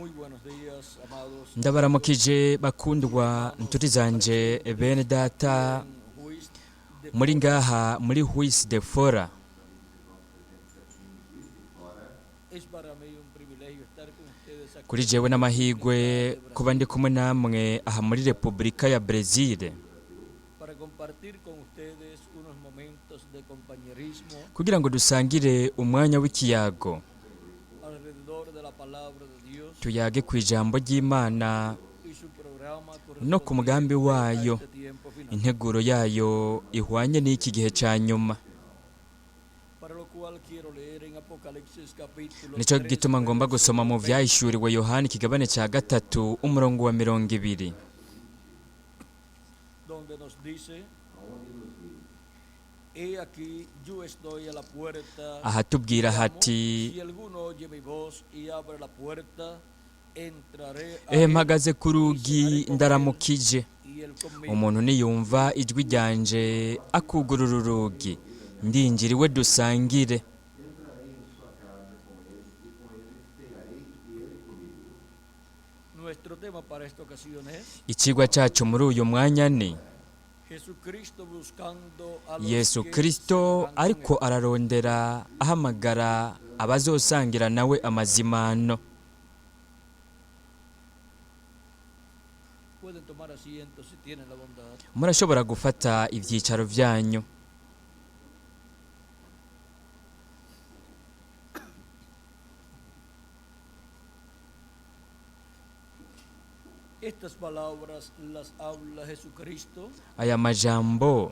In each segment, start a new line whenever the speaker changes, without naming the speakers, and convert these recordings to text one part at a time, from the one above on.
Muy buenos días, amados.
Ndabaramukije bakundwa ntuti zanje bene data
En Juiz de
muri ngaha muri Huis de Fora.
Es para mí un privilegio estar con ustedes aquí
Kuri jewe n'amahigwe kuba ndi kumwe namwe aha muri Repubulika ya Brezil
para compartir con ustedes unos momentos de compañerismo
kugira ngo dusangire umwanya w'ikiyago
alrededor de la palabra de Dios
tuyage ku ijambo ry'Imana
y su programa
no ku mugambi
correspondiente a
wayo
este tiempo final.
Integuro yayo ihwanye n'iki gihe ca nyuma.
Para lo cual quiero leer en Apocalipsis capítulo
Nico
3,
gituma ngomba gusoma mu
verso
vyahishuriwe Yohana ikigabane ca gatatu umurongo wa 20,
donde nos dice: He aquí yo estoy a la puerta
ahatubwira
y llamo.
hati
Si alguno oye mi voz y abre la puerta, entraré a
ehe
él
mpagaze ku
y
rugi
cenaré con él
ndaramukije
y él conmigo.
Umuntu niyumva ijwi ryanje akugurura urugi ndinjira iwe dusangire.
Nuestro tema para esta ocasión es
Ikigwa cacu muri uyu mwanya ni
Jesucristo buscando a los
Yesu
que
Kristo
cenarán con
ariko
él.
ararondera ahamagara abazosangira nawe amazimano.
Pueden tomar asiento si tienen la bondad.
Murashobora gufata ivyicaro vyanyu.
Estas palabras las habla Jesucristo
Aya majambo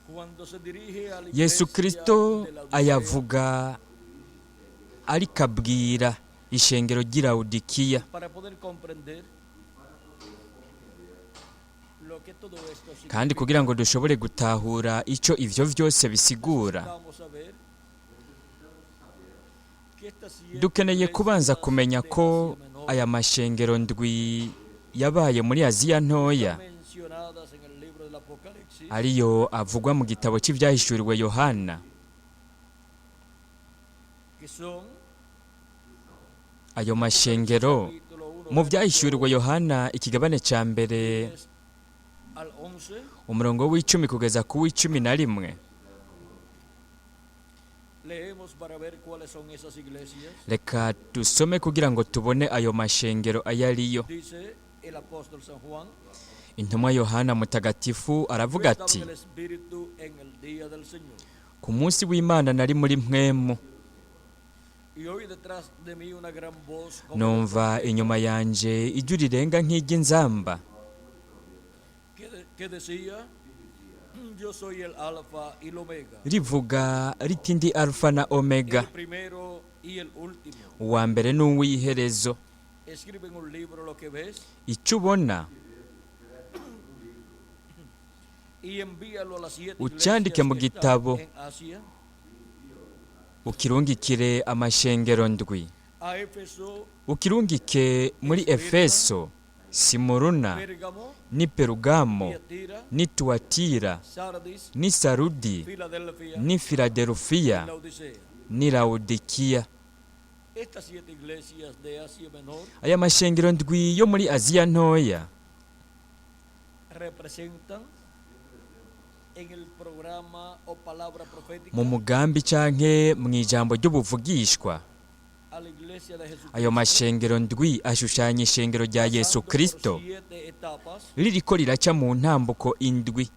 cuando se dirige a la
Yesu
iglesia
Kristo
de Laodicea
ayavuga ariko abwira ishengero ry'i Lawodikiya
para poder comprender lo que todo esto
kandi
significa.
kugira ngo dushobore gutahura ico ivyo vyose bisigura,
Vamos a ver que estas siete
dukeneye kubanza
iglesias
kumenya
de
ko
Asia Menor
aya mashengero ndwi yabaye muri Aziya ntoya
mencionadas en el libro del Apocalipsis
ariyo avugwa mu gitabo cy'ivyahishuriwe Yohana,
que son
ayo mashengero
capítulo 1
mu vyahishuriwe Yohana ikigabane ca mbere
10 al 11
umurongo w'10 kugeza ku w'11.
Leemos para ver cuáles son esas iglesias.
Reka dusome kugira ngo tubone ayo mashengero ayo ariyo.
Dice el apóstol San Juan:
Intumwa Yohana mutagatifu
Yo
aravuga
estaba
ati
en el Espíritu en el día del Señor
ku munsi w'Imana nari muri mpwemu
y oí detrás de mí una gran voz como de
numva inyuma yanje ijwi rirenga nk'iry'inzamba
que decía: Yo soy el Alfa y el Omega,
rivuga riti ndi Alfa na Omega,
el primero y el último.
Uwa mbere n'uw'iherezo.
Escribe en un libro lo que ves
Icyo ubona
y envíalo a las siete
ucyandike
iglesias
mu
que están
gitabo
en Asia:
ukirungikire amashengero ndwi,
a Éfeso,
ukirungike muri Efeso, Simuruna
Pérgamo,
n'i Perugamo
Tiatira,
n'i Tuatira
Sardis,
n'i Sarudi
Filadelfia
n'i Filadelfiya
y Laodicea.
N'i Lawodikiya.
Estas siete iglesias de Asia Menor
Aya mashengero ndwi yo muri Aziya ntoya
representan en el programa o palabra profética
mu mugambi canke mu ijambo ry'ubuvugishwa
a la iglesia de
ayo
Jesucristo
mashengero ndwi ashushanya ishengero rya Yesu
pasando por
Kristo
siete etapas,
ririko riraca mu ntambuko indwi.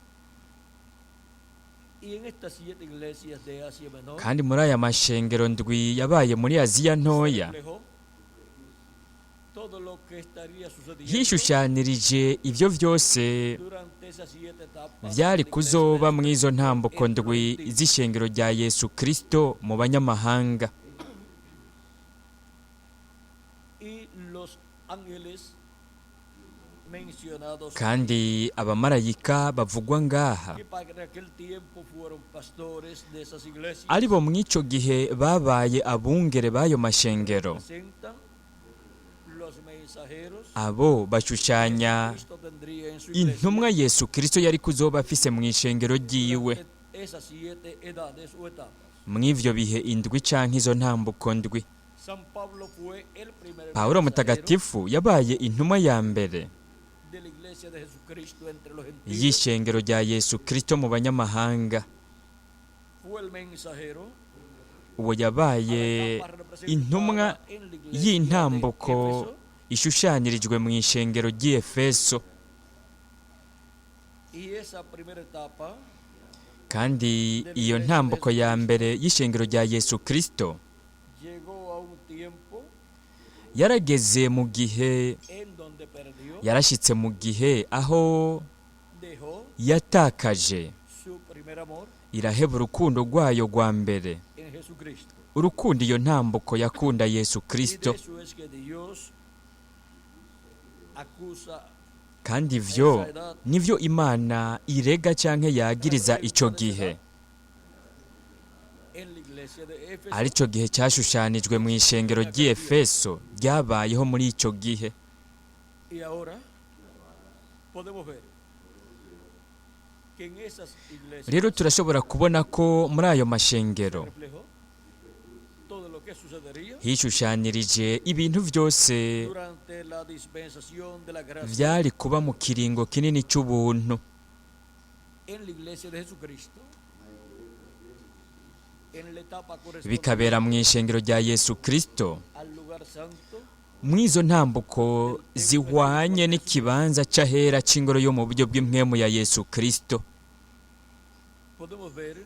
Y en estas siete iglesias de Asia Menor
Kandi muri aya mashengero ndwi yabaye muri Aziya
se
ntoya
reflejó todo lo que estaría sucediendo
yishushanirije ivyo vyose
durante esas siete etapas
vyari
de la iglesia
kuzoba
de
mw'izo ntambuko
en los
ndwi
gentiles.
z'ishengero rya Yesu Kristo mu banyamahanga.
Y los ángeles mencionados
Kandi abamarayika bavugwa ngaha
que para aquel tiempo fueron pastores de esas iglesias
aribo mw'ico gihe babaye abungere b'ayo mashengero,
presentan los mensajeros
abo bashushanya
Cristo tendría en su iglesia
intumwa Yesu Kristo yari kuzoba afise mu ishengero ryiwe
durante esas siete edades o etapas.
Mw'ivyo bihe indwi canke izo ntambuko ndwi.
San Pablo fue el primer
Pawulo
mensajero
mutagatifu yabaye intumwa ya mbere
de la iglesia de Jesucristo entre los gentiles.
y'ishengero rya Yesu Kristo mu banyamahanga.
Fue el mensajero
Uwo yabaye intumwa y'intambuko ishushanyirijwe mu ishengero ry'Efeso.
Y esa primera etapa
Kandi iyo ntambuko ya mbere y'ishengero rya Yesu Kristo
llegó a un tiempo
yarageze mu gihe,
en donde perdió,
yarashyitse mu gihe aho
dejó
yatakaje,
su primer amor
iraheba urukundo rwayo rwa mbere,
en Jesucristo.
urukundo iyo ntambuko yakunda Yesu
Y
Kristo.
de eso es que Dios acusa
Kandi ivyo nivyo Imana irega canke yagiriza ico gihe,
en la iglesia de Éfeso
arico gihe cyashushanijwe mu ishengero ry'Efeso ryabayeho muri ico gihe.
Y ahora podemos ver que en esas iglesias
Rero turashobora kubona ko muri ayo mashengero
reflejó todo lo que sucedería
hishushanirije ibintu vyose
durante la dispensación de la gracia
vyari kuba mu kiringo kinini c'ubuntu
en la iglesia de Jesucristo, en la etapa correspondiente
bikabera mu ishengero rya Yesu Kristo,
al lugar santo
mw'izo ntambuko zihwanye n'ikibanza c'ahera c'ingoro yo mu buryo bw'impwemu ya Yesu Kristo.
Podemos ver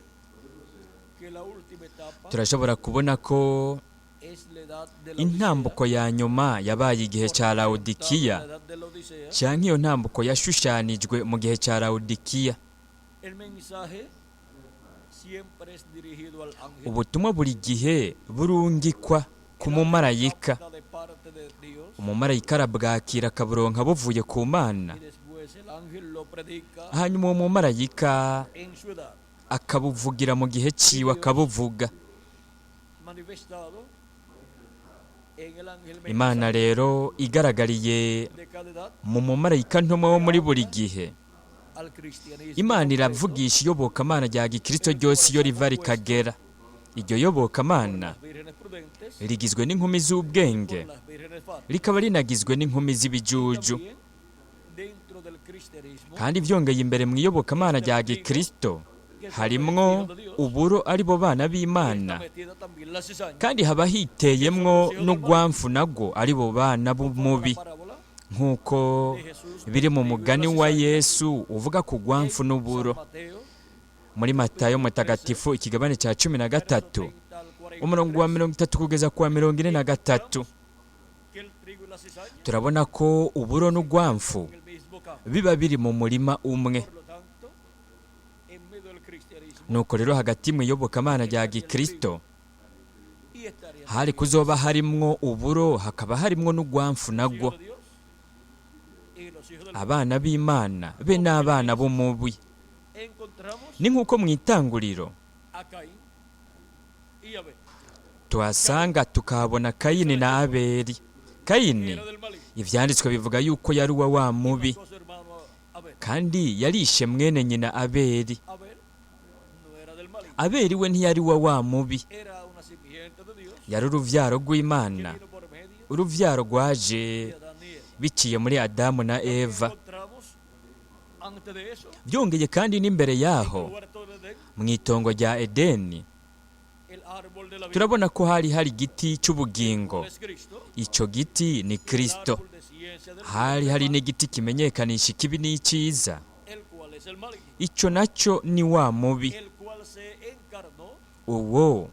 que la última etapa
Turashobora kubona ko
es la edad de la
intambuko ya nyuma yabaye igihe ca Laodikiya,
La edad de la Odisea.
canke iyo ntambuko yashushanijwe mu gihe ca Laodikiya.
El mensaje siempre es dirigido al ángel.
Ubutumwa buri gihe burungikwa ku mumarayika.
Habla de parte de Dios
Umumarayika arabwakira akaburonka buvuye ku Mana,
y después el ángel lo predica
hanyuma uwo mumarayika
en su edad,
akabuvugira mu gihe ciwe, akabuvuga.
manifestado en el ángel
Imana
mensajero
rero igaragariye
de cada edad
mu mumarayika ntumwa wo muri buri gihe.
al cristianismo
Imana
completo
iravugisha iyobokamana rya gikristo ryose iyo riva rikagera. Iryo yobokamana
las vírgenes prudentes,
rigizwe n'inkumi z'ubwenge,
por las vírgenes fatuas.
rikaba rinagizwe n'inkumi z'ibijuju.
También dentro del cristianismo
Kandi vyongeye imbere mu iyobokamana rya gikristo harimwo uburo ari bo bana b'Imana,
está metida también la cizaña.
kandi haba hiteyemwo n'ugwamfu nagwo ari bo bana b'umubi,
La parábola
nk'uko
de Jesús
biri mu mugani wa Yesu uvuga ku gwamfu
en
n'uburo
San Mateo,
muri Matayo mutagatifu ikigabane ca 13
verso 30 al 43,
umurongo wa 30 kugeza ku wa 43.
que el trigo y la cizaña
Turabona ko uburo n'ugwamfu
en el mismo campo.
biba biri mu murima umwe.
Por lo tanto, en medio del cristianismo
Nuko rero hagati mu iyobokamana rya gikristo
y estaría
hari kuzoba harimwo uburo, hakaba harimwo n'ugwamfu nagwo,
de Dios y los hijos del
abana b'Imana be n'abana b'umubi.
Encontramos
Ni nk'uko mu itanguriro
a Caín y Abel,
tuhasanga tukahabona Kayini na Abeli. Kayini
era del maligno,
ivyanditswe bivuga yuko yari uwa wa mubi,
mató a su hermano Abel.
kandi yarishe mwene nyina Abeli.
Abel no era del maligno,
Abeli we ntiyari uwa wa mubi,
era una simiente de Dios
yari uruvyaro
que
rw'Imana,
vino por medio
uruvyaro rwaje
de Adán y Eva.
biciye muri Adamu na Eva.
Encontramos antes de eso
Byongeye kandi n'imbere
en
yaho
el huerto de Edén
mu itongo rya Edeni
el árbol de la vida,
turabona ko hari hari igiti cy'ubugingo.
es Cristo,
Ico giti ni
el
Kristo.
árbol de ciencia del
Hari
bien y
hari
del mal,
n'igiti kimenyekanisha ikibi n'icyiza,
el cual es el maligno,
ico naco ni wa mubi.
el cual se encarnó
Uwo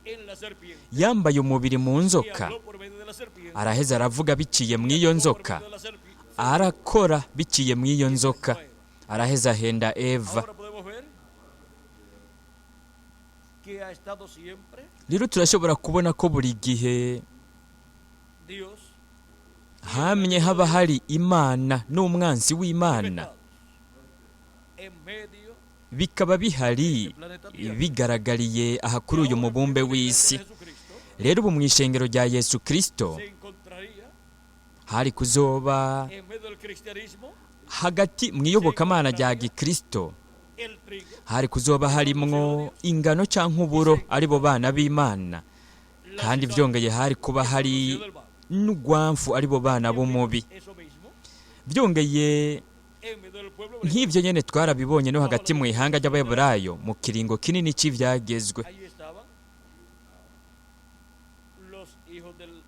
en la serpiente
yambaye umubiri mu
y
nzoka,
habló por medio de la serpiente,
araheza aravuga biciye mu iyo
por
nzoka,
medio de la serpiente.
arakora biciye mu iyo nzoka, araheza ahenda Eva.
Ahora podemos ver que ha estado siempre
Rero turashobora kubona ko buri gihe
Dios
hamye haba hari Imana n'umwansi w'Imana,
manifestados en medio
bikaba bihari bigaragariye aha kuri uyu mubumbe w'isi.
Jesucristo
Rero ubu mu ishengero rya Yesu Kristo
se encontraría
hari kuzoba
en medio del cristianismo
hagati mu iyobokamana rya gikristo
el trigo,
hari kuzoba harimwo ingano canke uburo ari bo bana b'Imana,
La
Kandi
cizaña,
byongeye hari kuba
que son
hari
los hijos del malo.
n'ugwamfu aribo bana
En fin,
b'umubi.
eso mismo,
Byongeye
en medio del pueblo hebreo,
nk'ibyo nyene twarabibonye no hagati mu ihanga ry'Abaheburayo mu kiringo kinini c'ivyagezwe.
ahí estaban los hijos del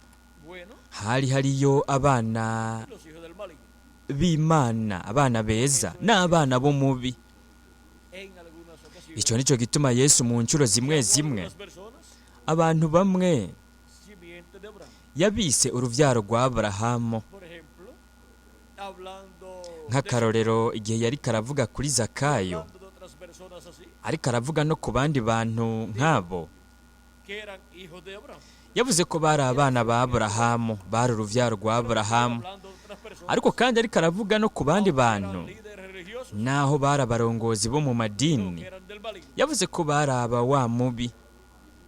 bueno
Hari hariyo abana
y los hijos del maligno.
b'Imana, abana beza n'abana b'umubi.
En algunas ocasiones,
Ico nico gituma Yesu mu ncuro zimwe
llamó a
zimwe
algunas personas
abantu bamwe
simiente de Abraham.
yabise uruvyaro rwa Aburahamu.
Por ejemplo, hablando de,
Nk'akarorero igihe yariko aravuga kuri Zakayo,
hablando de otras personas así,
ariko aravuga no ku bandi bantu nk'abo,
que eran hijos de Abraham.
yavuze ko bari abana ba Aburahamu, bari uruvyaro rwa Aburahamu.
Hablando de otras personas,
Ariko kandi ariko aravuga no ku bandi
aunque eran
bantu,
líderes religiosos,
naho bari abarongozi bo mu
no,
madini,
que eran del maligno.
yavuze ko bari aba wa mubi.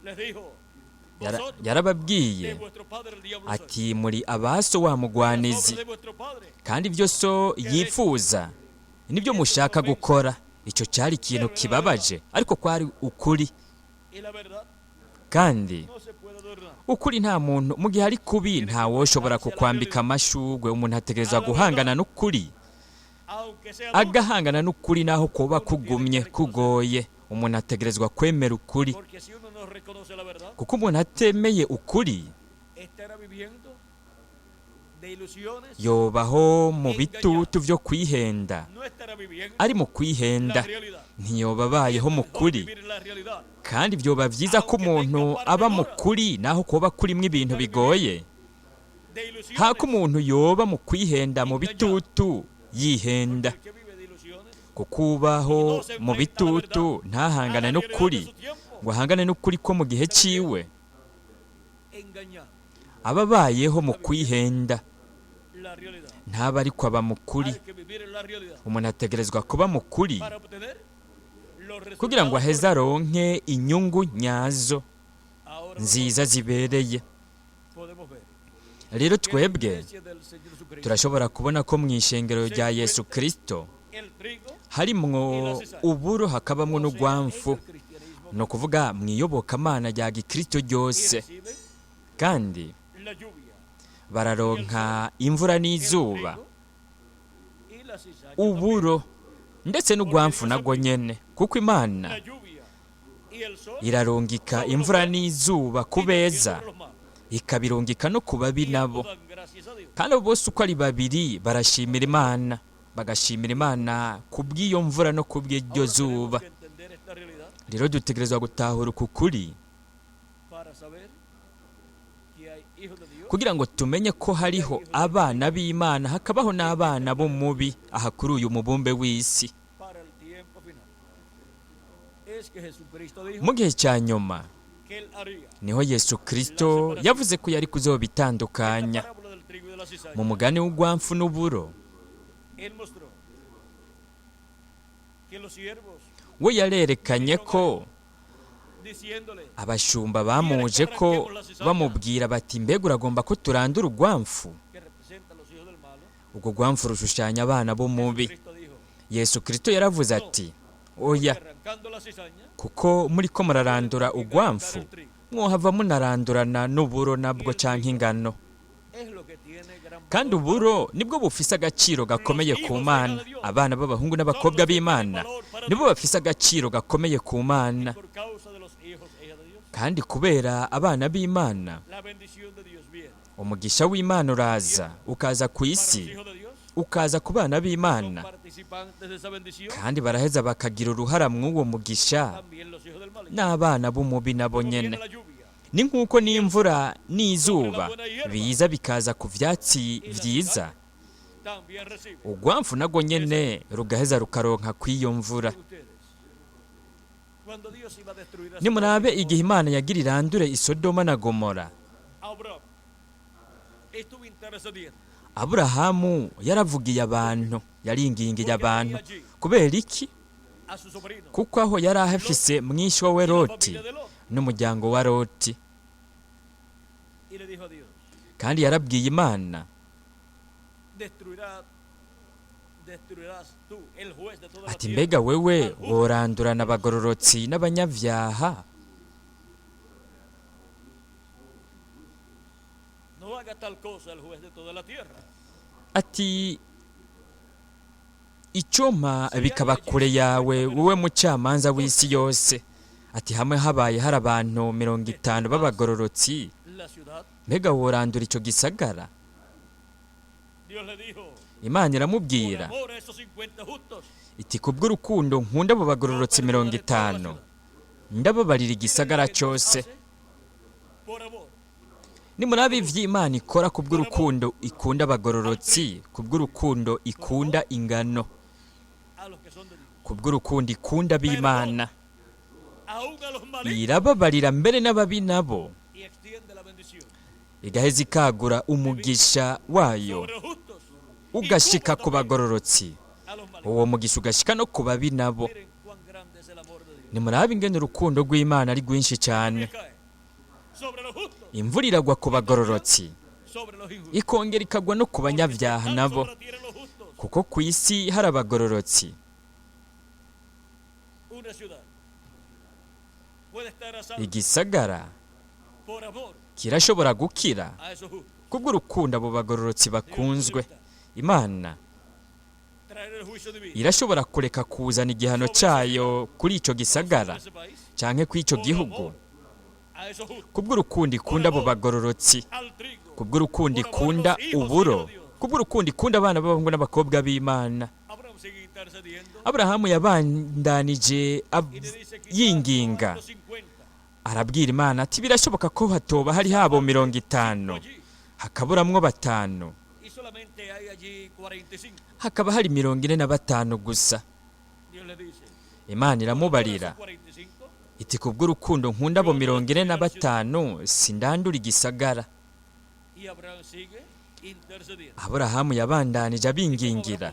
Les dijo: vosotros
Yarababwiye
de vuestro padre el diablo sois.
ati muri abaso wa
Las obras
mugwanizi,
de vuestro padre
kandi ibyo so yifuza nibyo mushaka gukora. Icyo cyari ikintu kibabaje, ariko kwari ukuri.
y la verdad
Kandi
no se puede adornar.
ukuri nta muntu mu gihe ari kubi ntawoshobora kukwambika amashugwe. Umuntu ategerezwa guhangana n'ukuri,
Aunque sea duro,
agahangana n'ukuri naho kuba kugumye kugoye. Umuntu ategerezwa kwemera ukuri,
porque si uno no reconoce la verdad,
kuko umuntu atemeye ukuri
estará viviendo de ilusiones,
yobaho mu bitutu byo kwihenda,
no estará viviendo
ari mu
la
kwihenda,
realidad.
ntiyoba abayeho mu
Mejor
kuri.
vivir la realidad
Kandi byoba byiza ko umuntu aba mu kuri naho kuba kurimwo ibintu bigoye,
de ilusiones.
hako umuntu yoba mu kwihenda mu bitutu yihenda,
El que vive de ilusiones
kuko ubaho mu bitutu ntahangane
a la realidad de
n'ukuri,
su tiempo,
ngo ahangane n'ukuri ko mu gihe ciwe,
engañado
aba abayeho mu kwihenda,
la realidad.
ntaba ariko aba mu kuri.
Hay que vivir en la realidad
Umuntu ategerezwa kuba mu kuri
para obtener los
kugira ngo
resultados
aheze aronke inyungu nyazo
Ahora
nziza zibereye.
podemos ver
Rero
que en la
twebwe
iglesia del Señor Jesucristo,
turashobora kubona ko mu ishengero rya Yesu Kristo
el trigo
harimwo uburo hakabamwo
o sea, en
n'ugwamfu,
el cristianismo
ni ukuvuga mu iyobokamana rya gikristo
y
ryose.
reciben
Kandi
la lluvia,
bararonka imvura
el
n'izuba,
trigo y la cizaña
uburo ndetse n'ugwamfu nagwo nyene, kuko Imana
también. La lluvia y el sol
irarungika imvura n'izuba ku
y también
beza,
sobre los malos.
ikabirungika no ku babi
Y
nabo.
ambos dan gracias a Dios.
Kandi abo bose uko ari babiri barashimira Imana, bagashimira Imana kubw'iyo mvura no kubw'iryo
Ahora tenemos
zuba.
que entender esta realidad
Rero dutegerezwa gutahura uku kuri
para saber que hay hijos de Dios
kugira ngo tumenye ko hariho abana b'Imana hakabaho n'abana b'umubi aha kuri uyu mubumbe w'isi.
para el tiempo final. Es que Jesucristo dijo
Mu gihe cya nyuma
que él haría
niho Yesu Kristo yavuze ko yari
en la
kuzobitandukanya.
parábola del trigo y de la cizaña.
Mu mugani w'ugwamfu n'uburo,
Él mostró que los siervos
we yarerekanye ko
diciéndole
abashumba bamuje ko bamubwira bati mbega uragomba ko turandura urwamfu?
que representa a los hijos del malo,
Ubwo rwamfu rushushanya abana b'umubi.
Cristo dijo
Yesu Kristo yaravuze ati oya,
arrancando la cizaña
kuko muri ko murarandura urwamfu
el trigo
mwohava munarandurana n'uburo nabwo canke ingano.
es lo que tiene gran
Kandi
valor.
uburo nibwo bufise agaciro gakomeye ku Mana. Abana b'abahungu n'abakobwa b'Imana nibo bafise agaciro gakomeye ku Mana.
Por causa de los hijos e hijas de Dios,
Kandi kubera abana b'Imana,
la bendición de Dios viene
umugisha w'Imana uraza ukaza ku
para los
isi,
hijos de Dios
ukaza ku bana
son
b'Imana,
participantes de esa bendición
kandi baraheza bakagira uruhara mw'uwo mugisha
también los hijos del maligno.
n'abana b'umubi nabo
Como viene
nyene.
la lluvia
Ni nk'uko n'imvura n'izuba biza bikaza ku vyatsi vyiza,
también recibe
urwamfu narwo nyene rugaheza rukaronka kw'iyo mvura.
ustedes. Cuando Dios iba a destruir a
Nimurabe
Sodoma y
igihe Imana yagira irandure Isodoma na Gomora,
Gomorra, Abraham estuvo intercediendo
Aburahamu yaravugiye abantu, yaringingiye abantu. Kubera iki?
a su sobrino
Kuko aho yari ahafise mwishwa we
y la
Loti
familia de Lot
n'umuryango wa Loti.
y le dijo a Dios:
Kandi yarabwiye Imana
destruirá destruirás tú, el juez de toda la
ati
tierra,
mbega wewe worandurana abagororotsi n'abanyabyaha? Ati icyuma bikaba kure yawe wowe mucamanza w'isi yose. Ati hamwe habaye hari abantu 50 b'abagororotsi, mbega worandura icyo gisagara? Imana iramubwira iti kubw'urukundo nkunda abo bagororotsi 50, ndababarira igisagara cyose. Nimuraba ivy'Imana ikora kubw'urukundo ikunda abagororotsi, kubw'urukundo ikunda ingano, kubw'urukundo ikunda b'Imana, irababarira mbere n'ababi nabo, igaheza ikagura umugisha wayo ugashika ku bagororotsi, uwo mugisha ugashika no ku babi nabo. Nimuraba ingene urukundo rw'Imana ari rwinshi cyane. Imvura iragwa ku bagororotsi, ikongera ikagwa no ku banyabyaha nabo, kuko ku isi hari abagororotsi. Igisagara kirashobora gukira kubw'urukundo abo bagororotsi bakunzwe. Imana irashobora kureka kuzana igihano cyayo kuri icyo gisagara canke kuri icyo gihugu, kubw'urukundo ikunda abo bagororotsi, kubw'urukundo ikunda uburo, kubw'urukundo ikunda abana b'abahungu n'abakobwa b'Imana. Aburahamu yabandanije yinginga, arabwira Imana ati birashoboka ko hatoba hari habo 50, hakaburamwo 5, hakaba hari 45 gusa. Imana iramubarira iti kubw'urukundo nkunda abo 45 sindandura igisagara. Aburahamu yabandanije abingingira.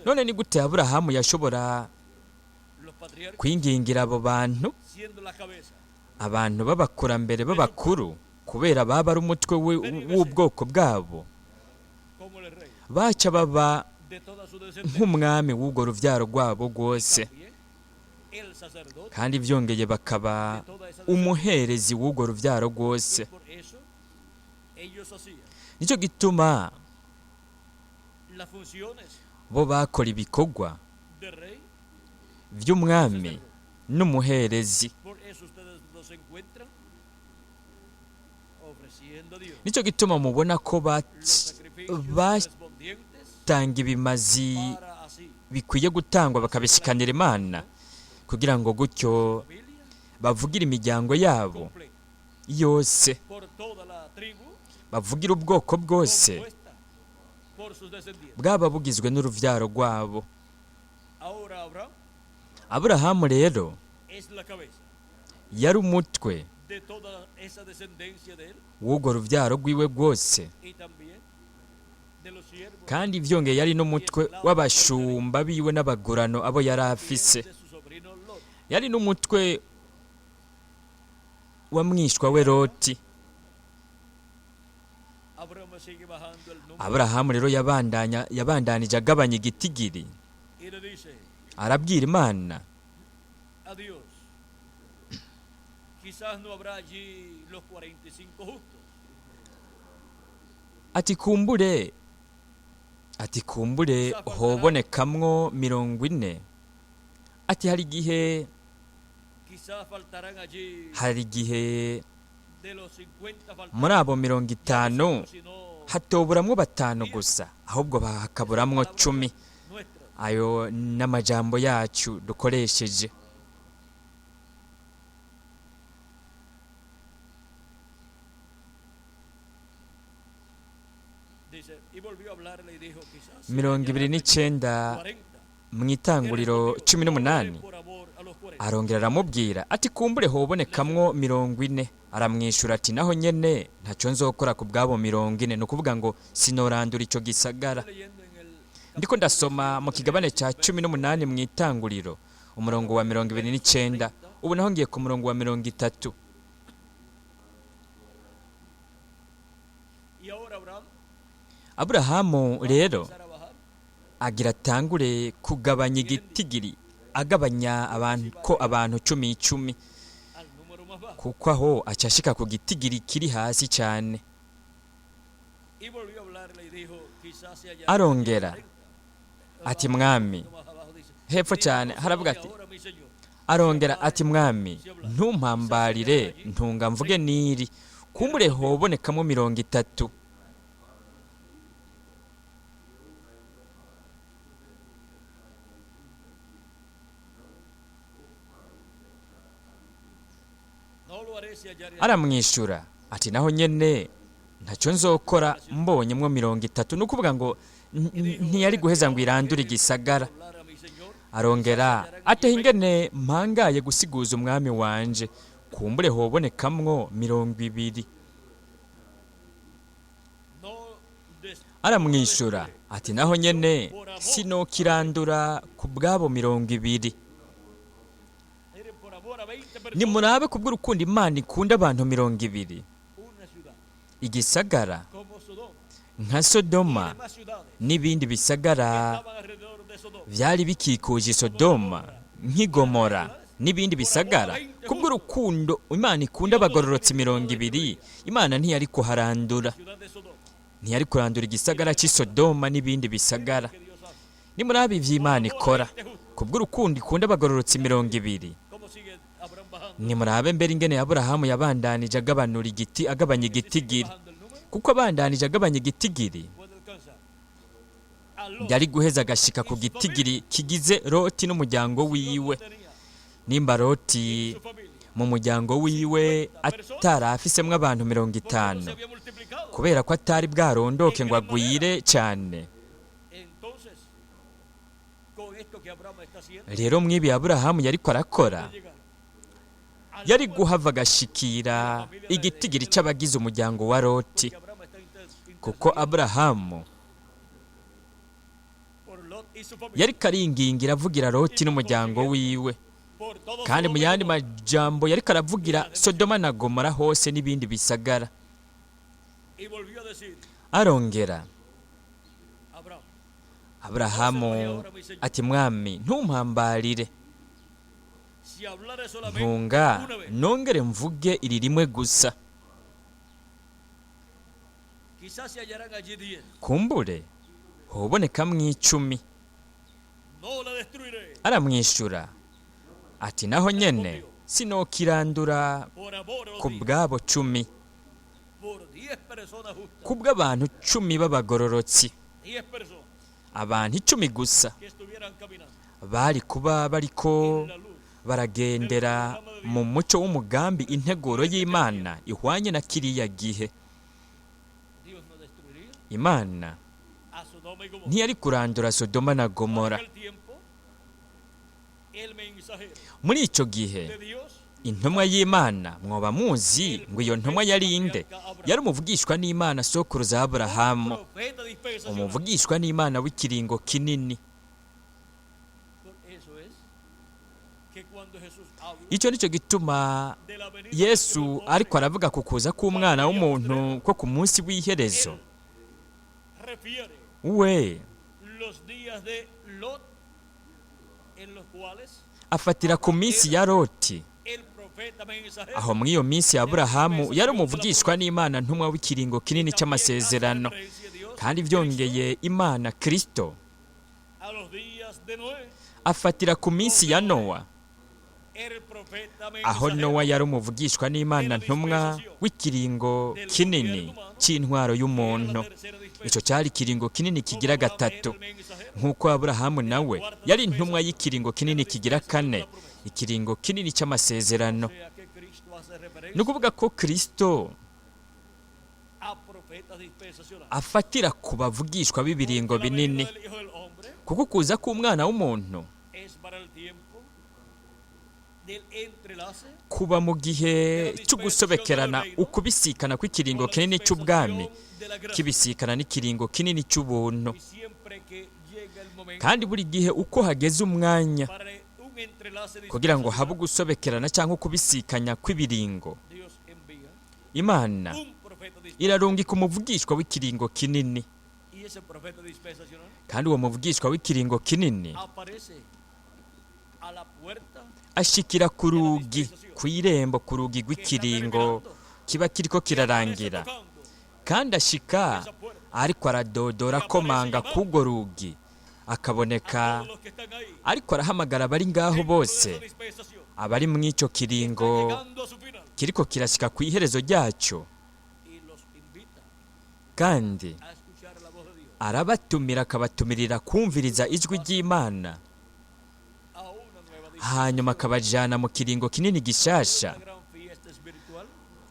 None ni gute Aburahamu yashobora kwingingira abo bantu, abantu b'abakurambere b'abakuru, kubera baba ari umutwe w'ubwoko bwabo, baca baba nk'umwami w'urwo rubyaro rwabo rwose, kandi byongeye bakaba umuherezi w'urwo rubyaro rwose. Nicyo gituma bo bakora ibikorwa by'umwami n'umuherezi. Nicyo gituma mubona ko batanga ibimazi bikwiye gutangwa bakabishikanira Imana, kugira ngo gutyo bavugire imiryango yabo yose, bavugire ubwoko bwose bwaba bugizwe n'urubyaro rwabo. Aburahamu rero yari umutwe w'urwo rubyaro rwiwe rwose, kandi byongeye yari n'umutwe w'abashumba biwe n'abagurano abo yari afise. Yari n'umutwe wa mwishwa we Loti. Aburahamu rero yabandanije agabanya igitigiri, arabwira Imana ati kumbure, ati kumbure hobonekamwo 40. Ati hari igihe, hari igihe muri abo 50 hatoburamwo 5 gusa, ahubwo hakaburamwo 10. Ayo n'amajambo yacu dukoresheje. 29 mu itanguriro 18 arongera aramubwira ati kumbure hobonekamwo 40. Aramwishyura ati naho nyene ntacyo nzokora ku bwabo 40, ni ukuvuga ngo sinorandura icyo gisagara. Ndiko ndasoma mu kigabane cya 18 mu itanguriro umurongo wa 29, ubu naho ngiye ku murongo wa 30. Aburahamu rero agira atangure kugabanya igitigiri, agabanya abantu ko abantu 10 10, kuko aho acashika ku gitigiri kiri hasi cyane. Arongera ati mwami, hepfo cyane haravuga ati, arongera ati mwami, ntumpambarire ntunga mvuge niri, kumbure hobonekamo 30. Aramwishyura ati naho nyene ntacyo nzokora mbonyemwo 30. Ni ukuvuga ngo ntiyari guheza ngo irandure igisagara. Arongera ati ingene mpangaye gusiguza umwami wanje, kumbure hobonekamwo 20. Aramwishyura ati naho nyene sinokirandura ku bwabo 20. Nimurabe kubw'urukundo Imana ikunda abantu 20, igisagara nka Sodoma n'ibindi bisagara byari bikikuje Sodoma nk'Igomora n'ibindi bisagara, kubw'urukundo Imana ikunda abagororotsi 20, Imana ntiyari kuharandura, ntiyari kurandura igisagara cy'i Sodoma n'ibindi bisagara. Nimurabe ivy'Imana ikora kubw'urukundo ikunda abagororotsi 20. Nimurabe mbere ingene Aburahamu yabandanije agabanura igiti, agabanya igitigiri, kuko abandanije agabanya igitigiri yari guheza agashika ku gitigiri kigize Loti n'umuryango wiwe. Nimba Loti mu muryango wiwe atarafisemwo abantu 50, kubera ko atari bwarondoke ngo agwire cyane. Rero mwibi Aburahamu yariko arakora, yari guhava agashikira igitigiri cy'abagize umuryango wa Loti, kuko Aburahamu yari karingingira avugira Loti n'umuryango wiwe, kandi mu yandi majambo yari karavugira Sodoma na Gomora hose n'ibindi bisagara. Arongera Aburahamu ati mwami, ntumpambarire, ntunga nongere mvuge iri rimwe gusa, kumbure hobonekamwo 10. Aramwishyura ati naho nyene sinokirandura ku bwabo 10, kubw'abantu 10 b'abagororotsi, abantu 10 gusa bari kuba bariko baragendera mu muco w'umugambi integuro y'Imana ihwanye na kiriya gihe. Imana ntiyari kurandura Sodoma na Gomora. Muri ico gihe intumwa y'Imana, mwoba muzi ngo iyo ntumwa yari inde? Yari umuvugishwa n'Imana sokuruza Aburahamu, umuvugishwa n'Imana w'ikiringo kinini. Icyo nicyo gituma Yesu ariko aravuga ku kuza k'umwana w'umuntu ko ku munsi w'iherezo, we afatira ku minsi ya Loti. Aho muri iyo minsi ya Aburahamu yari umuvugishwa n'Imana ntumwa w'ikiringo kinini cy'amasezerano, kandi byongeye Imana Kristo afatira ku minsi ya Nowa, aho Nowa yari umuvugishwa n'Imana ntumwa w'ikiringo kinini cy'intwaro y'umuntu. Icyo cyari ikiringo kinini kigira gatatu, nk'uko Aburahamu nawe yari intumwa y'ikiringo kinini kigira kane, ikiringo kinini cy'amasezerano. Ni ukuvuga ko Kristo afatira ku bavugishwa b'ibiringo binini, kuko kuza k'umwana w'umuntu kuba mu gihe cyo gusobekerana ukubisikana kw'ikiringo kinini cy'ubwami kibisikana n'ikiringo kinini cy'ubuntu. Kandi buri gihe uko hageze umwanya kugira ngo habe ugusobekerana cyangwa ukubisikanya kw'ibiringo, Imana irarungika umuvugishwa w'ikiringo kinini, kandi uwo muvugishwa w'ikiringo kinini ashikira ku rugi, ku irembo, ku rugi rw'ikiringo kiba kiriko kirarangira, Kandi ashika
esa puerta.
ariko aradodora akomanga k'urwo rugi, akaboneka
A todos los que están ahí,
ariko arahamagara abari ngaho
dentro de
bose,
esa dispensación,
abari mu ico kiringo
llegando a su final,
kiriko kirashika ku iherezo ryacyo,
y los invita
kandi
a escuchar la voz de Dios,
arabatumira akabatumirira kumviriza ijwi ry'Imana,
a una nueva
hanyuma
dispensación,
akabajana mu kiringo kinini gishasha,
una gran fiesta espiritual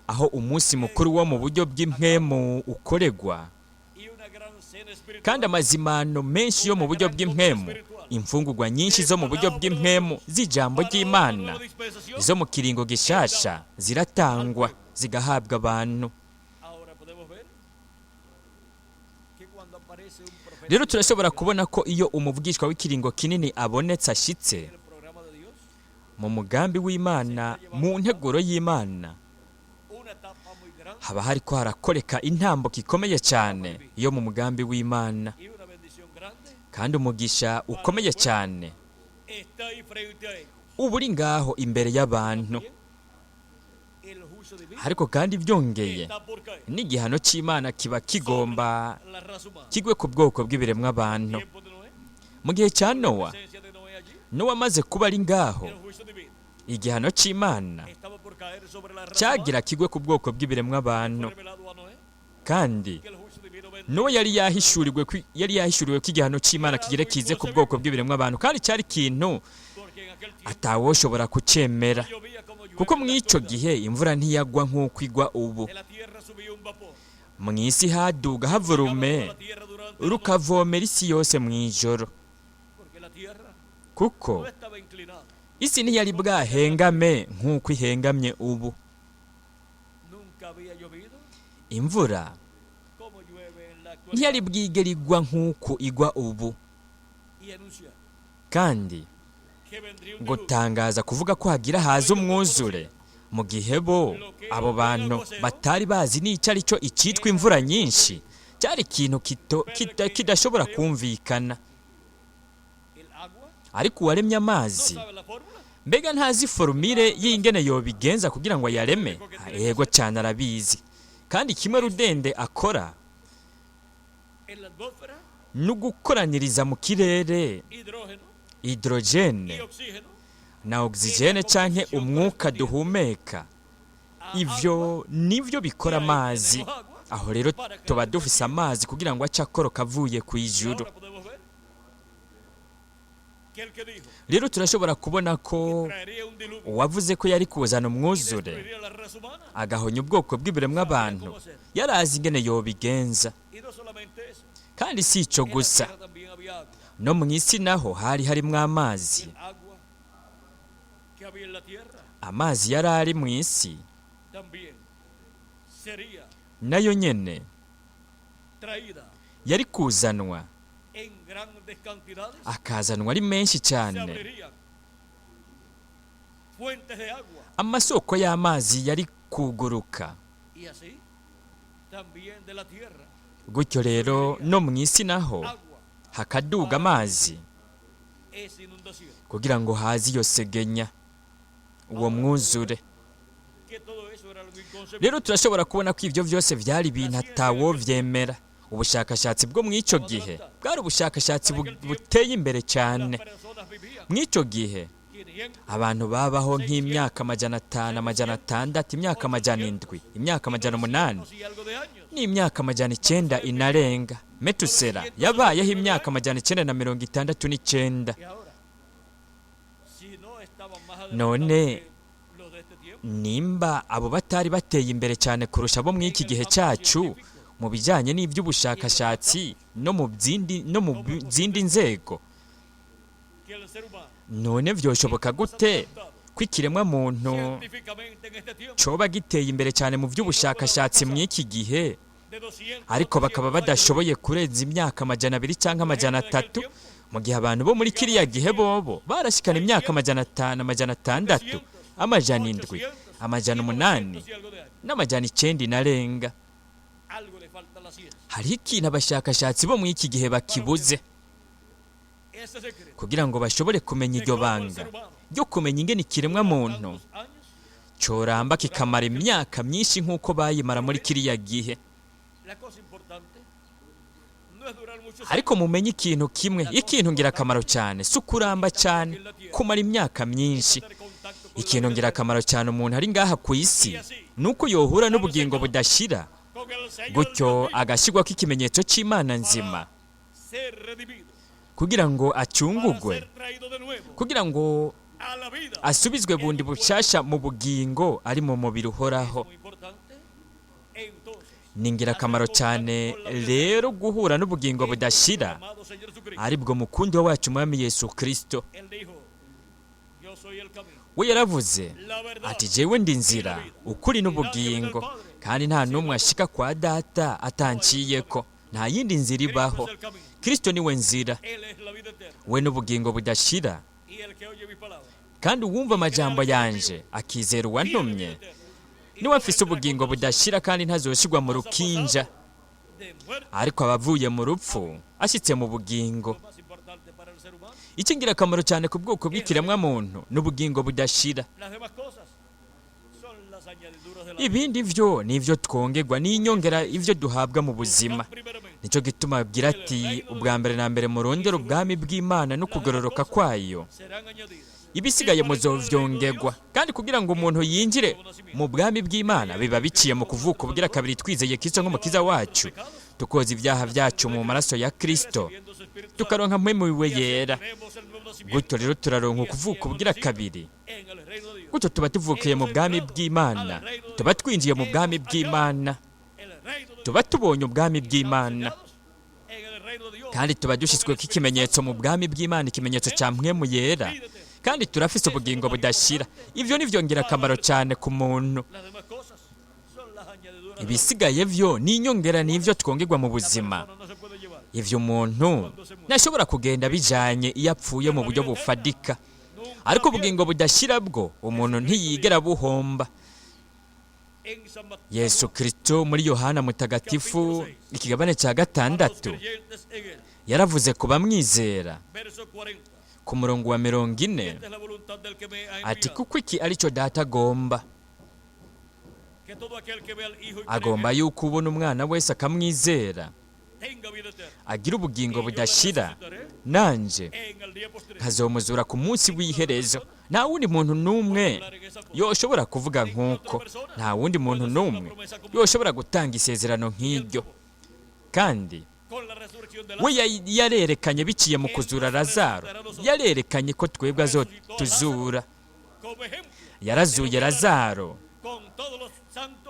aho umunsi mukuru wo mu buryo bw'impwemu ukoregwa,
y una gran cena espiritual.
kandi amazimano menshi yo mu buryo bw'impwemu, imfungurwa nyinshi zo mu buryo bw'impwemu z'ijambo
Para una
ry'Imana
nueva dispensación.
zo mu kiringo gishasha ziratangwa zigahabwa abantu.
Ahora podemos ver que cuando aparece un profeta
Rero turashobora kubona ko iyo umuvugishwa w'ikiringo kinini abonetse ashitse
en el programa de Dios,
mu mugambi w'Imana, mu nteguro y'Imana,
una etapa muy grande
haba hariko harakoreka intambuko ikomeye cyane yo mu mugambi w'Imana,
y una bendición grande
kandi umugisha ukomeye cyane
está ahí frente a ellos.
uba uri ngaho imbere y'abantu.
Bien, el juicio divino
Ariko kandi byongeye
está por caer
n'igihano cy'Imana kiba kigomba
sobre la raza humana.
kigwe ku bwoko bw'ibiremwa abantu.
Tiempo de Noé,
Mu gihe cya Nowa,
presencia de Noé allí,
Nowa amaze kuba ari ngaho,
el juicio divino
igihano cy'Imana
estaba por caer sobre la raza
cyagira
humana.
kigwe ku bwoko bw'ibiremwa abantu,
Fue revelado a Noé
kandi
que el juicio divino vendría.
Nowa yari yahishuriwe ko igihano cy'Imana kigira kize ku bwoko bw'ibiremwa abantu, kandi cyari ikintu
Porque en aquel tiempo
atawoshobora kucemera,
llovía como llueve
kuko
en
mu
la
ico
actualidad.
gihe imvura ntiyagwa nk'uko igwa ubu.
De la tierra subía un vapor.
Mu isi haduga havurume
Llegaba toda la tierra durante la noche,
rukavomera isi yose mu ijoro,
porque la tierra
kuko
no estaba inclinada.
isi ntiyari bwahengame nk'uko ihengamye ubu.
Nunca había llovido
Imvura
como llueve en la actualidad.
ntiyari bwigere igwa nk'uko igwa ubu,
Y anunciar
kandi
que vendría un diluvio.
gutangaza kuvuga ko hagira haza umwuzure mu gihe bo abo bantu batari bazi n'icyo ari cyo icyitwa imvura nyinshi, cyari ikintu kidashobora kumvikana.
El agua
Ariko uwaremye
no
amazi
sabe la fórmula.
mbega ntazi forumire y'ingene yobigenza kugira ngo ayareme? Yego cyane arabizi. Kandi kimwe rudende akora
En la atmósfera,
ni ugukoraniriza mu kirere
hidrógeno
hidrogene
y oxígeno
na ogisijene canke umwuka duhumeka.
a
Ivyo
agua,
nivyo bikora amazi. Aho rero tuba dufise amazi kugira ngo ace akoroka avuye ku
Y
ijuru.
ahora podemos ver que el que dijo
Rero turashobora kubona ko
traería un diluvio
uwavuze ko yari kuzana
y
umwuzure
destruiría la raza humana.
agahonya ubwoko bw'ibiremwa abantu, yarazi ingene yobigenza.
Y no solamente eso,
Kandi si ico
en la
gusa,
tierra también había agua.
no mu isi naho hari harimwo amazi.
El agua que había en la tierra
Amazi yari ari mu isi
también sería
nayo nyene
traída
yari kuzanwa,
en grandes cantidades.
akazanwa ari menshi
Se
cyane.
abrirían fuentes de agua
Amasoko y'amazi yari kuguruka.
y así también de la tierra
Gutyo rero no mu isi naho
agua
hakaduga amazi
esa inundación.
kugira ngo haze iyo segenya, uwo mwuzure.
Que todo eso era algo inconcebible.
Rero turashobora kubona ko ibyo byose byari ibintu atawovyemera. Ubushakashatsi bwo mu ico gihe bwari ubushakashatsi buteye imbere cyane.
Las personas vivían
Mu ico gihe
500,
abantu babaho nk'imyaka 500, 600, imyaka 700, imyaka 800
y algo de años.
n'imyaka 900 inarenga. Metusela yabayeho imyaka 969.
Y ahora, si no estaban más
None,
adelantados que los de este tiempo,
Nimba abo batari bateye imbere cyane kurusha abo mu iki gihe cyacu mu bijyanye n'iby'ubushakashatsi no mu zindi nzego,
que el ser humano
none vyoshoboka gute ko ikiremwa muntu
científicamente en este tiempo
coba giteye imbere cyane mu by'ubushakashatsi mu iki gihe,
de 200,
ariko bakaba
300 años,
badashoboye kurenza imyaka 200 cyangwa 300, mu gihe abantu bo muri kiriya gihe bobo barashikana imyaka 500, 600, 700, 800
y algo de años.
n'900 inarenga?
Algo le falta a la ciencia.
Hariho ikintu abashakashatsi bo mu iki gihe bakibuze
Ese secreto
kugira ngo bashobore kumenya
de
iryo
cómo el
banga
ser humano
ryo kumenya ingene ikiremwa muntu
tantos años
coramba kikamara imyaka myinshi nk'uko bayimara muri kiriya gihe. Ariko mumenye ikintu kimwe, ikintu ngirakamaro cyane si ukuramba cyane, kumara imyaka myinshi. Ikintu ngirakamaro cyane umuntu ari ngaha ku isi ni uko yohura n'ubugingo budashira, gutyo agashyirwako ikimenyetso cy'Imana nzima, kugira ngo acungugwe, kugira ngo asubizwe bundi bushasha mu bugingo ari mu mubiri uhoraho. Ni ingirakamaro cyane rero guhura n'ubugingo budashira, aribwo mukundi wacu Umwami Yesu Kirisito. We yaravuze ati: "Jewe ndi inzira, ukuri n'ubugingo, kandi nta n'umwe ashika kwa Data atanciyeko." Nta yindi nzira ibaho. Kirisito niwe nzira, we n'ubugingo budashira. Kandi uwumva amajambo yanje akizera uwantumye, niwe afise ubugingo budashira, kandi ntazoshirwa mu rukinja, ariko abavuye mu rupfu ashyitse mu bugingo. Icy'ingirakamaro cyane ku bwoko bw'ikiremwamuntu n'ubugingo budashira. Ibindi byo ni ibyo twongerwa n'inyongera, ibyo duhabwa mu buzima. Nicyo gituma abwira ati: "Ubwa mbere na mbere murondere ubwami bw'Imana no kugororoka kwayo, ibisigaye muzovyongerwa." Kandi kugira ngo umuntu yinjire mu bwami bw'Imana biba biciye mu kuvuka ubugira kabiri, twizeye Kristo nk'umukiza wacu, tukoza ibyaha byacu mu maraso ya Kristo, tukaronka mpwemu wiwe yera. Gutyo rero turaronka ukuvuka ubugira kabiri. Gutyo tuba tuvukiye mu bwami bw'Imana, tuba twinjiye mu bwami bw'Imana, tuba tubonye ubwami bw'Imana, kandi tuba dushyizweko ikimenyetso mu bwami bw'Imana, ikimenyetso cya mpwemu yera, kandi turafise ubugingo budashira. Ibyo ni byo ngirakamaro cyane ku muntu. Ibisigaye byo ni inyongera, ni ibyo twongerwa mu buzima. Ibyo umuntu ntashobora kugenda bijanye iyo apfuye mu buryo bufadika, ariko ubugingo budashira bwo umuntu ntiyigera buhomba. Yesu Kirisito muri Yohana Mutagatifu ikigabane cya 6 yaravuze ku bamwizera ku murongo wa 40 ati: "Kuko iki aricyo Data agomba, agomba yuko ubona Umwana wese akamwizera agira ubugingo budashira, nanje nkazomuzura ku munsi w'iherezo." Nta wundi muntu n'umwe yoshobora kuvuga nk'uko, nta wundi muntu n'umwe yoshobora gutanga isezerano nk'iryo. Kandi we yarerekanye biciye mu kuzura Lazaro, yarerekanye ko twebwe azotuzura. Yarazuye Lazaro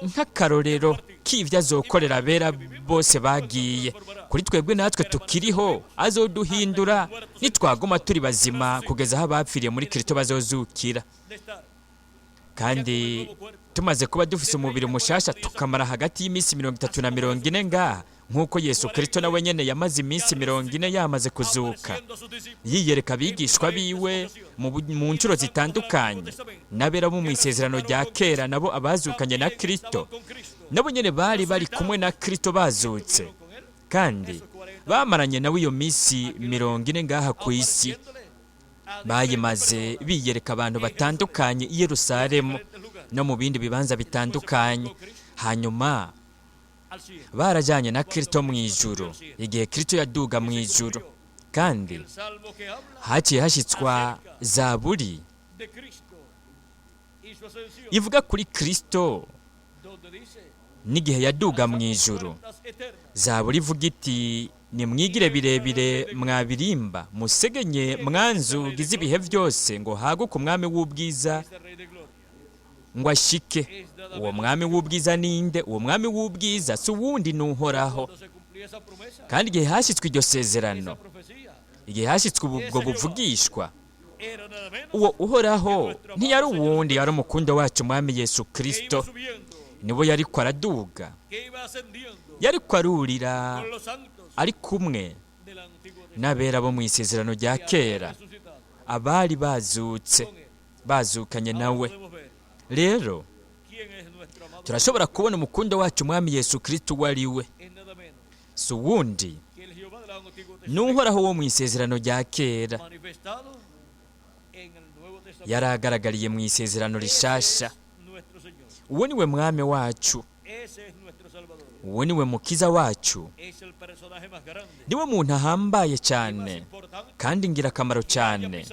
nk'akarorero k'ibyo azokorera abera bose bagiye. Kuri twebwe natwe tukiriho, azoduhindura nitwaguma turi bazima kugeza aho abapfiriye muri Kirisito bazozukira. Kandi tumaze kuba dufise umubiri mushasha, tukamara hagati y'iminsi 30 na 40 ngaha, nk'uko Yesu Kirisito nawe nyene yamaze iminsi 40 yamaze kuzuka, yiyereka abigishwa biwe mu nshuro zitandukanye. N'abera bo mu isezerano rya kera nabo abazukanye na Kirisito, nabo nyene bari bari kumwe na Kirisito bazutse, kandi bamaranye nawe iyo minsi 40 ngaha ku isi. Bayimaze biyereka abantu batandukanye i Yerusalemu no mu bindi bibanza bitandukanye. Hanyuma barajyanye na Kirisito mu ijuru igihe Kirisito yaduga mu ijuru. Kandi haciye hashyitswa zaburi ivuga kuri Kirisito n'igihe yaduga mu ijuru. Zaburi ivuga iti: "Nimwigire birebire mwabirimba, musegenye mwanzugi z'ibihe byose, ngo haguke umwami w'ubwiza ngo ashike." Uwo mwami w'ubwiza ninde? Uwo mwami w'ubwiza si uwundi, ni Uhoraho. Kandi igihe hashyitswe iryo sezerano, igihe hashyitswe ubwo buvugishwa, uwo Uhoraho ntiyari uwundi, yari umukundo wacu Umwami Yesu Kirisito. Niwe yariko araduga, yariko arurira ari kumwe n'abera bo mu isezerano rya kera, abari bazutse, bazukanye nawe. Rero turashobora kubona umukundo wacu Umwami Yesu Kirisito uwo ari we. Si uwundi, ni Uhoraho wo mu isezerano rya kera yaragaragariye mu isezerano rishasha. Uwo ni we Mwami wacu. Uwo niwe mukiza wacu, niwe muntu ahambaye cyane kandi ingirakamaro cyane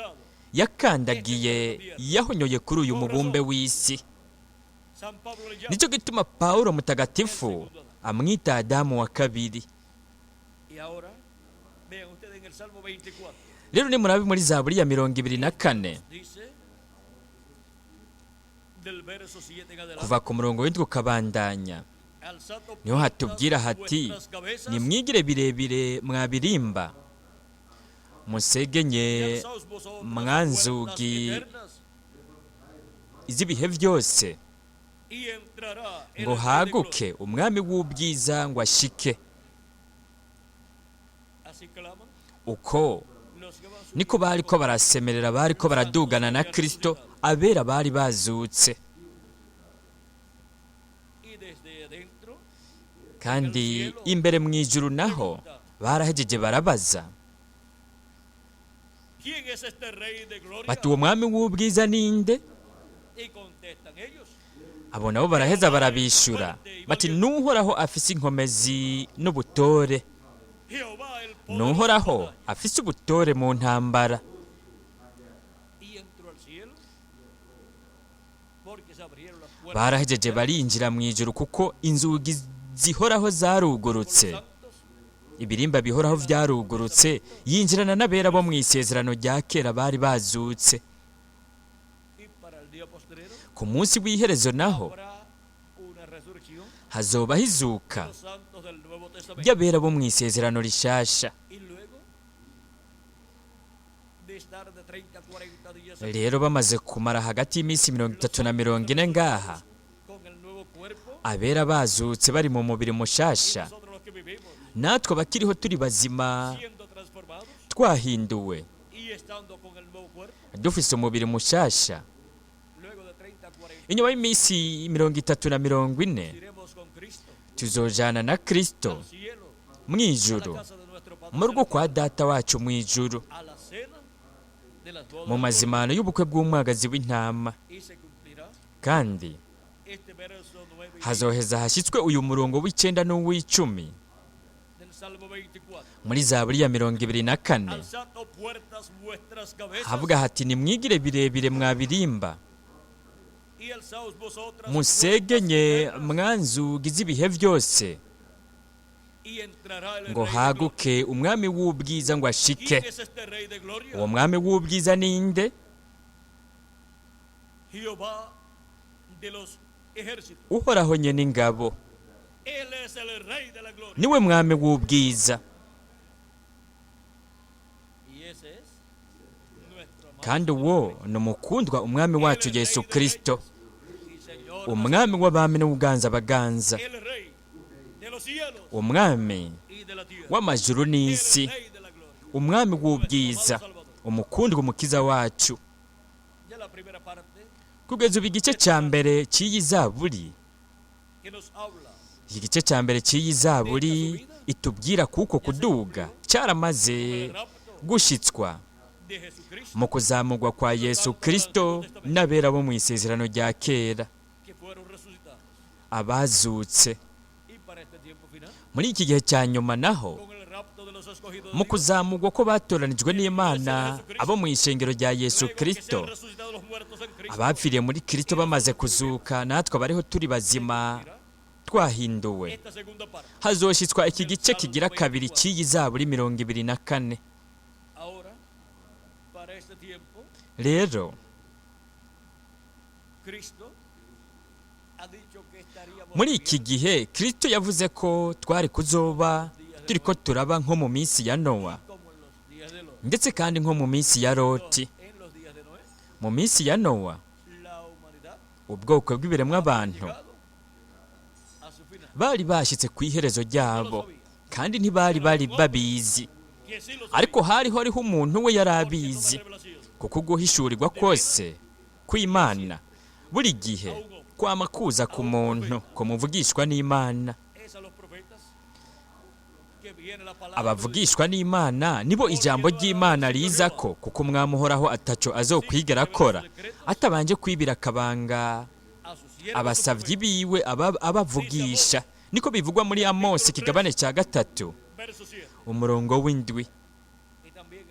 yakandagiye, yahonyoye kuri uyu mubumbe w'isi. Nicyo gituma Pawulo mutagatifu amwita Adamu wa kabiri. Rero nimurabe muri Zaburi ya 24, kuva ku murongo w'7 ukabandanya, niho hatubwira hati: nimwigire birebire mwabirimba, musegenye mwanzugi z'ibihe byose, ngo haguke umwami w'ubwiza ngo ashike. Uko niko bari ko barasemerera, bari ko baradugana na Kristo, abera bari bazutse. Kandi imbere mu ijuru naho barahejeje barabaza bati: uwo mwami w'ubwiza ninde? Abo nabo baraheza barabishura bati: n'Uhoraho afise inkomezi n'ubutore, n'Uhoraho afise ubutore mu ntambara. Barahejeje barinjira mu ijuru kuko inzugi zihoraho zarugurutse, ibirimba bihoraho byarugurutse, yinjirana n'abera bo mu isezerano rya kera bari bazutse. Ku munsi w'iherezo naho hazobaho izuka ry'abera bo mu isezerano rishasha. Rero bamaze kumara hagati y'iminsi 30 na 40 ngaha, abera bazutse bari mu mubiri mushasha, natwe abakiriho turi bazima twahinduwe dufise umubiri mushasha, inyuma y'iminsi 30 na 40 tuzojana na Kristo mu ijuru, mu rugo kwa Data wacu mu ijuru, mu mazimano y'ubukwe bw'umwagazi w'intama. Kandi hazoheza hashyitswe uyu murongo w'9 n'uw'icumi muri Zaburi ya 24, havuga hati: nimwigire birebire mwabirimba, musegenye mwanzugi z'ibihe byose, ngo haguke umwami w'ubwiza ngo ashike. Uwo mwami w'ubwiza ninde? Uhoraho nyene ingabo, niwe mwami w'ubwiza. Kandi uwo ni umukundwa umwami wacu Yesu Kristo, umwami w'abami n'ubuganza abaganza, umwami w'amajuru n'isi, umwami w'ubwiza, umukundwa umukiza wacu. Kugeza ubu igice cya mbere cy'iyi zaburi, igice cya mbere cy'iyi zaburi itubwira kuko kuduga cyaramaze gushitswa mu kuzamurwa kwa Yesu Kristo n'abera bo mu isezerano rya kera abazutse. Muri iki gihe cya nyuma naho, mu kuzamurwa ko batoranijwe n'Imana abo mu ishengero rya Yesu Kristo, abapfiriye muri Kristo bamaze kuzuka, natwe abariho turi bazima twahinduwe, hazoshitswa iki gice kigira kabiri cy'iyi zaburi 24. Rero muri iki gihe Kristo yavuze ko twari kuzoba turiko turaba nko mu minsi ya Nowa, ndetse kandi nko mu minsi ya Loti. Mu minsi ya Nowa ubwoko bw'ibiremwa abantu bari bashyitse ku iherezo ryabo, kandi ntibari bari babizi, ariko hariho hariho umuntu we yari abizi, kuko guhishurirwa kose kw'Imana buri gihe kwama kuza ku muntu kumuvugishwa n'Imana. Abavugishwa n'Imana nibo ijambo ry'Imana riza ko, kuko umwami Uhoraho ataco azokwigera akora atabanje kwibira akabanga Abasavyi biwe abavugisha, niko bivugwa muri Amosi ikigabane cya 3
Verso 7.
umurongo w'7.
Y también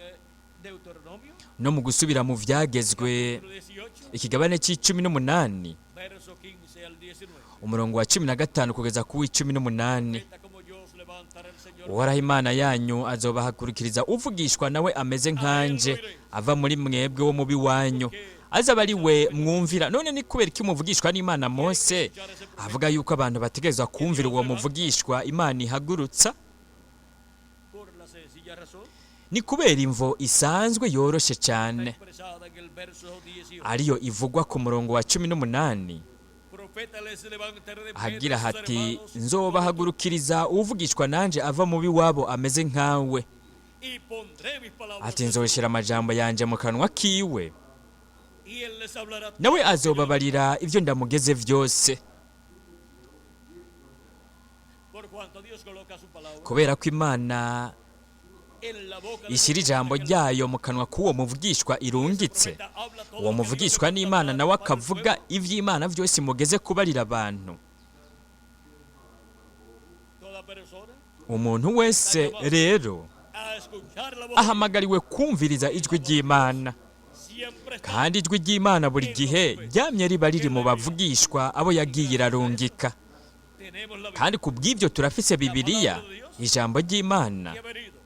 Deuteronomio,
No mu gusubira mu vyagezwe,
capítulo 18,
ikigabane c'18,
verso 15 al 19.
umurongo wa 15 kugeza ku w'18.
Esta como yo os levantará el Señor.
Uhoraho Imana yanyu azobahagurukiriza uvugishwa nawe ameze nkanje, ava muri mwebwe wo mubi wanyu, azaba ari we mwumvira. None ni kubera iki umuvugishwa n'Imana Mose avuga yuko abantu bategerezwa kumvira uwo muvugishwa Imana ihagurutsa?
Por la sencilla razón
Ni kubera imvo isanzwe yoroshe cyane,
expresada en el verso 18.
ariyo ivugwa ku murongo wa 18,
Profeta les levantaré de
ahagira
medio de sus
hati:
hermanos
nzobahagurukiriza uvugishwa nanje ava mubi wabo ameze nkawe,
y pondré mis palabras
ati nzoshira amajambo yanje mu kanwa kiwe,
y él les hablará
nawe azobabarira ibyo ndamugeze vyose.
Por cuanto Dios coloca su palabra
Kubera ko Imana
en la boca del
ishyira ijambo
profeta que
ryayo mu kanwa k'uwo muvugishwa irungitse,
profeta habla todo
uwo
lo que Dios
muvugishwa
le manda
n'Imana nawe
para el
akavuga
pueblo.
ivy'Imana vyose imugeze kubarira abantu.
Toda persona
Umuntu wese rero
a escuchar la voz de
ahamagariwe kumviriza ijwi ry'Imana,
Dios siempre está
kandi ijwi ry'Imana buri gihe ryamye riba riri mu bavugishwa abo yagiye irarungika.
Tenemos la Biblia
Kandi ku bw'ibyo turafise Bibiliya, ijambo ry'Imana,
que ha venido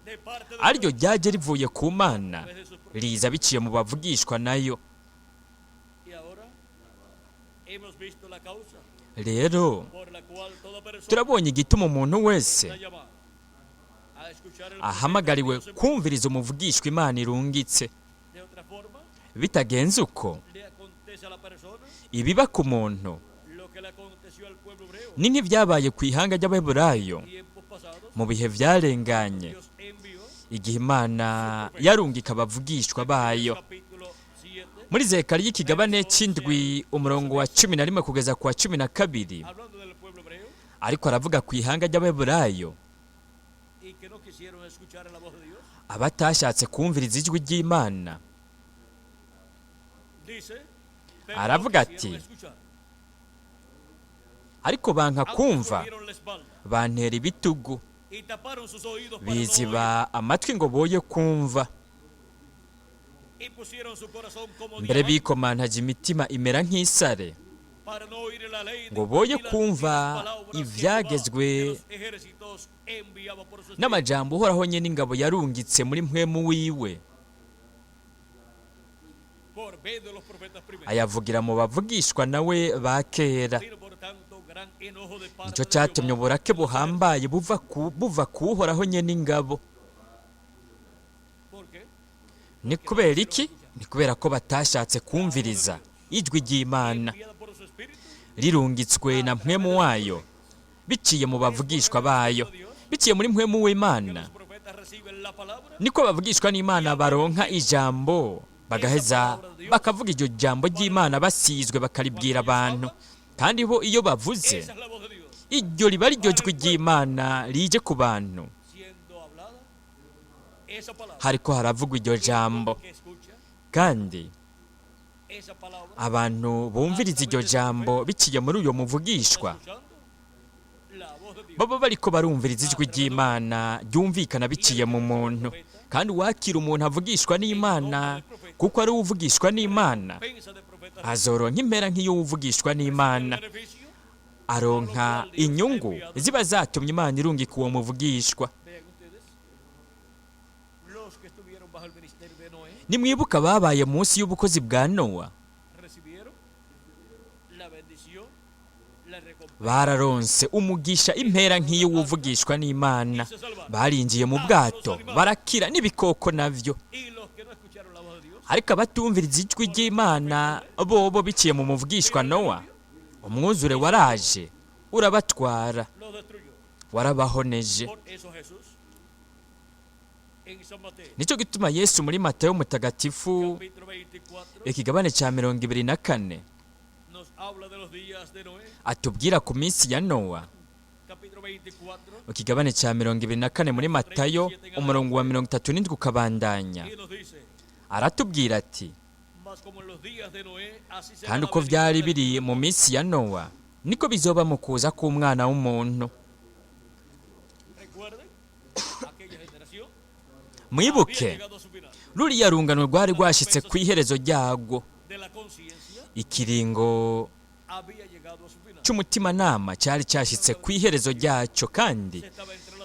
de parte de
ariryo
Dios
ryaje rivuye ku Mana,
a través de sus profetas.
riza biciye mu bavugishwa nayo.
Y ahora hemos visto la causa
Rero
por la cual toda persona
turabonye igituma umuntu wese
está llamada a escuchar el profeta
ahamagariwe
que Dios envía.
kumviriza umuvugishwa Imana irungitse.
De otra forma,
Bitagenze uko,
le acontece a la persona
ibiba ku muntu
lo que le aconteció al pueblo hebreo
ni nk'ibyabaye ku ihanga ry'Abaheburayo
tiempos pasados.
mu bihe vyarenganye,
Dios envió
igihe Imana yarungika abavugishwa bayo.
Capítulo 7,
Muri Zekariya ikigabane c'7 umurongo wa 11 kugeza ku wa 12,
hablando del pueblo hebreo
ariko aravuga ku ihanga ry'Abaheburayo
y que no quisieron escuchar la voz de Dios,
abatashatse kumviriza ijwi ry'Imana.
Dice: "Pero no
Aravuga
quisieron
ati,
escuchar.
ariko banka
Aunque
kumva,
volvieron la espalda
bantera ibitugu,
y taparon sus oídos para no oír,
biziba amatwi ngo boye kumva,
y pusieron su corazón como
mbere
diamante
bikomantaje imitima imera nk'isare,
para no oír la ley
ngo boye
y las
kumva
palabras que Jehová
ivyagezwe
de los ejércitos enviaba por su espíritu".
n'amajambo Uhoraho nyene ingabo yarungitse muri mpwemu wiwe,
Por medio de los profetas primeros.
Ayavugira mu bavugishwa nawe ba kera.
Vino, por tanto, gran enojo de parte
Nicyo
de
cyatumye
Jehová
uburake buhambaye buva ku Uhoraho nyene ingabo.
¿Por qué?
Ni kubera iki? Ni kubera ko batashatse kumviriza ijwi ry'Imana
Enviada por su espíritu
rirungitswe na mpwemu wayo, biciye mu bavugishwa bayo, biciye muri mpwemu
que
w'Imana.
los profetas reciben la palabra
Niko abavugishwa n'Imana baronka ijambo, bagaheza bakavuga iryo jambo ry'Imana basizwe, bakaribwira abantu. Kandi bo iyo bavuze,
Esa es la voz de Dios
iryo riba ari ryo jwi ry'Imana rije ku bantu.
Siendo hablada esa palabra.
Hariko haravugwa iryo jambo,
Que escucha
kandi
esa palabra
abantu bumviriza iryo jambo biciye muri uyo muvugishwa,
escuchando la voz de Dios.
baba bariko barumviriza ijwi ry'Imana ryumvikana biciye mu muntu. Kandi uwakira umuntu avugishwa n'Imana kuko ari uwuvugishwa n'Imana,
Pensa de profeta
azoronka impera nk'iyo uwuvugishwa n'Imana
beneficio.
aronka inyungu ziba zatumye Imana irungika uwo muvugishwa.
Vean ustedes los que estuvieron bajo el ministerio de Noé
Nimwibuka babaye munsi y'ubukozi bwa Nowa,
recibieron la bendición, la recompensa
bararonse umugisha, impera nk'iyo uwuvugishwa n'Imana. Barinjiye mu bwato barakira, n'ibikoko navyo.
Y los que no escucharon la voz de Dios
Ariko abatumviriza ijwi ry'Imana bobo biciye mu muvugishwa Nowa, umwuzure waraje urabatwara,
los destruyó.
warabahoneje.
Por eso Jesús en San Mateo
Nicyo gituma Yesu muri Matayo mutagatifu
capítulo 24
ikigabane cya 24
nos habla de los días de Noé.
atubwira ku minsi ya Nowa.
Capítulo 24
Ikigabane cya 24 muri Matayo, umurongo wa 37 ukabandanya,
y nos dice:
aratubwira ati: Kandi uko byari biri mu minsi ya Nowa, niko bizoba mu kuza k'umwana w'umuntu. Mwibuke ruriya rungano rwari rwashyitse ku iherezo ryarwo. Ikiringo cy'umutimanama cyari cyashyitse ku iherezo ryacyo, kandi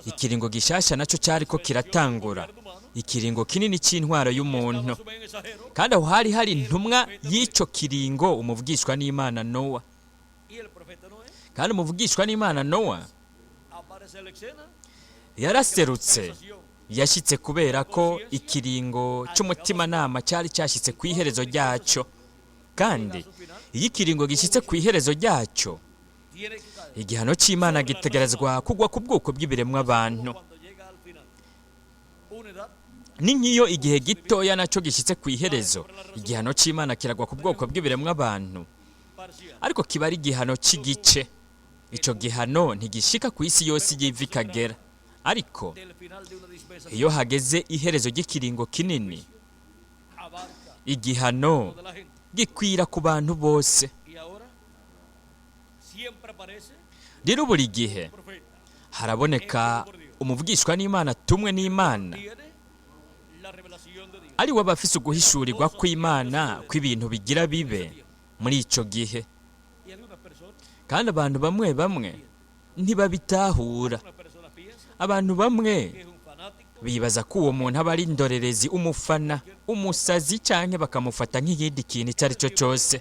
ikiringo gishasha nacyo cyari ko kiratangura, ikiringo kinini cy'intwaro y'umuntu. Kandi aho hari hari intumwa y'icyo kiringo, umuvugishwa n'Imana Nowa. Kandi umuvugishwa n'Imana Nowa yaraserutse, yashyitse kubera ko ikiringo cy'umutimanama cyari cyashyitse ku iherezo ryacyo. Kandi iyo ikiringo gishyitse ku iherezo ryacyo, igihano cy'Imana gitegerezwa kugwa ku bwoko bw'ibiremwa abantu. Ni nk'iyo igihe gitoya nacyo gishyitse ku iherezo, igihano cy'Imana kiragwa ku bwoko bw'ibiremwa abantu, ariko kiba ari igihano cy'igice. Icyo gihano ntigishika ku isi yose y'iva ikagera. Ariko iyo hageze iherezo ry'ikiringo kinini, igihano gikwira ku bantu bose. Rero buri gihe haraboneka umuvugishwa n'Imana tumwe n'Imana, ari we aba afise uguhishurirwa kw'Imana kw'ibintu bigira bibe muri icyo gihe. Kandi abantu bamwe bamwe ntibabitahura. Abantu bamwe bibaza ko uwo muntu aba ari indorerezi, umufana, umusazi, cyangwa bakamufata nk'ikindi kintu icyo ari cyo cyose.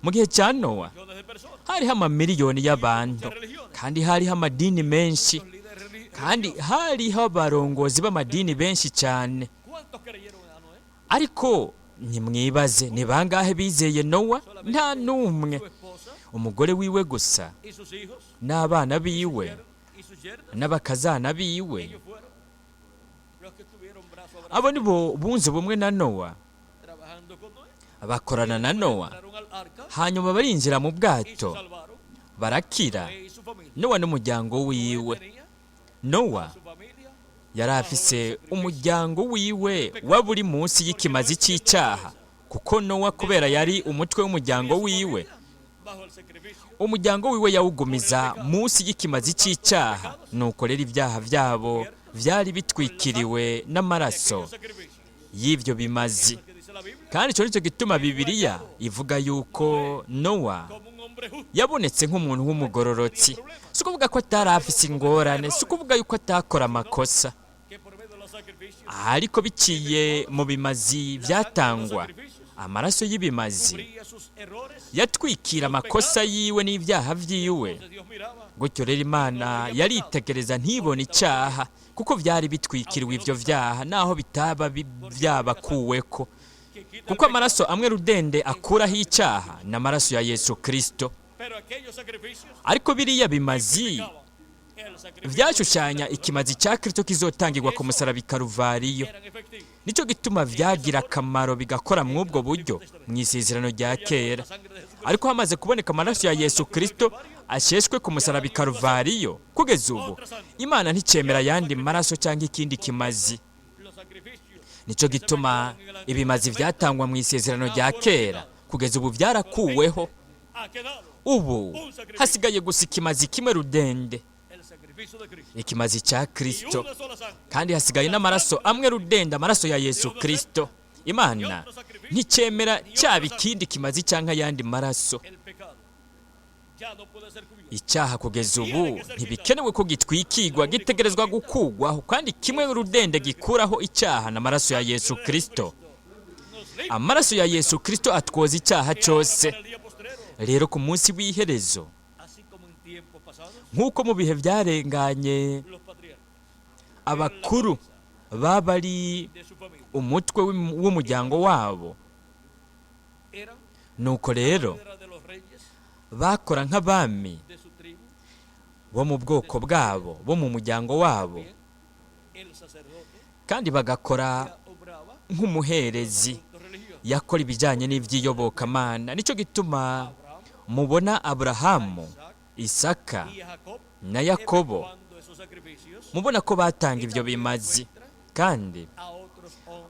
Mu gihe cya Nowa hariho amamiliyoni y'abantu, kandi hariho amadini menshi, kandi hariho abarongozi b'amadini benshi cyane. Ariko ntimwibaze, ni bangahe bizeye Nowa? Nta n'umwe. Umugore wiwe gusa n'abana biwe n'abakazana biwe, abo ni bo bunze ubumwe na Nowa, bakorana na Nowa, hanyuma barinjira mu bwato barakira, Nowa n'umuryango wiwe. Nowa yari afise umuryango wiwe wa buri munsi y'ikimazi cy'icyaha, kuko Nowa kubera yari umutwe w'umuryango wiwe, umuryango wiwe yawugumiza munsi y'ikimazi cy'icyaha. Nuko rero ibyaha byabo byari bitwikiriwe n'amaraso y'ibyo bimazi. Kandi icyo nicyo gituma Bibiliya ivuga yuko Nowa yabonetse nk'umuntu w'umugororotsi. Si ukuvuga ko atari afise ingorane, si ukuvuga yuko atakora amakosa, ariko biciye mu bimazi byatangwa, amaraso y'ibimazi yatwikira amakosa yiwe n'ibyaha byiwe. Gutyo rero Imana yaritegereza ntibone icyaha, kuko byari bitwikiriwe ibyo byaha, naho bitaba byabakuweko, kuko amaraso amwe rudende akuraho icyaha ni amaraso ya Yesu Kirisito. Ariko biriya bimazi byashushanya ikimazi cya Kirisito kizotangirwa ku musaraba i Karuvariyo. Nicyo gituma byagira akamaro bigakora mw'ubwo buryo mu isezerano rya kera. Ariko hamaze kuboneka amaraso ya Yesu Kirisito asheshwe ku musaraba i Karuvariyo, kugeza ubu Imana nticyemera ayandi maraso cyangwa ikindi kimazi. Nicyo gituma ibimazi byatangwa mu isezerano rya kera kugeza ubu byarakuweho. Ubu hasigaye gusa ikimazi kimwe rudende, ikimazi cya Kirisito. Kandi hasigaye n'amaraso amwe rudende, amaraso ya Yesu Kirisito. Imana nticyemera cyaba ikindi kimazi cyangwa ayandi maraso. Icyaha kugeza ubu ntibikenewe ko gitwikirwa, gitegerezwa gukugwaho. Kandi kimwe rudende gikuraho icyaha ni amaraso ya Yesu Kirisito. Amaraso ya Yesu Kirisito atwoza icyaha cyose. Rero ku munsi w'iherezo, nk'uko mu bihe byarenganye abakuru baba ari umutwe w'umuryango wabo, nuko rero bakora nk'abami bo mu bwoko bwabo, bo mu muryango wabo, kandi bagakora nk'umuherezi yakora ibijyanye n'iby'iyobokamana. Nicyo gituma mubona Aburahamu, Isaka na Yakobo, mubona ko batanga ibyo bimazi. Kandi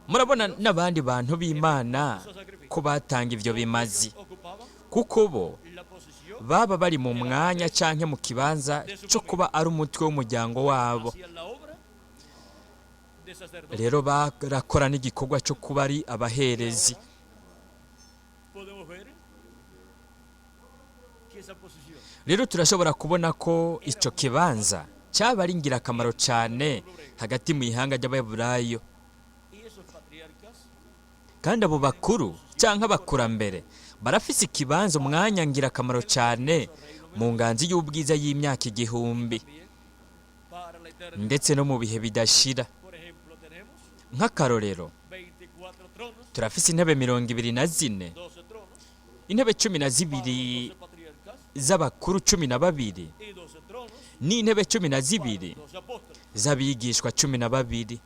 murabona n'abandi bantu b'Imana ko batanga ivyo bimazi, kuko bo baba bari mu mwanya canke mu kibanza cyo kuba ari umutwe w'umuryango wabo. Rero barakora n'igikorwa cyo kuba ari abaherezi. Rero turashobora kubona ko icyo kibanza cyaba ari ingirakamaro cyane hagati mu ihanga ry'Abaheburayo. Kandi abo bakuru cyangwa abakurambere barafise ikibanza, umwanya ngirakamaro cyane mu nganzi y'ubwiza y'imyaka 1000 ndetse no mu bihe bidashira. Nk'akarorero, turafise intebe 24, intebe 12 z'abakuru 12 n'intebe 12 z'abigishwa 12.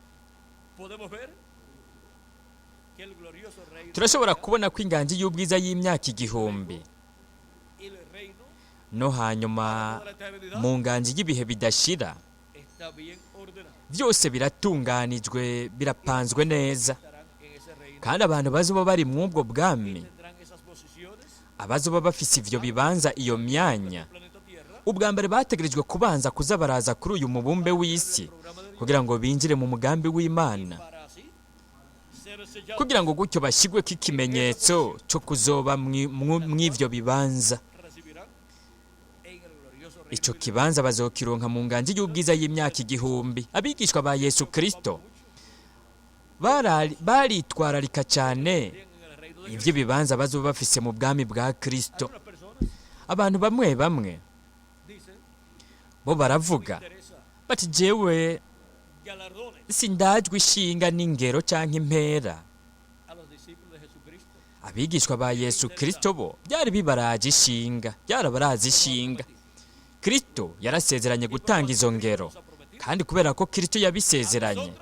Turashobora kubona ko inganji y'ubwiza y'imyaka 1000 no hanyuma mu nganji y'ibihe bidashira byose biratunganijwe, birapanzwe neza. Kandi abantu bazoba bari mw'ubwo bwami, abazoba bafise ivyo bibanza, iyo myanya, ubwa mbere bategerejwe kubanza kuza baraza kuri uyu mubumbe w'isi kugira ngo binjire mu mugambi w'Imana, kugira ngo gutyo bashyirweko ikimenyetso cyo kuzoba mw'ivyo bibanza. Ico kibanza bazokironka mu nganji y'ubwiza y'imyaka 1000. Abigishwa ba Yesu Kristo baritwararika cyane ivyo bibanza bazoba bafise mu bwami bwa Kristo. Abantu bamwe bamwe bo baravuga bati: jewe sindajwe ishinga n'ingero canke impera. Abigishwa ba Yesu Kristo bo byari bibaraje ishinga, byarabaraje ishinga. Kristo yarasezeranye gutanga izo ngero, kandi kubera ko Kristo yabisezeranye,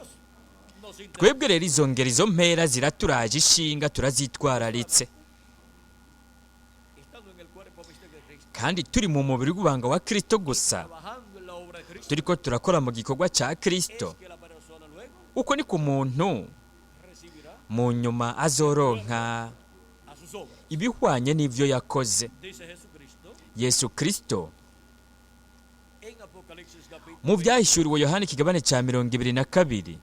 twebwe rero izo ngero, izo mpera ziraturaje ishinga, turazitwararitse. Kandi turi mu mubiri w'ubanga wa Kristo gusa, turiko turakora mu gikorwa cya Kristo, uko ni ku muntu mu nyuma azoronka ibihwanye n'ivyo yakoze. Yesu Kristo mu byahishuriwe Yohana ikigabane cya 22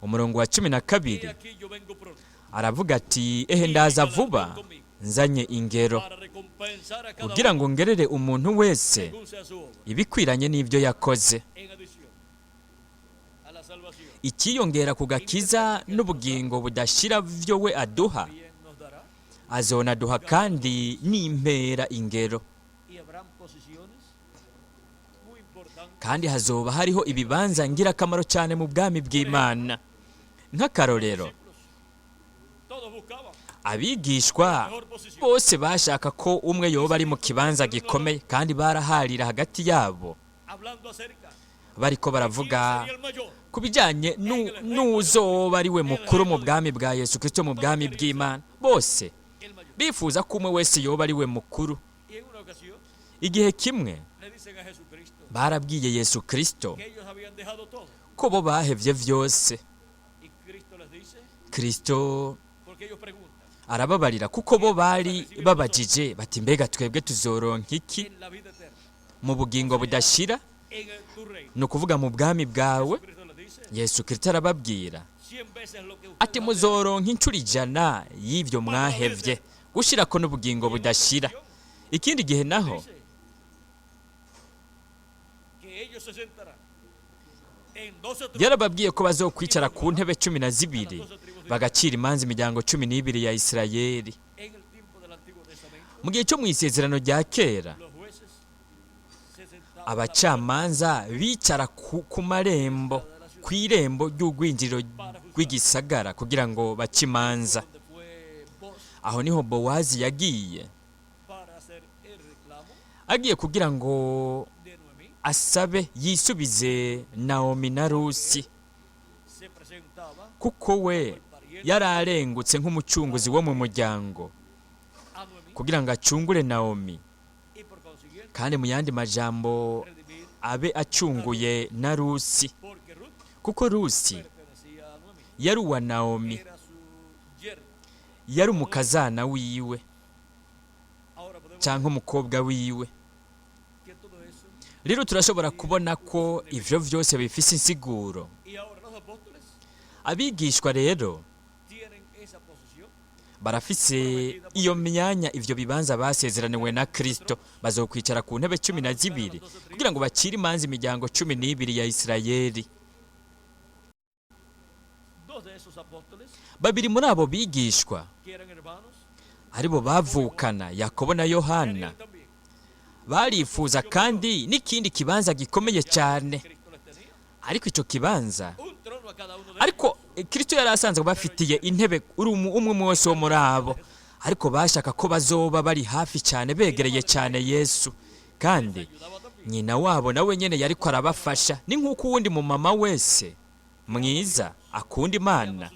umurongo wa 12 aravuga ati: ehe ndaza vuba nzanye ingero, kugira ngo ngerere umuntu wese ibikwiranye n'ibyo yakoze. Ikiyongera ku gakiza n'ubugingo budashira byo we aduha, azonaduha kandi n'impera, ingero. Kandi hazoba hariho ibibanza ngirakamaro cyane mu bwami bw'Imana. Nk'akarorero, abigishwa bose bashaka ko umwe yoba ari mu kibanza gikomeye, kandi baraharira hagati yabo bariko baravuga ku bijyanye n'uzoba ari we mukuru mu bwami bwa Yesu Kristo, mu bwami bw'Imana. Bose bifuza ko umwe wese yoba ari we mukuru. Igihe kimwe barabwiye Yesu Kristo ko bo bahevye vyose. Kristo arababarira, kuko bo bari babajije bati: mbega twebwe tuzoronka iki mu bugingo budashira, ni ukuvuga mu bwami bwawe? Yesu Kristo arababwira ati: muzoronka inshuro 100 y'ibyo mwahevye, gushirako n'ubugingo budashira. Ikindi gihe naho yarababwiye ko bazokwicara ku ntebe 12 bagacira imanza imiryango 12 ya Isirayeli. Mu gihe cyo mu isezerano rya kera, abacamanza bicara ku marembo, ku irembo ry'urwinjiriro rw'igisagara kugira ngo bace imanza. Aho niho Bowazi yagiye, agiye kugira ngo asabe yisubize Naomi na Rusi, kuko we yari arengutse nk'umucunguzi wo mu muryango kugira ngo acungure Naomi, kandi mu yandi majambo abe acunguye na Rusi, kuko Rusi yari uwa Naomi, Yari umukazana wiwe cyangwa umukobwa wiwe. Rero turashobora kubona ko ivyo vyose bifise insiguro. Abigishwa rero barafise iyo myanya, ivyo bibanza basezeraniwe na Kristo. Bazokwicara ku ntebe 12 kugira ngo bacire imanza imiryango 12 ya Isirayeli. Babiri muri abo bigishwa, aribo bavukana, Yakobo na Yohana, barifuza kandi n'ikindi kibanza gikomeye cyane, ariko icyo kibanza, ariko Kristo yari asanzwe bafitiye intebe umwe wese wo muri abo, ariko bashaka ko bazoba bari hafi cyane, begereye cyane Yesu. Kandi nyina wabo nawe nyine yariko arabafasha. Ni nk'uko uwundi mu mama wese mwiza akunda Imana,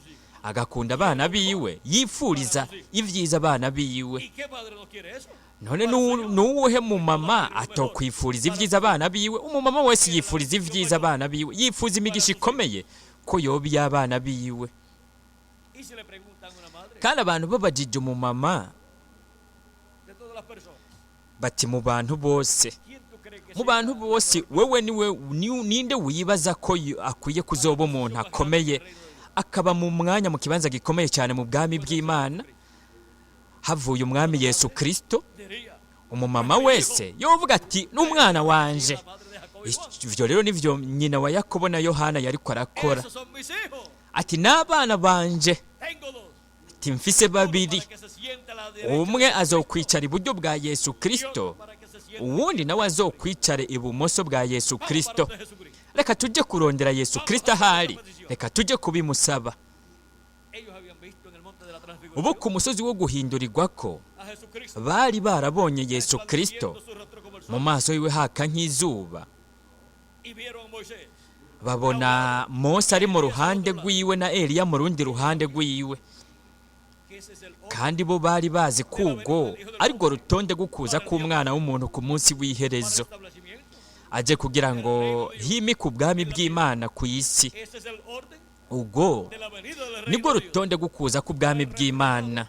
agakunda abana biwe, yifuriza ibyiza abana biwe. None nuwuhe mu mama atokwifuriza ibyiza abana biwe? Umumama wese yifuriza ibyiza abana biwe, yifuza imigisha ikomeye ko yoba iy'abana biwe. Kandi abantu babajije umumama bati: mu bantu bose, mu bantu bose, wewe niwe ninde wibaza ko akwiye kuzoba umuntu akomeye, akaba mu mwanya, mu kibanza gikomeye cyane mu bwami bw'Imana havuye umwami Yesu Kristo? Umumama wese yovuga ati: n'umwana wanje. Ivyo rero nivyo nyina wa Yakobo na Yohana yariko arakora, ati: n'abana banje, ati: mfise babiri, umwe azokwicara iburyo bwa Yesu Kristo, uwundi nawe azokwicare ibumoso bwa Yesu Kristo. Reka tujye kurondera Yesu Kristo ahari, reka tujye kubimusaba. Ubu ku musozi wo guhindurirwa ko bari barabonye Yesu Kristo, mu maso yiwe haka nk'izuba, babona Mose ari mu ruhande rw'iwe na Eliya mu rundi ruhande rw'iwe. Kandi bo bari bazi ko ubwo aribwo rutonde rw'ukuza k'umwana w'umuntu ku munsi w'iherezo, aje kugira ngo himike ubwami bw'Imana ku isi. Ubwo nibwo rutonde rw'ukuza k'ubwami bw'Imana.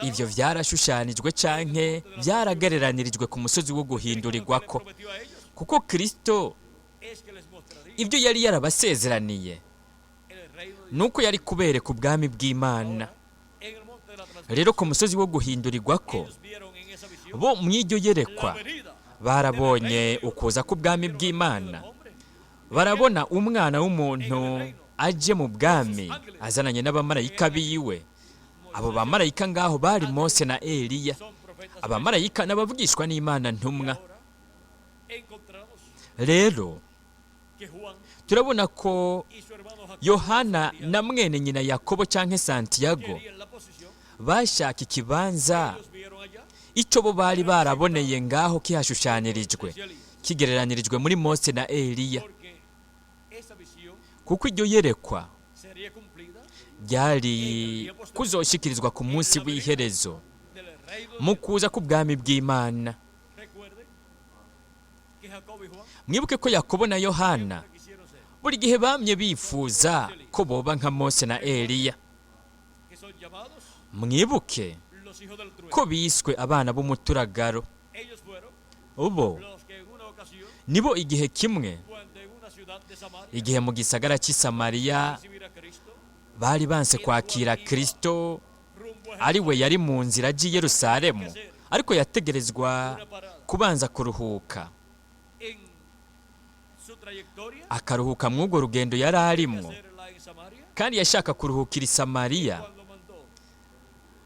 Ibyo byarashushanijwe canke byaragereranirijwe ku musozi wo guhindurirwako, kuko Kristo ibyo yari yarabasezeraniye nuko yari kubereka ubwami bw'Imana. Rero ku musozi wo guhindurirwako, bo mu iryo yerekwa barabonye ukuza k'ubwami bw'Imana, barabona umwana w'umuntu aje mu bwami azananye n'abamarayika biwe. Abo bamarayika ngaho bari Mose na Eliya. Abamarayika n'abavugishwa n'Imana, ntumwa. Rero turabona ko Yohana na mwene nyina Yakobo canke Santiago bashaka ikibanza icyo bo bari baraboneye ngaho kihashushanirijwe, kigereranirijwe muri Mose na Eliya, kuko iryo yerekwa ryari kuzoshikirizwa ku munsi w'iherezo mu kuza k'ubwami bw'Imana. Mwibuke ko Yakobo na Yohana buri gihe bamye bifuza ko boba nka Mose na Eliya. Mwibuke ko biswe abana b'umuturagaro. Ubo nibo igihe kimwe, igihe mu gisagara cy'i Samariya bari banse kwakira Kristo, ari we yari mu nzira agiye i Yerusalemu, ariko yategerezwa kubanza kuruhuka, akaruhuka muri urwo rugendo yari arimwo, kandi yashaka kuruhukira i Samariya.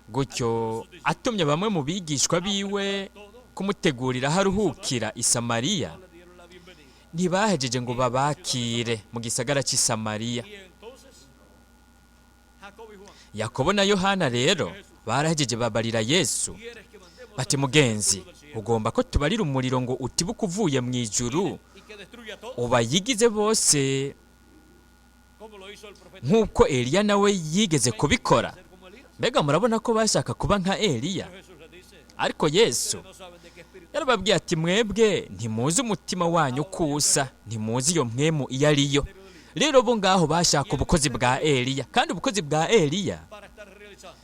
Gutyo atumye bamwe mu bigishwa biwe kumutegurira aho aruhukira i Samariya, ntibahejeje ngo babakire mu gisagara cy'i Samariya. Yakobo na Yohana rero barahejeje babarira Yesu bati: mugenzi, ugomba ko tubarira umuriro ngo utibuke uvuye mu ijuru ubayigize bose nk'uko Eliya nawe yigeze kubikora? Mbega murabona ko bashaka kuba nka Eliya? Ariko Yesu yarababwiye ati: mwebwe ntimuzi umutima wanyu uko usa, ntimuzi iyo mpwemu iyo ari yo. Rero bo ngaho bashaka ubukozi bwa Eliya, kandi ubukozi bwa Eliya
para estar realizando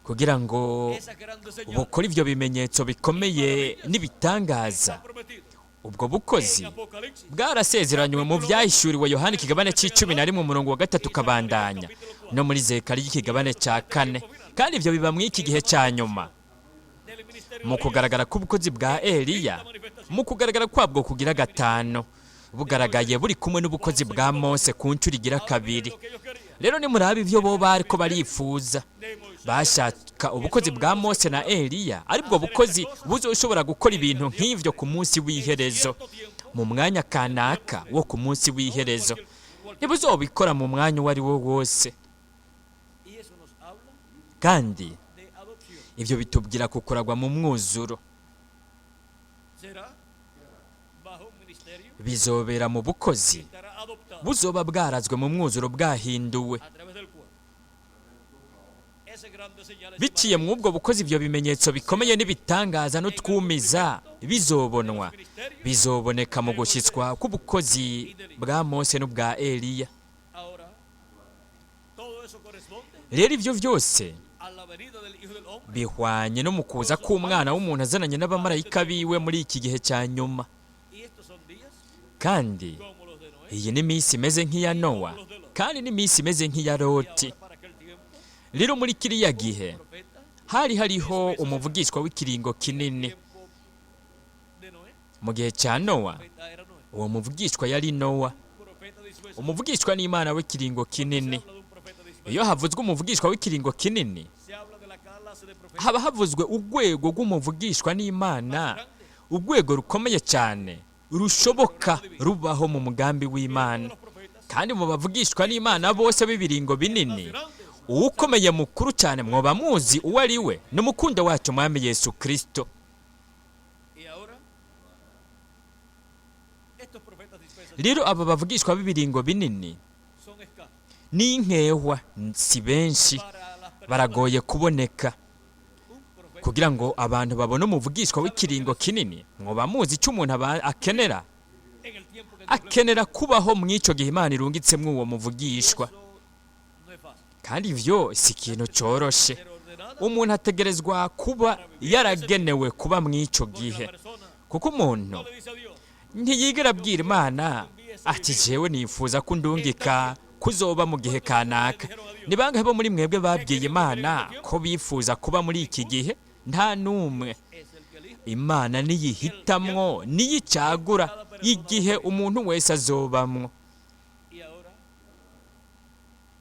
kugira ngo
esas grandes señales
bukore ivyo bimenyetso bikomeye n'ibitangaza.
prometido
Ubwo bukozi
en Apocalipsis
bwarasezeranywe mu byahishuriwe Yohana ikigabane c'11 umurongo wa 3 ukabandanya, no muri Zekariya ikigabane cya 4. Kandi ivyo biba muri iki gihe cya nyuma
del ministerio
mu kugaragara k'ubukozi bwa Eliya, mu kugaragara kwabwo kugira 5, bugaragaye buri kumwe n'ubukozi bwa Mose ku nshuro igira 2.
lo que ellos querían
Rero nimuraba ivyo bo bariko barifuza,
de Moisés
bashaka ubukozi bwa Mose na Eliya, aribwo bukozi buzoshobora gukora ibintu nk'ivyo ku munsi w'iherezo, mu mwanya kanaka wo ku munsi w'iherezo. Ntibuzobikora mu mwanya uwo ari wo wose.
Y eso nos habla
Kandi
de adopción.
ivyo bitubwira kukuragwa mu mwuzuro.
Será bajo un ministerio
Bizobera mu bukozi
estará adoptado
buzoba bwarazwe mu mwuzuro, bwahinduwe
a través del cual esas grandes señales y
biciye mu ubwo bukozi. Ivyo bimenyetso bikomeye n'ibitangaza n'utwumiza bizobonwa, bizoboneka mu gushyitswa k'ubukozi bwa Mose n'ubwa Eliya.
Ahora, todo eso corresponde
Rero ivyo vyose
a la venida del Hijo del Hombre
bihwanye no mu kuza k'umwana w'umuntu azananye n'abamarayika biwe muri iki gihe cya nyuma.
Y estos son días
Kandi
como los de Noé.
iyi ni iminsi imeze nk'iya Nowa, kandi ni iminsi imeze nk'iya
Y
Loti.
ahora para aquel tiempo,
Rero muri kiriya gihe
profeta,
hari hariho umuvugishwa w'ikiringo kinini.
tiempo de Noé,
Mu gihe cya Nowa,
profeta era Noé,
uwo muvugishwa yari Nowa,
profeta dispensacional.
umuvugishwa n'Imana w'ikiringo kinini.
Se habla de un profeta dispensacional.
Iyo havuzwe umuvugishwa w'ikiringo kinini,
Se habla de la clase de profeta
haba havuzwe urwego rw'umuvugishwa n'Imana, urwego rukomeye cyane rushoboka rubaho mu mugambi w'Imana.
los profetas
Kandi mu bavugishwa n'Imana bose b'ibiringo binini, uwukomeye mukuru cyane mwoba muzi uwo ari we, ni umukundo wacu Mwami Yesu Kristo.
Y ahora estos profetas dispensacionales
Rero aba bavugishwa b'ibiringo binini
son escasos
ni inkehwa, si benshi,
para las personas.
baragoye kuboneka.
Un profeta
Kugira ngo abantu babone umuvugishwa w'ikiringo kinini, mwoba muzi icyo umuntu aba akenera?
en el tiempo que Dios le
Akenera kubaho mw'ico gihe Imana irungitsemwo uwo muvugishwa.
Eso no es fácil.
Kandi ivyo si ikintu coroshe.
Ser ordenada
Umuntu ategerezwa kuba yaragenewe kuba mw'ico
porque
gihe,
la persona
kuko umuntu
no le dice a Dios
ntiyigera abwira Imana ati jewe nifuza ko undungika kuzoba mu gihe kanaka. Ni bangahe bo muri mwebwe babwiye Imana ko bifuza kuba muri iki gihe? Nta n'umwe.
es el que elige
Imana niyihitamwo, niyicagura igihe umuntu wese azobamwo.
Y ahora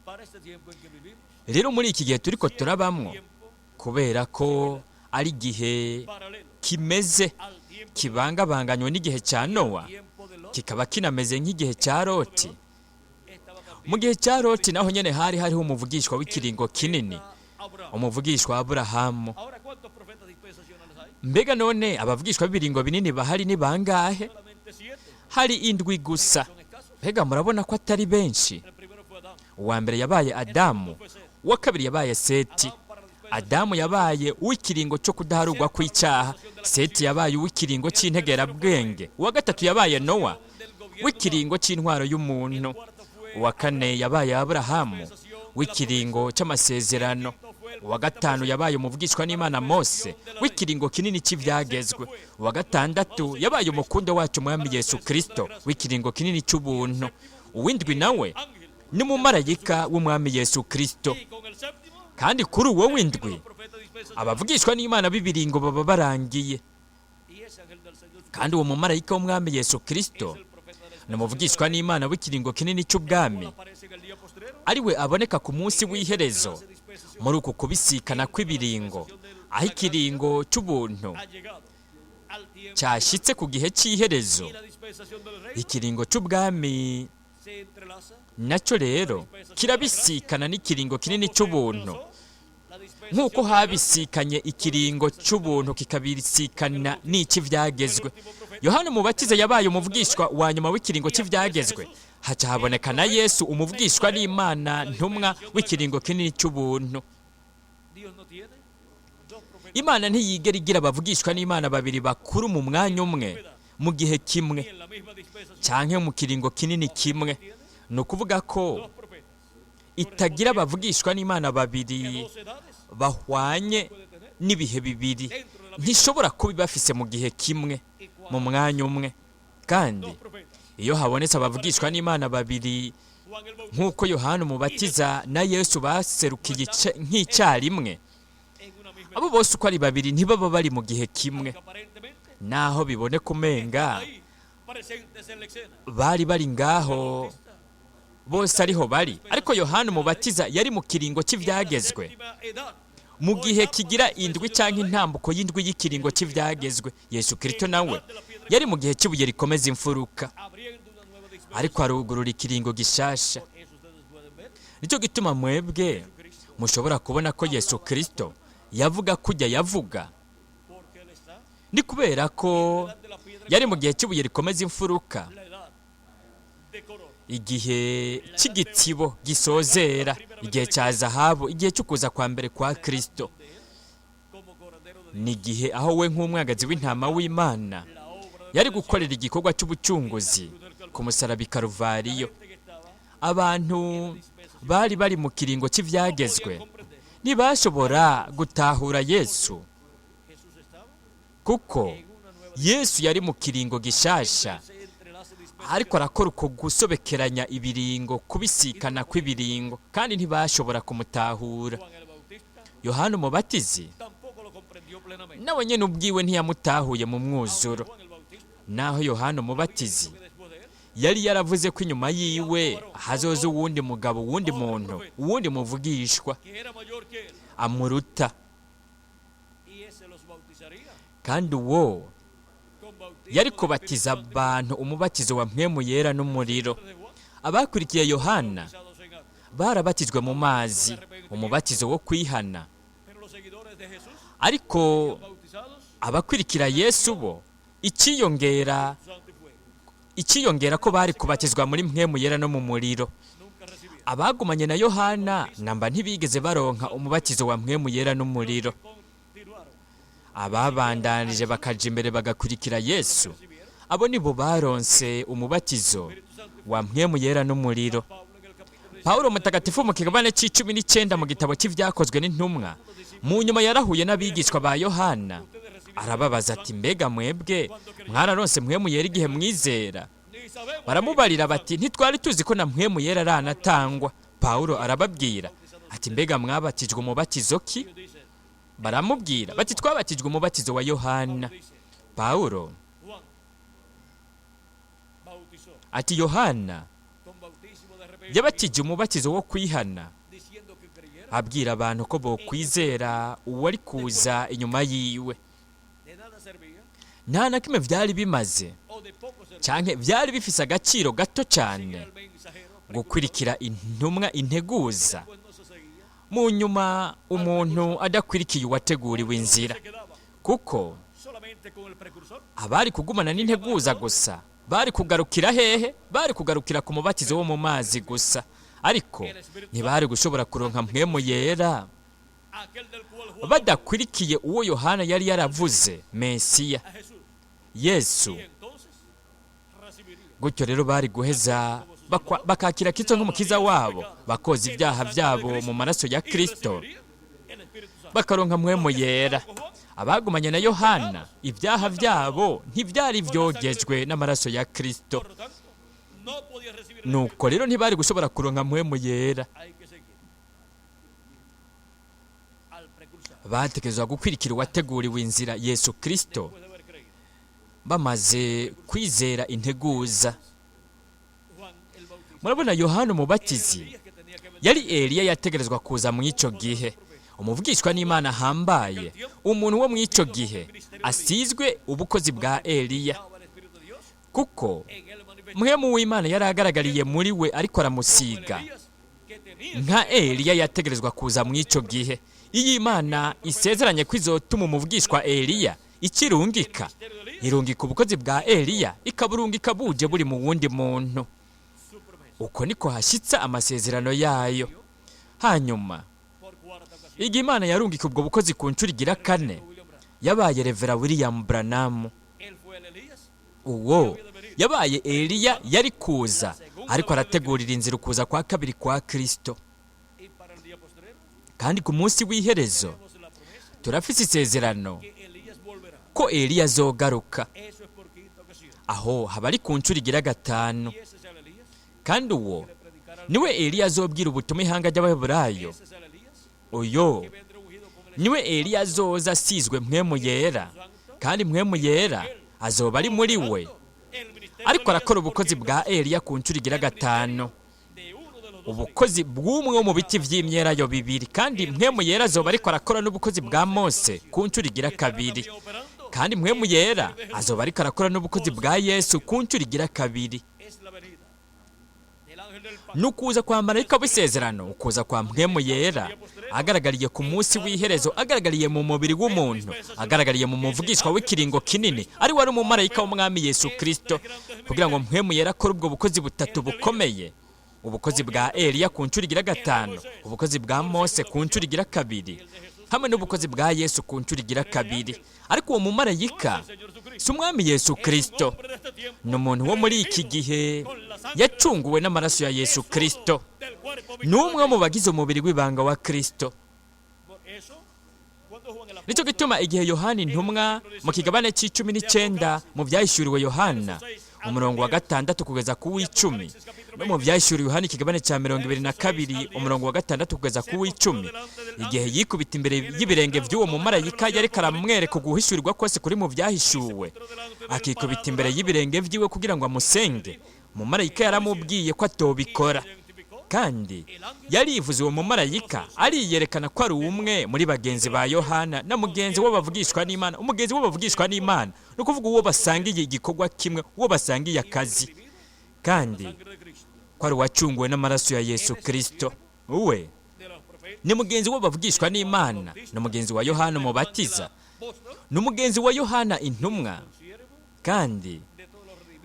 para este tiempo en que vivimos,
Rero muri iki gihe turiko turabamwo,
tiempo
kubera ko ari igihe
paralelo
kimeze
al tiempo
kibangabanganywe n'igihe cya Nowa,
tiempo de Lot
kikaba kinameze nk'igihe cya Loti.
estaba también
Mu gihe cya Loti naho nyene hari hariho umuvugishwa w'ikiringo kinini,
Abraham.
umuvugishwa wa Aburahamu.
Ahora, ¿cuántos profetas dispensacionales hay?
Mbega none abavugishwa b'ibiringo binini bahari ni bangahe?
Solamente 7.
Hari 7 gusa.
Son escasos.
Mbega murabona ko atari benshi?
El primero fue Adán.
Uwa mbere yabaye Adamu,
Fue Set.
uwa kabiri yabaye Seti.
Adán para la dispensación
Adamu yabaye uw'ikiringo cyo kudaharugwa kw'icyaha, Seti yabaye uw'ikiringo cy'integerabwenge, uwa gatatu yabaye Nowa
del gobierno
w'ikiringo cy'intwaro y'umuntu,
cuarto fue
uwa kane yabaye Aburahamu w'ikiringo cy'amasezerano, uwa gatanu yabaye umuvugishwa n'Imana Mose w'ikiringo kinini cy'ibyagezwe, uwa gatandatu yabaye umukundo wacu Mwami Yesu Kristo w'ikiringo kinini cy'ubuntu, uw'indwi nawe
ángel.
ni umumarayika w'Umwami Yesu Kristo.
Y con el séptimo,
Kandi kuri uwo w'indwi
los profetas dispensacionales.
abavugishwa n'Imana b'ibiringo baba barangiye.
Y ese ángel del Señor
Kandi uwo mumarayika w'Umwami Yesu Kristo
es el profeta de la
ni umuvugishwa n'Imana w'ikiringo kinini cy'ubwami,
aparece en el día postrero.
ari we aboneka ku munsi w'iherezo.
Clase dispensación
Muri uku kubisikana kw'ibiringo, aho ikiringo cy'ubuntu
ha llegado al tiempo
cyashyitse ku gihe cy'iherezo,
y la dispensación del reino
ikiringo cy'ubwami
se entrelaza
nacyo rero kirabisikana n'ikiringo kinini cy'ubuntu,
la dispensación
nk'uko habisikanye ikiringo cy'ubuntu kikabisikana n'icy'ibyagezwe. Yohana Umubatiza yabaye umuvugishwa wa nyuma w'ikiringo cy'ibyagezwe, haca haboneka na Yesu umuvugishwa n'Imana ntumwa w'ikiringo kinini cy'ubuntu.
Dios no tiene dos profetas
Imana ntiyigera igira abavugishwa n'Imana babiri bakuru mu mwanya umwe, mu gihe kimwe,
ni en la misma dispensación
canke mu kiringo kinini kimwe. Ni ukuvuga ko itagira abavugishwa n'Imana babiri bahwanye n'ibihe bibiri. Ntishobora kuba ibafise mu gihe kimwe, mu mwanya umwe. Kandi iyo habonetse abavugishwa n'Imana babiri, nk'uko Yohana Umubatiza na Yesu baserukiye nk'icyarimwe, abo bose uko ari babiri ntibaba bari mu gihe kimwe, naho biboneka umenga bari bari ngaho bose ariho bari. Ariko Yohana Umubatiza yari mu kiringo cy'ibyagezwe, mu gihe kigira indwi cyangwa intambuko y'indwi y'ikiringo cy'ibyagezwe. Yesu Kristo nawe yari mu gihe cy'ibuye rikomeza imfuruka, ariko arugurura ikiringo gishasha. Nicyo gituma mwebwe mushobora kubona ko Yesu Kristo yavuga kujya yavuga, ni kubera ko yari mu gihe cy'ibuye rikomeza imfuruka, igihe cy'igitsibo gisozera, igihe cya zahabu, igihe cyo kuza kwa mbere kwa Kristo. Ni igihe aho we nk'umwagazi w'intama w'Imana yari gukorera igikorwa cy'ubucunguzi ku musaraba i Karuvariyo. Abantu bari bari mu kiringo cy'ibyagezwe ntibashobora gutahura Yesu, kuko Yesu yari mu kiringo gishasha, ariko arakora uko gusobekeranya ibiringo, kubisikana kw'ibiringo, kandi ntibashobora kumutahura. Yohana Umubatizi nawe nyine ubwiwe ntiyamutahuye mu mwuzuro. Naho Yohana Umubatizi yari yaravuze ko inyuma yiwe hazoza uwundi mugabo, uwundi muntu, uwundi muvugishwa amuruta, kandi uwo yari kubatiza abantu umubatizo wa mpwemu yera n'umuriro. Abakurikiye Yohana barabatijwe mu mazi, umubatizo wo kwihana. Ariko abakurikira Yesu bo ikiyongera ko bari kubatizwa muri mpwemu yera no mu muriro. Abagumanye na Yohana namba ntibigeze baronka umubatizo wa mpwemu yera n'umuriro. Ababandanije bakaja imbere bagakurikira Yesu, abo nibo baronse umubatizo wa mpwemu yera n'umuriro. Pawulo mutagatifu mu kigabane c'19 mu gitabo cy'ibyakozwe n'intumwa, mu nyuma yarahuye n'abigishwa ba Yohana, arababaza ati: mbega mwebwe mwararonse mpwemu yera igihe mwizera? Baramubarira bati: ntitwari tuzi ko na mpwemu yera aranatangwa. Pawulo arababwira ati: mbega mwabatijwe umubatizo ki? Baramubwira bati: twabatijwe umubatizo wa Yohana. Pawulo ati: Yohana yabatije umubatizo wo kwihana, abwira abantu ko bokwizera uwari kuza inyuma yiwe. Nta na kimwe byari bimaze, canke byari bifise agaciro gato cyane gukurikira intumwa integuza, mu nyuma umuntu adakwirikiye uwateguriwe inzira, kuko abari kugumana n'integuza gusa bari kugarukira hehe? Bari kugarukira ku mubatizo wo mu mazi gusa, ariko ntibari gushobora kuronka mpwemu yera badakwirikiye uwo Yohana yari yaravuze, Mesiya Yesu. Gutyo rero bari guheza bakakira Kristo nk'umukiza wabo, bakoza ibyaha byabo mu maraso ya Kristo, bakaronka mpwemu yera. Abagumanye na Yohana ibyaha byabo ntibyari byogejwe n'amaraso ya Kristo, nuko rero ntibari gushobora kuronka mpwemu yera. Batekerezwa gukwirikira uwateguriwe inzira, Yesu Kristo, bamaze kwizera integuza. Murabona, Yohana Umubatizi yari Eliya yategerezwa kuza mu icyo gihe, umuvugishwa n'Imana ahambaye, umuntu wo mu icyo gihe asizwe ubukozi bwa Eliya, kuko mpwemu w'Imana yari agaragariye muri we ariko aramusiga nka Eliya yategerezwa kuza mu icyo gihe. Iyo Imana isezeranye ko izotuma umuvugishwa Eliya ikirungika, irungika ubukozi bwa Eliya, ikaburungika buje buri mu wundi muntu. Uko niko hashyitsa amasezerano yayo. Hanyuma igihe Imana yarungika ubwo bukozi ku nshuro igira kane, yabaye Revera William Branham. Uwo yabaye Eliya yari kuza Ariko arategurira inzira ukuza kwa kabiri kwa Kristo. Kandi ku munsi w'iherezo turafise isezerano ko Eliya azogaruka. Aho haba ari ku nshuro igira gatanu. Kandi uwo niwe Eliya azobwira ubutumwa ihanga ry'Abaheburayo. Uyo niwe Eliya azoza asizwe mpwemu yera, kandi mpwemu yera azoba ari muri we, ariko arakora ubukozi bwa Eliya ku nshuro igira gatanu, ubukozi bw'umwe wo mu biti vy'imyelayo bibiri. Kandi mpwemu yera azoba ariko arakora n'ubukozi bwa Mose ku nshuro igira kabiri, kandi mpwemu yera azoba ariko arakora n'ubukozi bwa Yesu ku nshuro igira kabiri. Nukuza kwa marayika w'isezerano, ukuza kwa mpwemu yera agaragariye ku munsi w'iherezo, agaragariye mu mubiri w'umuntu, agaragariye mu muvugishwa w'ikiringo kinini, ari wari umumarayika w'umwami Yesu Kristo, kugira ngo mpwemu yera akore ubwo bukozi butatu bukomeye: ubukozi bwa Eliya ku nshuro igira gatanu, ubukozi bwa Mose ku nshuro igira kabiri, hamwe n'ubukozi bwa Yesu ku nshuro igira kabiri. Ariko uwo mumarayika si umwami Yesu Kristo, ni umuntu wo muri iki gihe yacunguwe n'amaraso ya Yesu Kristo, ni umwe mu bagize umubiri w'ibanga wa Kristo. Nicyo gituma igihe Yohana intumwa mu kigabane c'19 mu byahishuriwe Yohana umurongo wa 6 kugeza ku w'10, no mu byahishuriwe Yohana ikigabane cya 22 umurongo wa 6 kugeza ku w'10, igihe yikubita imbere y'ibirenge by'uwo mumarayika yariko aramwereka uguhishurirwa kose kuri mu byahishuwe, akikubita imbere y'ibirenge vyiwe kugira ngo amusenge, umumarayika yaramubwiye ko atobikora. Kandi yarivuze uwo mumarayika ariyerekana ko ari umwe muri bagenzi ba Yohana na mugenzi w'abavugishwa n'Imana. Umugenzi w'abavugishwa n'Imana ni ukuvuga uwo basangiye igikorwa kimwe, uwo basangiye akazi, kandi ko ari uwacunguwe n'amaraso ya Yesu Kristo. Uwe ni mugenzi w'abavugishwa n'Imana, ni mugenzi wa Yohana umubatiza, ni umugenzi wa Yohana intumwa, kandi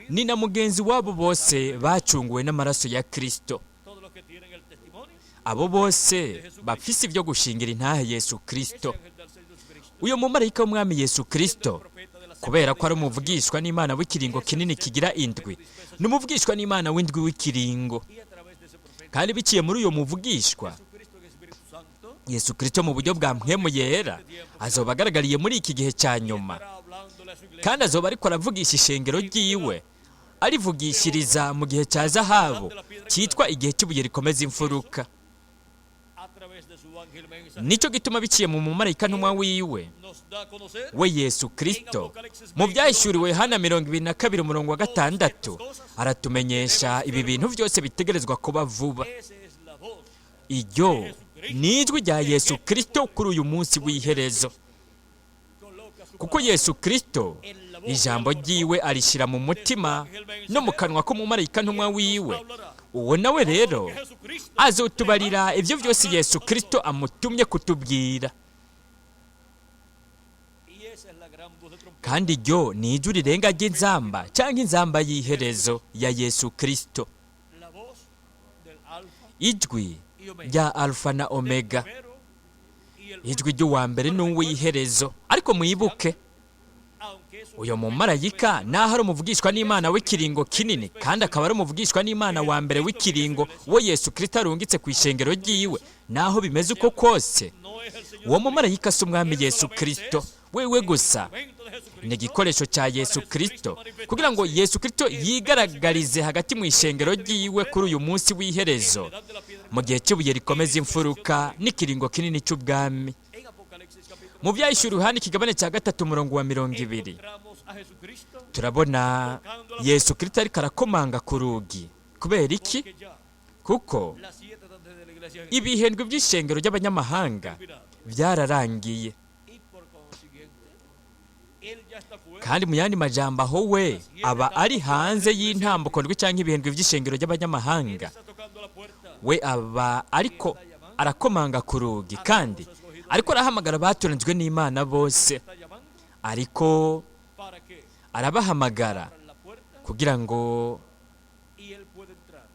ni na mugenzi wabo bose bacunguwe n'amaraso ya Kristo. Abo bose bafise ibyo gushingira intahe Yesu Kristo. Uyo mumarayika w'umwami Yesu Kristo, kubera ko ari umuvugishwa n'Imana w'ikiringo kinini kigira indwi, ni umuvugishwa n'Imana w'indwi w'ikiringo. Kandi biciye muri uyo muvugishwa Yesu Kristo mu buryo bwa mpwemu yera azoba agaragariye muri iki gihe cya nyuma, kandi azoba ariko aravugisha ishengero ryiwe, arivugishiriza mu gihe cya zahabu cyitwa igihe cy'ibuye rikomeza imfuruka. Nicyo gituma biciye mu mumarayika ntumwa wiwe we Yesu Kristo mu byahishuriwe Yohana 22 umurongo wa 6 aratumenyesha ibi bintu byose bitegerezwa kuba vuba. Iryo ni ijwi rya Yesu Kristo kuri uyu munsi w'iherezo, kuko Yesu Kristo ijambo ryiwe arishyira mu mutima no mu kanwa k'umumarayika ntumwa wiwe. Uwo nawe rero azotubarira ibyo byose Yesu Kristo amutumye kutubwira. Kandi iryo ni ijwi rirenga ry'inzamba cyangwa inzamba y'iherezo ya Yesu Kristo, ijwi rya Alfa na Omega, ijwi ry'uwa mbere n'uw'iherezo. Ariko mwibuke uyo mumarayika naho ari umuvugishwa n'Imana w'ikiringo kinini, kandi akaba ari umuvugishwa n'Imana wa mbere w'ikiringo wo Yesu Kristo arungitse ku ishengero ryiwe, naho bimeze uko kose uwo mumarayika si umwami Yesu Kristo wewe gusa, ni igikoresho cya Yesu Kristo kugira ngo Yesu Kristo yigaragarize hagati mu ishengero ryiwe kuri uyu munsi w'iherezo, mu gihe cy'ibuye rikomeza imfuruka n'ikiringo kinini cy'ubwami. Mu byahishuriwe Yohana ikigabane cya 3 umurongo wa 20 turabona Yesu Kristo ariko arakomanga ku rugi. Kubera iki? Kuko ibihendwe by'ishengero ry'abanyamahanga byararangiye. Kandi mu yandi majambo aho we aba ari hanze y'intambuko ndwi cyangwa ibihendwe by'ishengero ry'abanyamahanga, we aba ariko arakomanga ku rugi, kandi ariko arahamagara abatoranijwe n'Imana bose, ariko arabahamagara kugira ngo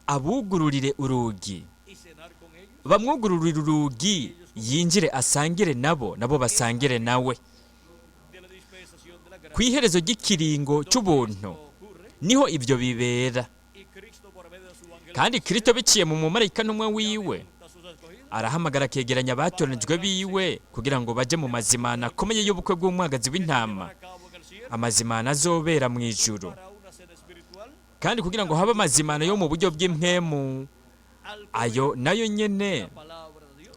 abugururire urugi, bamwugururire urugi yinjire asangire nabo, nabo basangire nawe. Ku iherezo ry'ikiringo cy'ubuntu niho ibyo bibera. Kandi Kristo biciye mu mumarayika ntumwe wiwe arahamagara akegeranya abatoranijwe biwe kugira ngo baje mu mazimana akomeye y'ubukwe bw'umwagazi w'intama, amazimana azobera mu ijuru. Kandi kugira ngo habe amazimana yo mu buryo bw'impwemu, ayo nayo nyene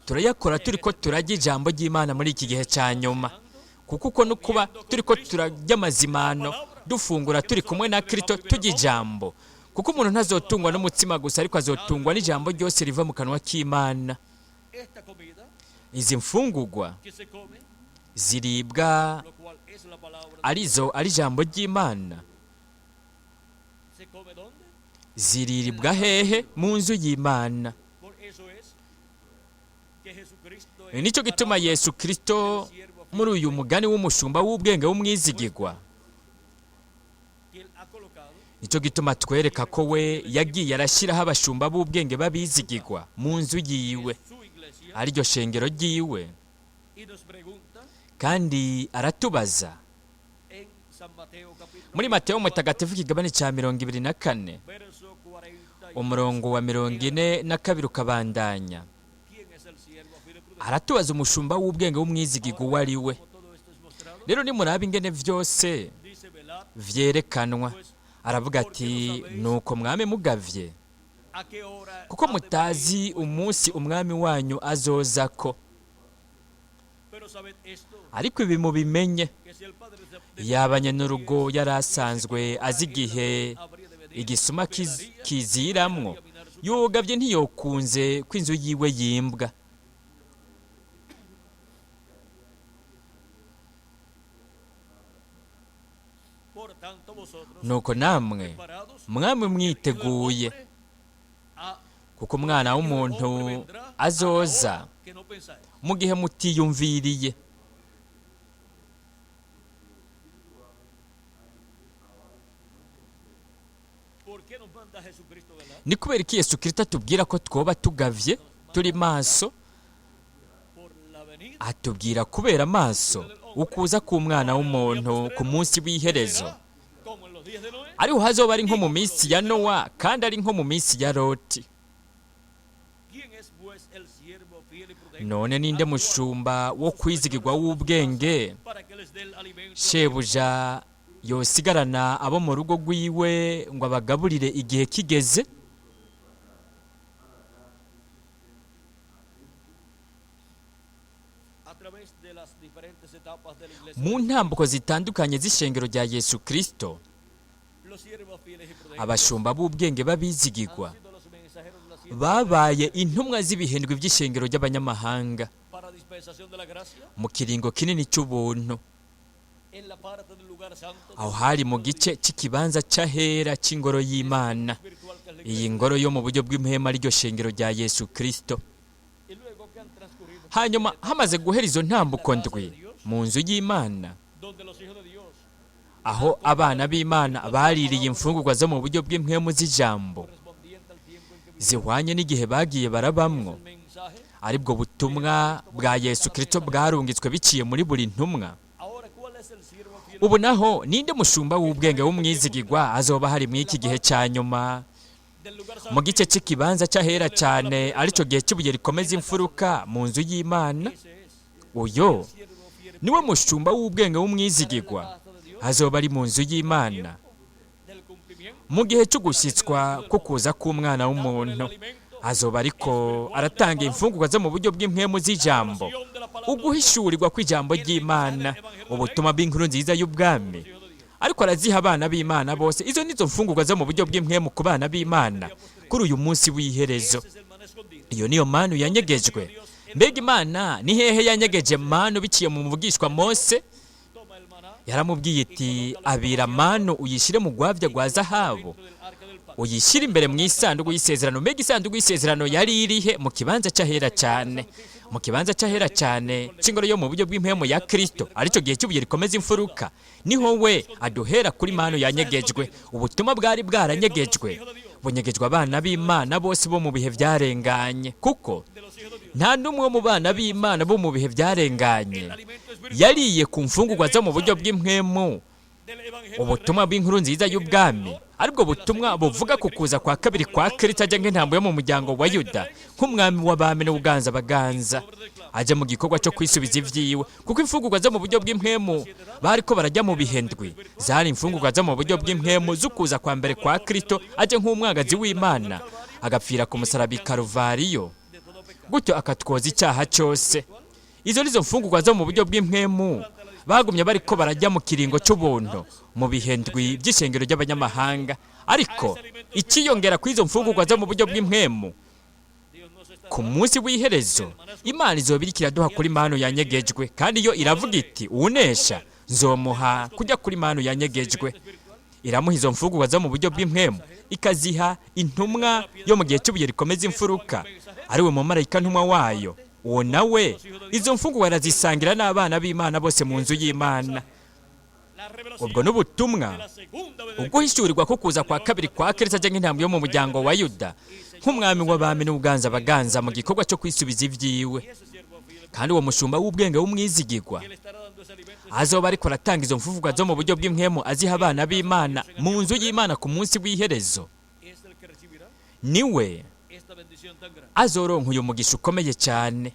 turayakora turiko turarya ijambo ry'Imana muri iki gihe cya nyuma, kuko uko no kuba turiko turarya amazimano, dufungura turi kumwe na Kristo turya ijambo, kuko umuntu ntazotungwa n'umutsima gusa, ariko azotungwa n'ijambo ryose riva mu kanwa k'Imana. Izi mfungugwa ziribwa arizo ari ijambo ry'Imana, ziriribwa hehe? Mu nzu y'Imana. Nicyo gituma Yesu Kristo muri uyu mugani w'umushumba w'ubwenge w'umwizigigwa, nicyo gituma twereka ko we yagiye arashyiraho abashumba b'ubwenge b'abizigigwa mu nzu yiwe, ariryo shengero ryiwe. Kandi aratubaza muri Mateyo mutagatifu ikigabane cya 24 umurongo wa 42 ukabandanya, aratubaza umushumba w'ubwenge w'umwizigigwa uwo ari we. Rero nimuraba ingene vyose vyerekanwa, aravuga ati nuko mwame mugavye, kuko mutazi umunsi umwami wanyu azozako. Ariko ibi mubimenye, yabanye n'urugo yari asanzwe azi igihe igisuma kiziramwo, yugavye ntiyokunze ko inzu yiwe yimbwa. Nuko namwe mwamwe mwiteguye, kuko umwana w'umuntu azoza mu gihe mutiyumviriye. Ni kubera iki Yesu Kristo atubwira ko twoba tugavye turi maso? Atubwira kubera amaso ukuza k'umwana w'umuntu ku munsi w'iherezo, ariho hazoba ari nko mu minsi ya Nowa, kandi ari nko mu minsi ya Loti. None ninde mushumba wo kwizigirwa w'ubwenge shebuja yosigarana abo mu rugo rwiwe ngo abagaburire igihe kigeze? Mu ntambuko zitandukanye z'ishengero rya Yesu Kristo, abashumba b'ubwenge b'abizigirwa babaye intumwa z'ibihindwe by'ishengero ry'abanyamahanga mu kiringo kinini cy'ubuntu. Aho hari mu gice cy'ikibanza cy'ahera cy'ingoro y'Imana, iyi ngoro yo mu buryo bw'impema ariryo shengero rya Yesu Kristo. Hanyuma hamaze guhera izo ntambuko ndwi mu nzu y'Imana, aho abana b'Imana baririye imfungurwa zo mu buryo bw'impwemu z'ijambo zihwanye n'igihe bagiye barabamwo, aribwo butumwa bwa Yesu Kristo bwarungitswe biciye muri buri ntumwa. Ubu naho ninde mushumba w'ubwenge w'umwizigirwa azoba hari muri iki gihe cya nyuma, mu gice cy'ikibanza cy'ahera cyane, aricyo gihe cy'ibuye rikomeza imfuruka mu nzu y'Imana? Uyo niwe mushumba w'ubwenge w'umwizigirwa azoba ari mu nzu y'Imana mu gihe cyo gushyitswa ko kuza k'umwana w'umuntu. Azoba ariko aratanga imfungurwa zo mu buryo bw'impwemu z'ijambo, uguhishurirwa kw'ijambo ry'Imana, ubutumwa bw'inkuru nziza y'ubwami, ariko araziha abana b'Imana bose. Izo nizo mfungurwa zo mu buryo bw'impwemu ku bana b'Imana kuri uyu munsi w'iherezo. Iyo niyo manu yanyegejwe. Mbega Imana ni hehe yanyegeje manu biciye mu muvugishwa Mose? Yaramubwiye iti abira manu uyishyire mu rwabya rwa zahabu, uyishyire imbere mu isanduku y'isezerano. Mbega isanduku y'isezerano yari irihe? Mu kibanza cy'ahera cyane, mu kibanza cy'ahera cyane cy'ingoro yo mu buryo bw'impemu ya Kristo, aricyo gihe cy'ibuye rikomeza imfuruka. Niho we aduhera kuri manu yanyegejwe. Ubutumwa bwari bwaranyegejwe bunyegejwe abana b'Imana bose bo mu bihe byarenganye, kuko nta n'umwe wo mu bana b'Imana bo mu bihe byarenganye yariye ku mfungurwa zo mu buryo bw'impwemu, ubutumwa bw'inkuru nziza y'ubwami, Aribwo butumwa buvuga ku kuza kwa kabiri kwa Kristo ajya nk'intambo yo mu muryango wa Yuda, nk'umwami w'abami n'ubuganza baganza, ajya mu gikorwa cyo kwisubiza ibyiwe, kuko imfungurwa zo mu buryo bw'impwemu bariko barajya mu bihendwi zari imfungurwa zo mu buryo bw'impwemu z'ukuza kwa mbere kwa Kristo ajya nk'umwagazi w'Imana, agapfira ku musaraba i Karuvariyo, gutyo akatwoza icyaha cyose. Izo nizo mfungurwa zo mu buryo bw'impwemu bagumye bariko barajya mu kiringo cy'ubuntu mu bihendwi by'ishengero ry'abanyamahanga. Ariko ikiyongera kuri izo mfungurwa zo mu buryo bw'impwemu, ku munsi w'iherezo Imana izoba iriko iraduha kuri manu yanyegejwe, kandi yo iravuga iti: uwunesha nzomuha kujya kuri manu yanyegejwe. Iramuha izo mfungurwa zo mu buryo bw'impwemu, ikaziha intumwa yo mu gihe cy'ibuye rikomeza imfuruka, ariwe mumarayika ntumwa wayo. Uwo nawe izo mfungurwa arazisangira n'abana b'Imana bose mu nzu y'Imana. Ubwo n'ubutumwa ubwo ko kuza kwa kabiri kwa Kristo ajya nk'intambwe yo mu muryango wa Yuda, nk'umwami w'abami n'ubuganza baganza mu gikorwa cyo kwisubiza ibyiwe. Kandi uwo mushumba w'ubwenge w'umwizigirwa azoba ariko aratanga izo mfungurwa zo mu buryo bw'impwemu, aziha abana b'Imana mu nzu y'Imana ku munsi w'iherezo, niwe azoronka uyu mugisha ukomeye cyane.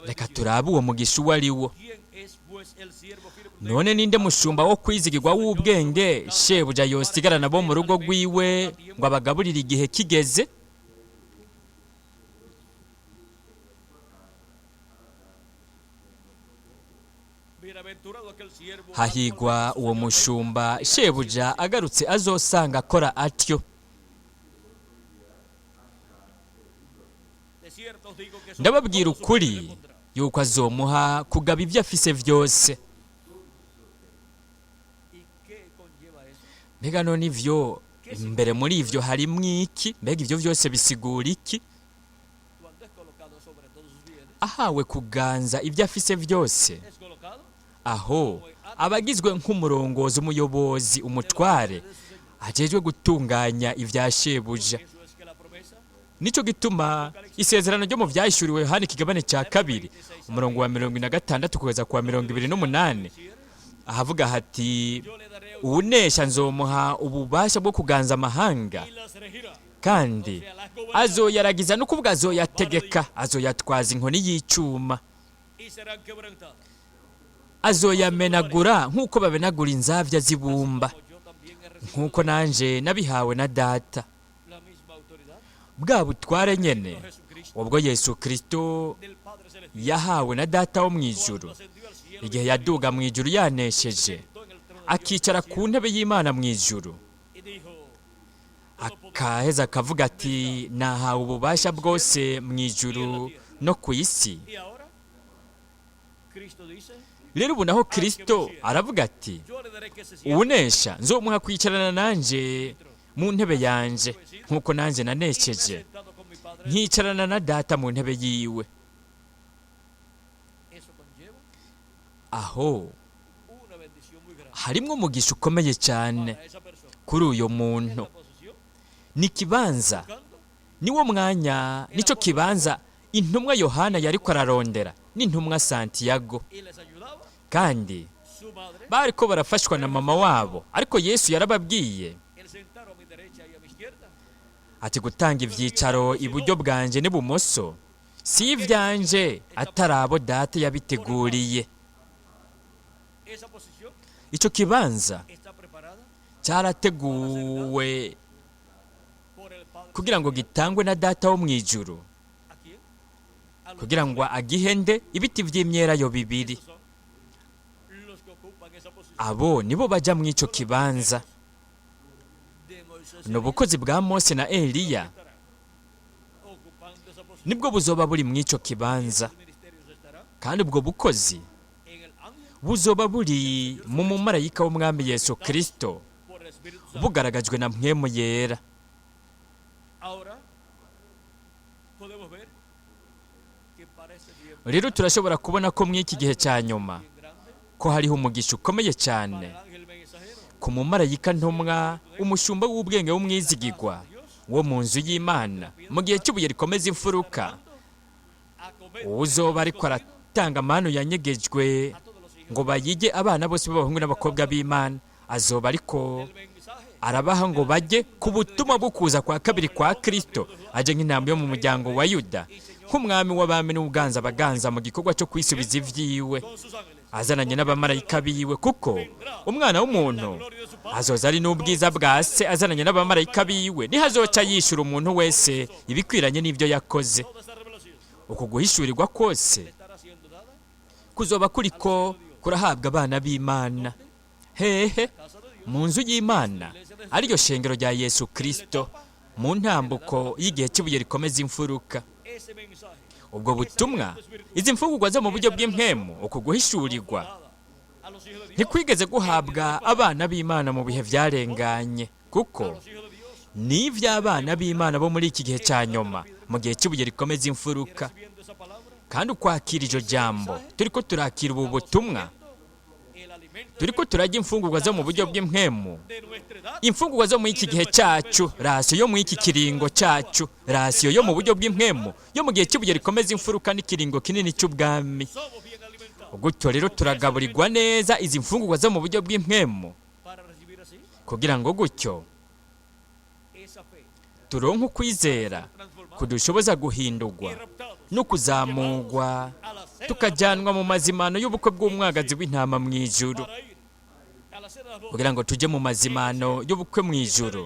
Reka turabe uwo mugisha uwo ari wo. None ninde mushumba wo kwizigirwa w'ubwenge shebuja yosigarana bo mu rugo rwiwe ngo abagaburire igihe kigeze? Hahigwa uwo mushumba shebuja agarutse azosanga akora atyo. Ndababwira ukuri yuko azomuha kugaba ibyo afise byose. Mbega none ivyo imbere muri ivyo harimwo iki? Mbega ivyo vyose bisigura iki? Ahawe kuganza ibyo afise byose, aho abagizwe nk'umurongozi, umuyobozi, umutware ajejwe gutunganya ibya shebuja. Nico gituma isezerano ryo mu byahishuriwe Yohana ikigabane cya kabiri umurongo wa 46 kugeza ku wa 28, ahavuga hati: uwunesha nzomuha ububasha bwo kuganza amahanga, kandi azoyaragiza, no kuvuga azoyategeka, azoyatwaza inkoni y'icuma, azoyamenagura nk'uko bamenagura inzabya z'ibumba, nk'uko nanje nabihawe na Data. Bwa butware nyene ubwo Yesu Kristo yahawe na Data wo mu ijuru igihe yaduga mu ijuru yanesheje, akicara ku ntebe y'Imana mu ijuru, akaheza akavuga ati: nahawe ububasha bwose mu ijuru no ku isi. Rero ubu naho Kristo aravuga ati: uwunesha nzomuha kwicarana nanje mu ntebe yanje, nk'uko nanjye nanesheje nkicarana na Data mu ntebe yiwe. Aho harimwo umugisha ukomeye cyane kuri uyu muntu. Ni kibanza, niwo mwanya, nicyo kibanza intumwa Yohana yariko ararondera n'intumwa Santiago, kandi bariko barafashwa na mama wabo. Ariko Yesu yarababwiye ati: gutanga ibyicaro iburyo bwanje n'ibumoso si ibyanje, atari abo Data yabiteguriye. Icyo kibanza cyarateguwe kugira ngo gitangwe na Data wo mu ijuru, kugira ngo agihende ibiti by'imyelayo bibiri. Abo nibo bajya mu icyo kibanza. Ni ubukozi bwa Mose na Eliya nibwo buzoba buri mu icyo kibanza, kandi ubwo bukozi buzoba buri mu mumarayika w'umwami Yesu Kristo, bugaragajwe na mpwemu yera. Rero turashobora kubona ko muri iki gihe cya nyuma ko hariho umugisha ukomeye cyane ku mumarayika ntumwa, umushumba w'ubwenge w'umwizigirwa wo mu nzu y'Imana mu gihe cy'ibuye rikomeza imfuruka, uzoba ariko aratanga amanu yanyegejwe ngo bayige abana bose b'abahungu n'abakobwa b'Imana, azoba ariko Arabaha ngo bajye ku butumwa bwo kuza kwa kabiri kwa Kristo, aje nk'intambwe yo mu muryango wa Yuda, nk'umwami w'abami n'uganza abaganza mu gikorwa cyo kwisubiza ivyiwe,
con sus ángeles.
Azananye n'abamarayika biwe, kuko umwana w'umuntu azoza ari n'ubwiza bwa se azananye n'abamarayika biwe, niho azoca yishyura umuntu wese ibikwiranye n'ibyo yakoze.
Toda esta revelación
Uku guhishurirwa kose
estará siendo dada
kuzoba kuriko kurahabwa abana b'Imana hehe?
casa de Dios.
Mu nzu y'Imana, ariryo shengero rya Yesu Kristo, mu ntambuko y'igihe cy'ibuye rikomeza imfuruka.
Ese mensaje
Ubwo butumwa, izi mfungurwa zo mu buryo bw'impemu, uku guhishurirwa
dada a los hijos de Dios,
ntikwigeze guhabwa abana b'Imana mu bihe byarenganye, kuko
a los hijos de Dios
ni iby'abana b'Imana bo muri iki gihe cya nyuma, mu gihe cy'ibuye rikomeza imfuruka.
Recibiendo esa palabra,
Kandi ukwakira iryo jambo, turiko turakira ubu butumwa,
el alimento
turiko turarya imfungurwa zo mu buryo bw'impemu,
de nuestra edad
imfungurwa zo muri iki gihe cyacu, rasiyo yo muri iki kiringo cyacu, rasiyo yo mu buryo bw'impemu yo mu gihe cy'ibuye rikomeza imfuruka n'ikiringo kinini cy'ubwami.
Somos bien alimentados
Gutyo rero turagaburirwa neza izi mfungurwa zo mu buryo bw'impemu
para recibir así
kugira ngo gutyo
esa fe
turonke ukwizera
transformada
kudushoboza guhindurwa
y raptados
no kuzamurwa,
a la cena
tukajyanwa mu mazimano y'ubukwe bw'umwagazi w'intama mu ijuru.
para ir a la cena de las bodas.
Kugira ngo tujye mu mazimano y'ubukwe mu ijuru,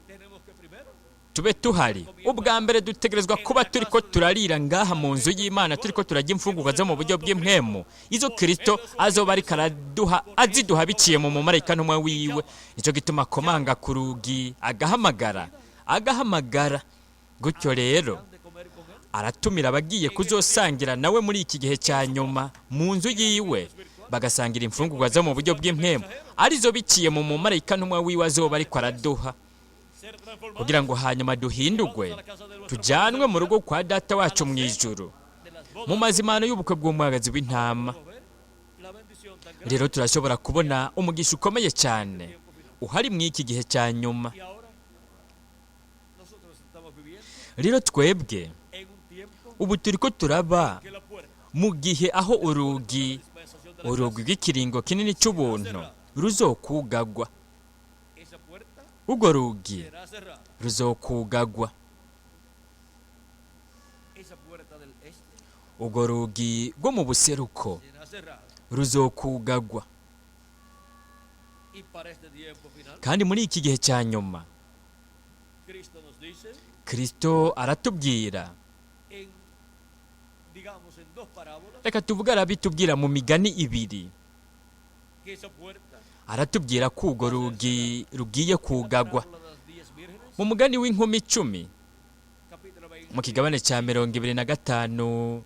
Tenemos que primero
tube tuhari, ubwa mbere dutegerezwa kuba turi ko turarira ngaha mu nzu y'Imana, turi ko turarya imfungurwa zo mu buryo bw'impemu izo Kristo azoba ariko araduha, aziduha biciye mu mumarayika ntumwe wiwe. Nicyo gituma akomanga ku rugi, agahamagara, agahamagara. Gutyo rero
han de comer con él
aratumira abagiye kuzosangira nawe muri iki gihe cya nyuma mu nzu yiwe, bagasangira imfungurwa zo mu buryo bw'impemu arizo biciye mu mumarayika ntumwe wiwe azoba ariko araduha,
ser transformados
kugira ngo hanyuma duhindurwe, tujyanwe mu rugo kwa Data wacu mu ijuru,
de las bodas.
mu mazimano y'ubukwe bw'umwagazi w'intama.
Podemos ver la bendición tan grande.
Rero turashobora kubona umugisha ukomeye cyane uhari mu iki gihe cya nyuma.
Y ahora nosotros estamos viviendo
Rero twebwe
en un tiempo
ubu turi ko turaba
que la puerta
mu gihe aho urugi,
dispensación de la
urugi rw'ikiringo kinini cy'ubuntu ruzokugagwa.
Esa puerta
Urwo rugi
será cerrada.
ruzokugagwa.
Esa puerta del este
Urwo rugi rwo mu buseruko
será cerrada.
ruzokugagwa.
Y para este tiempo final,
Kandi muri iki gihe cya nyuma,
Cristo nos dice
Kristo aratubwira,
en, digamos, en dos parábolas,
reka tuvuge, arabitubwira mu migani ibiri.
Que esa puerta,
Aratubwira ko urwo rugi rugiye kugagwa.
parábola de las 10 vírgenes,
Mu mugani w'inkumi 10,
capítulo 20
mu kigabane cya 25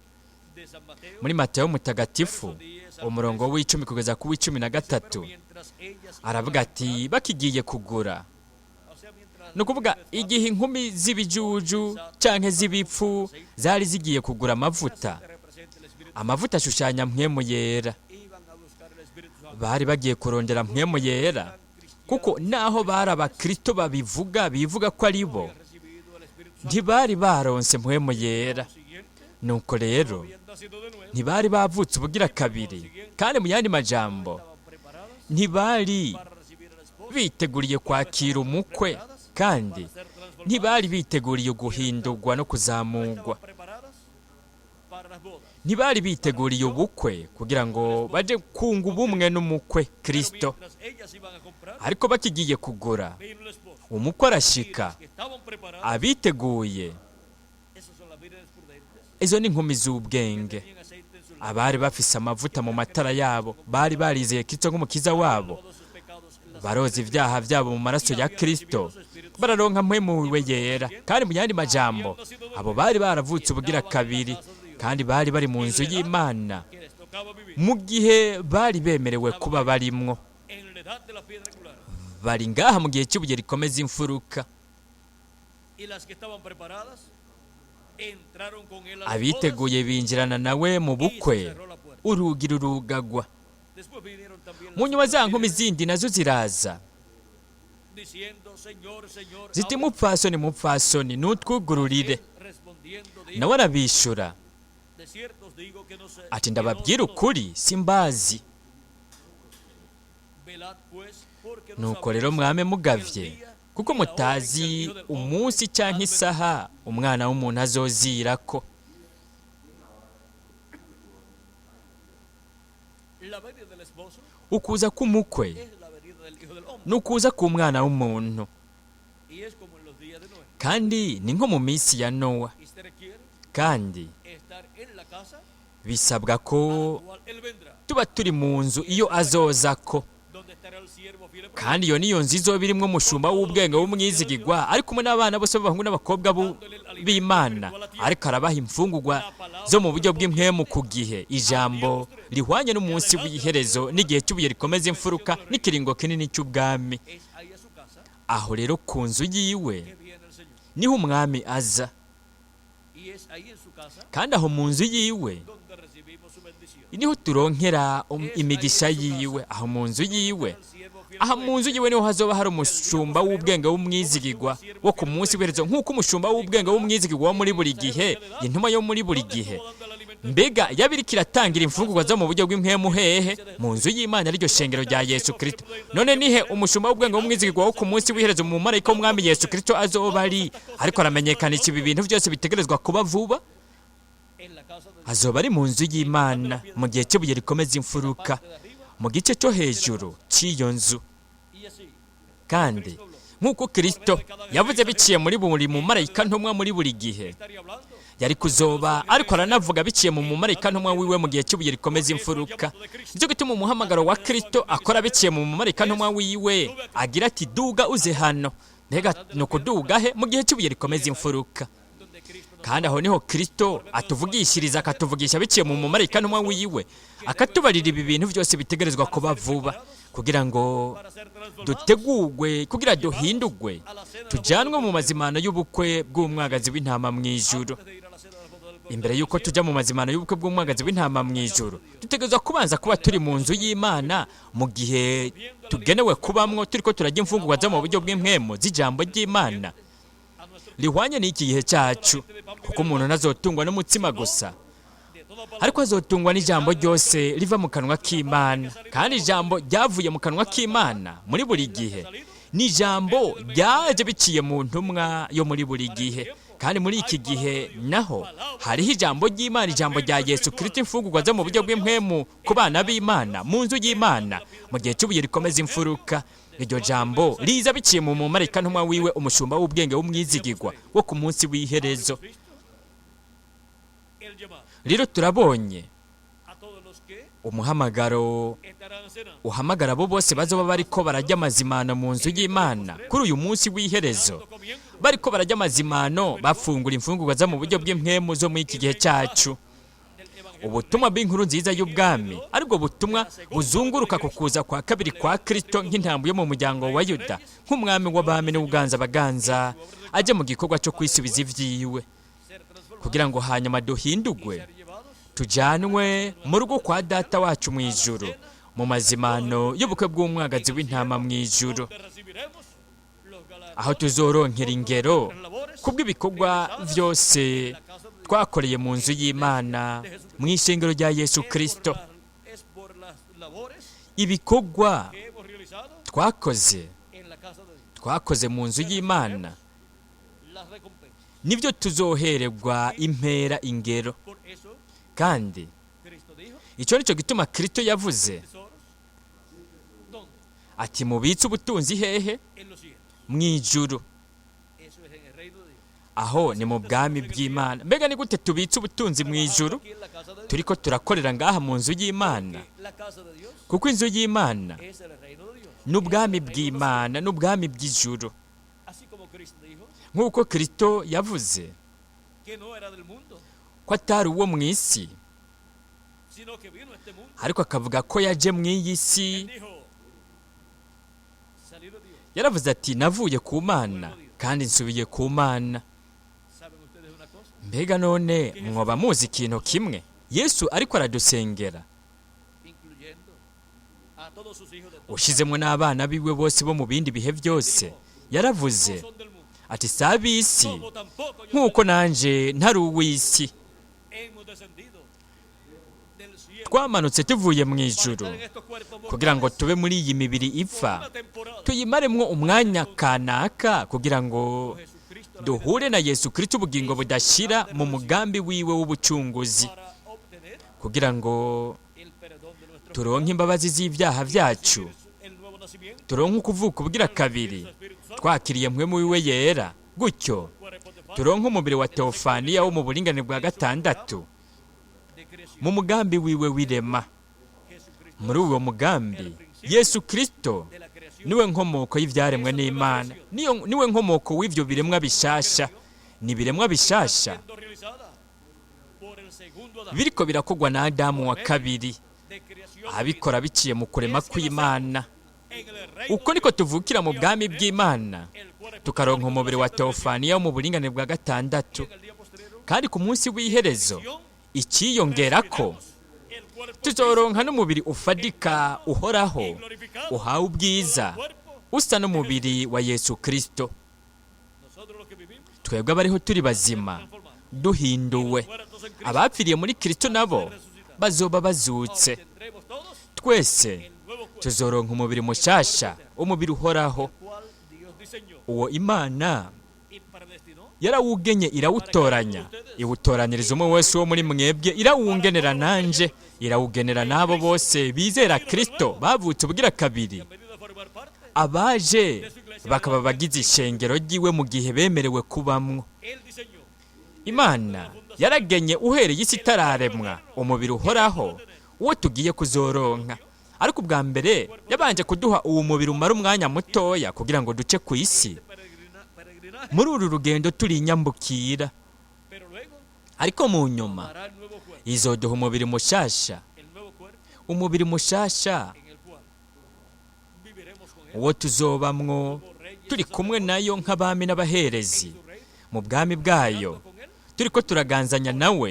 de San Mateo,
muri Matayo mutagatifu, umurongo w'10 kugeza ku w'13,
pero mientras ellas
aravuga ati bakigiye kugura,
o sea, mientras
ni ukuvuga igihe inkumi z'ibijuju canke z'ibipfu zari zigiye kugura amavuta.
Que representa el Espíritu,
Amavuta ashushanya Mpwemu Yera.
iban a buscar el Espíritu Santo.
Bari bagiye kurondera Mpwemu Yera, kuko naho bari abakristo babivuga, bivuga ko ari bo,
Recibido el Espíritu Santo.
ntibari baronse Mpwemu Yera.
Siguiente,
Nuko rero
habían nacido de nuevo,
ntibari bavutse ubugira kabiri, kandi mu yandi majambo
estaban preparadas
ntibari
para recibir al esposo,
biteguriye kwakira umukwe, kandi
ser transformadas,
ntibari biteguriye guhindurwa no kuzamurwa.
estaban preparadas para las bodas.
Ntibari biteguriye ubukwe kugira ngo baje kunga ubumwe n'umukwe
Pero
Kristo.
mientras ellas iban a comprar,
Ariko bakigiye kugura,
vino el esposo.
umukwe
Y
arashika.
las que estaban preparadas,
Abiteguye,
esas son las vírgenes prudentes,
izo ni inkumi z'ubwenge,
tenían aceite en sus
abari bafise amavuta mu matara yabo, bari barizeye Kristo nk'umukiza wabo,
todos sus pecados en la
baroza ibyaha byabo mu maraso ya Kristo, bararonka Mpwemu we Yera. Kandi mu yandi majambo abo bari baravutse ubugira kabiri, kandi bari bari mu nzu y'Imana
que les tocaba vivir
mu gihe bari bemerewe kuba barimwo.
en la edad de la piedra angular.
Bari ngaha mu gihe cy'ibuye rikomeza imfuruka.
Y las que estaban preparadas entraron con él a las bodas
Abiteguye binjirana nawe mu
y se
bukwe,
cerró la puerta.
urugi rurugagwa.
Después vinieron también
Mu
las
nyuma za
otras
nkumi
vírgenes
zindi nazo ziraza,
diciendo: Señor, Señor,
ziti
ábrenos.
mupfasoni, mupfasoni, nutwugururire.
Él respondiendo dijo:
Nawe arabishura
De cierto os digo que no sé,
ati
que no os
ndababwira
conozco.
ukuri, simbazi.
Velad, pues, porque no
Nuko rero
sabéis
mwame
el
mugavye,
día
kuko
ni la hora en que el
mutazi
Hijo del Hombre
umunsi canke
ha de venir.
isaha umwana w'umuntu azozirako.
La venida del esposo
Ukuza k'umukwe
es la venida del Hijo del Hombre.
nukuza k'umwana w'umuntu,
Y es como en los días de Noé.
kandi ni nko mu minsi ya Nowa.
Y se requiere
Kandi
estar en la casa
bisabwa
a
ko
la cual él vendrá,
tuba turi mu nzu iyo azozako,
donde estará el siervo fiel y prudente,
kandi iyo niyo nzu izoba irimwo umushumba w'ubwenge w'umwizigirwa, ari kumwe n'abana bose b'abahungu n'abakobwa b'Imana, ariko arabaha imfungurwa zo mu buryo bw'impwemu ku gihe, ijambo rihwanye n'umunsi w'iherezo n'igihe cy'ubuye rikomeza imfuruka n'ikiringo kinini cy'ubwami.
Es ahí a su casa
Aho rero ku nzu yiwe
que viene el Señor.
niho umwami aza,
Y es ahí en su casa
kandi aho mu nzu yiwe
donde recibimos su bendición.
niho turonkera imigisha yiwe. Aho mu nzu yiwe,
El siervo fiel y
aha mu nzu yiwe niho hazoba hari umushumba w'ubwenge w'umwizigirwa wo ku munsi w'iherezo, nk'uko umushumba w'ubwenge w'umwizigirwa wo muri buri gihe, intumwa yo muri buri gihe,
dando el alimento
mbega yabiriko iratangira imfungurwa zo mu buryo bw'impwemu hehe? Mu nzu y'Imana, ariryo shengero rya Yesu Kristo. None nihe umushumba w'ubwenge w'umwizigirwa wo ku munsi w'iherezo mu marayika w'umwami Yesu Kristo azoba ari ariko aramenyekanisha ibi bintu byose bitegerezwa kuba vuba?
en la casa de Dios.
Azoba ari mu nzu y'Imana mu gihe cy'ibuye rikomeza imfuruka,
Parte de arriba.
mu gice cyo hejuru cy'iyo nzu.
Y así,
Kandi nk'uko Kristo yavuze biciye muri buri mumarayika ntumwa muri buri gihe,
estaría hablando
yari kuzoba ariko aranavuga biciye mu mumarayika ntumwa wiwe mu gihe cy'ibuye rikomeza imfuruka. Nicyo gituma umuhamagaro wa Kristo akora biciye mu mumarayika ntumwa wiwe agira ati: duga uze hano. Mbega ni ukuduga he? Mu gihe cy'ibuye rikomeza imfuruka.
donde Cristo nos
Kandi aho niho Kristo atuvugishiriza, akatuvugisha biciye mu mumarayika ntumwa wiwe, akatubarira ibi bintu byose bitegerezwa kuba vuba, kugira ngo
para ser transformados
dutegurwe, kugira duhindurwe,
a la cena de la
tujyanwe mu mazimano y'ubukwe bw'umwagazi w'intama mu ijuru.
antes de ir a la cena de la boda del Cordero
Imbere y'uko tujya mu mazimano y'ubukwe bw'umwagazi w'intama mu ijuru, dutegerezwa kubanza kuba turi mu nzu y'Imana mu gihe tugenewe kubamwo, turiko turarya imfungurwa zo mu buryo bw'impwemu z'ijambo ry'Imana
a nuestro
rihwanye n'iki gihe cyacu, kuko umuntu ntazotungwa n'umutsima gusa,
de toda palabra
ariko azotungwa n'ijambo ryose riva mu kanwa k'Imana. Kandi ijambo ryavuye mu kanwa k'Imana muri buri gihe ni ijambo ryaje biciye mu ntumwa yo muri buri gihe. Kandi muri iki gihe naho hariho ijambo ry'Imana, ijambo rya Yesu Kristo, imfungurwa zo mu buryo bw'impwemu ku bana b'Imana mu nzu y'Imana mu gihe cy'ubuye rikomeza imfuruka. Iryo jambo riza biciye mu mumarayika ntumwa wiwe, umushumba w'ubwenge w'umwizigirwa wo ku munsi w'iherezo.
visto el llamado
Rero turabonye
a todos los que
umuhamagaro
estarán cenando
uhamagara abo bose bazoba bariko bararya amazimano mu nzu y'Imana kuri uyu munsi w'iherezo,
comiendo
bariko bararya amazimano, bafungura imfungurwa zo mu buryo bw'impwemu zo muri iki gihe cyacu,
del Evangelio
ubutumwa bw'inkuru nziza y'ubwami, aribwo butumwa buzunguruka ku kuza kwa kabiri kwa Kristo nk'intambo yo mu muryango wa Yuda, nk'umwami w'abami n'ubuganza baganza, ajye mu gikorwa cyo kwisubiza ivyiwe,
ser transformados
kugira ngo hanyuma duhindurwe,
ser llevados
tujyanwe mu rugo kwa Data wacu mu ijuru, mu mazimano y'ubukwe bw'umwagazi w'intama mu ijuru,
donde recibiremos los galardones
aho tuzoronkera ingero
nuestras labores
kubw'ibikorwa byose twakoreye mu nzu y'Imana mu ishengero rya Yesu
es
Kristo.
por las- es por las labores
Ibikorwa
que hemos realizado
twakoze
en la casa de Dios,
twakoze mu nzu y'Imana
las recompensas.
nibyo tuzohererwa impera, ingero.
Por eso
Kandi
Cristo dijo:
icyo nicyo gituma Kristo yavuze
tesoros, ¿dónde?
ati: mubitse ubutunzi hehe?
En los cielos.
Mu ijuru.
Eso es en el reino de Dios.
Aho ni mu bwami bw'Imana. Mbega ni gute tubitse ubutunzi mu ijuru?
Aquí en la casa de Dios.
Turiko turakorera ngaha mu nzu y'Imana,
Que la casa de Dios
kuko inzu y'Imana
es el reino de Dios.
n'ubwami bw'Imana, n'ubwami bw'ijuru.
Así como Cristo dijo
Nk'uko Kristo yavuze
que no era del mundo,
ko atari uwo mu isi,
sino que vino a este mundo.
ariko akavuga ko yaje mu iyi si.
Él dijo: salí de Dios.
Yaravuze ati: navuye ku Mana kandi nsubiye ku Mana.
¿Saben ustedes una cosa?
Mbega none mwoba muzi ikintu kimwe? Yesu ariko aradusengera,
Incluyendo a todos sus hijos de todos.
ushizemo n'abana biwe bose bo mu bindi bihe byose, yaravuze
No son del mundo,
ati: si ab'isi,
como tampoco yo
nk'uko nanje ntari uw'isi.
hemos descendido
Twamanutse tuvuye mu ijuru kugira ngo tube muri iyi mibiri ipfa, tuyimaremwo umwanya kanaka kugira ngo duhure na Yesu Kristo ubugingo budashira mu mugambi wiwe w'ubucunguzi, kugira ngo turonke imbabazi z'ibyaha byacu, turonke ukuvuka ubwira kabiri twakiriye mpwemu wiwe yera, gutyo turonke umubiri wa teofaniya wo mu buringanire bwa gatandatu mu mugambi wiwe w'irema. Muri uwo mugambi Yesu Kristo niwe nkomoko y'ibyaremwe n'Imana, niwe nkomoko w'ibyo biremwa bishasha. Ni ibiremwa bishasha biriko birakogwa na Adamu wa kabiri, abikora biciye mu kurema kw'Imana. Uko niko tuvukira mu bwami bw'Imana, tukaronka umubiri wa teofaniya wo mu buringanire bwa gatandatu. Kandi ku munsi w'iherezo ikiyongerako, tuzoronka n'umubiri ufadika uhoraho, uhawe ubwiza, usa n'umubiri wa Yesu Kristo. Twebwe abariho turi bazima duhinduwe, abapfiriye muri Kristo nabo bazoba bazutse. Twese tuzoronka umubiri mushasha, umubiri uhoraho, uwo Imana yarawugenye irawutoranya, iwutoraniriza umwe wese wo muri mwebwe, irawungenera nanje, irawugenera n'abo bose bizera Kristo bavutse ubwira kabiri, abaje bakaba bagize ishengero ry'iwe mu gihe bemerewe kubamwo. Imana yaragenye uhereye isi itararemwa umubiri uhoraho uwo tugiye kuzoronka. Ariko ubwa mbere yabanje kuduha uwo mubiri umara umwanya mutoya kugira ngo duce ku isi muri uru rugendo turi inyambukira. Ariko mu nyuma izoduha umubiri mushasha, umubiri mushasha uwo tuzobamwo turi kumwe nayo nk'abami n'abaherezi mu bwami bwayo, turiko turaganzanya nawe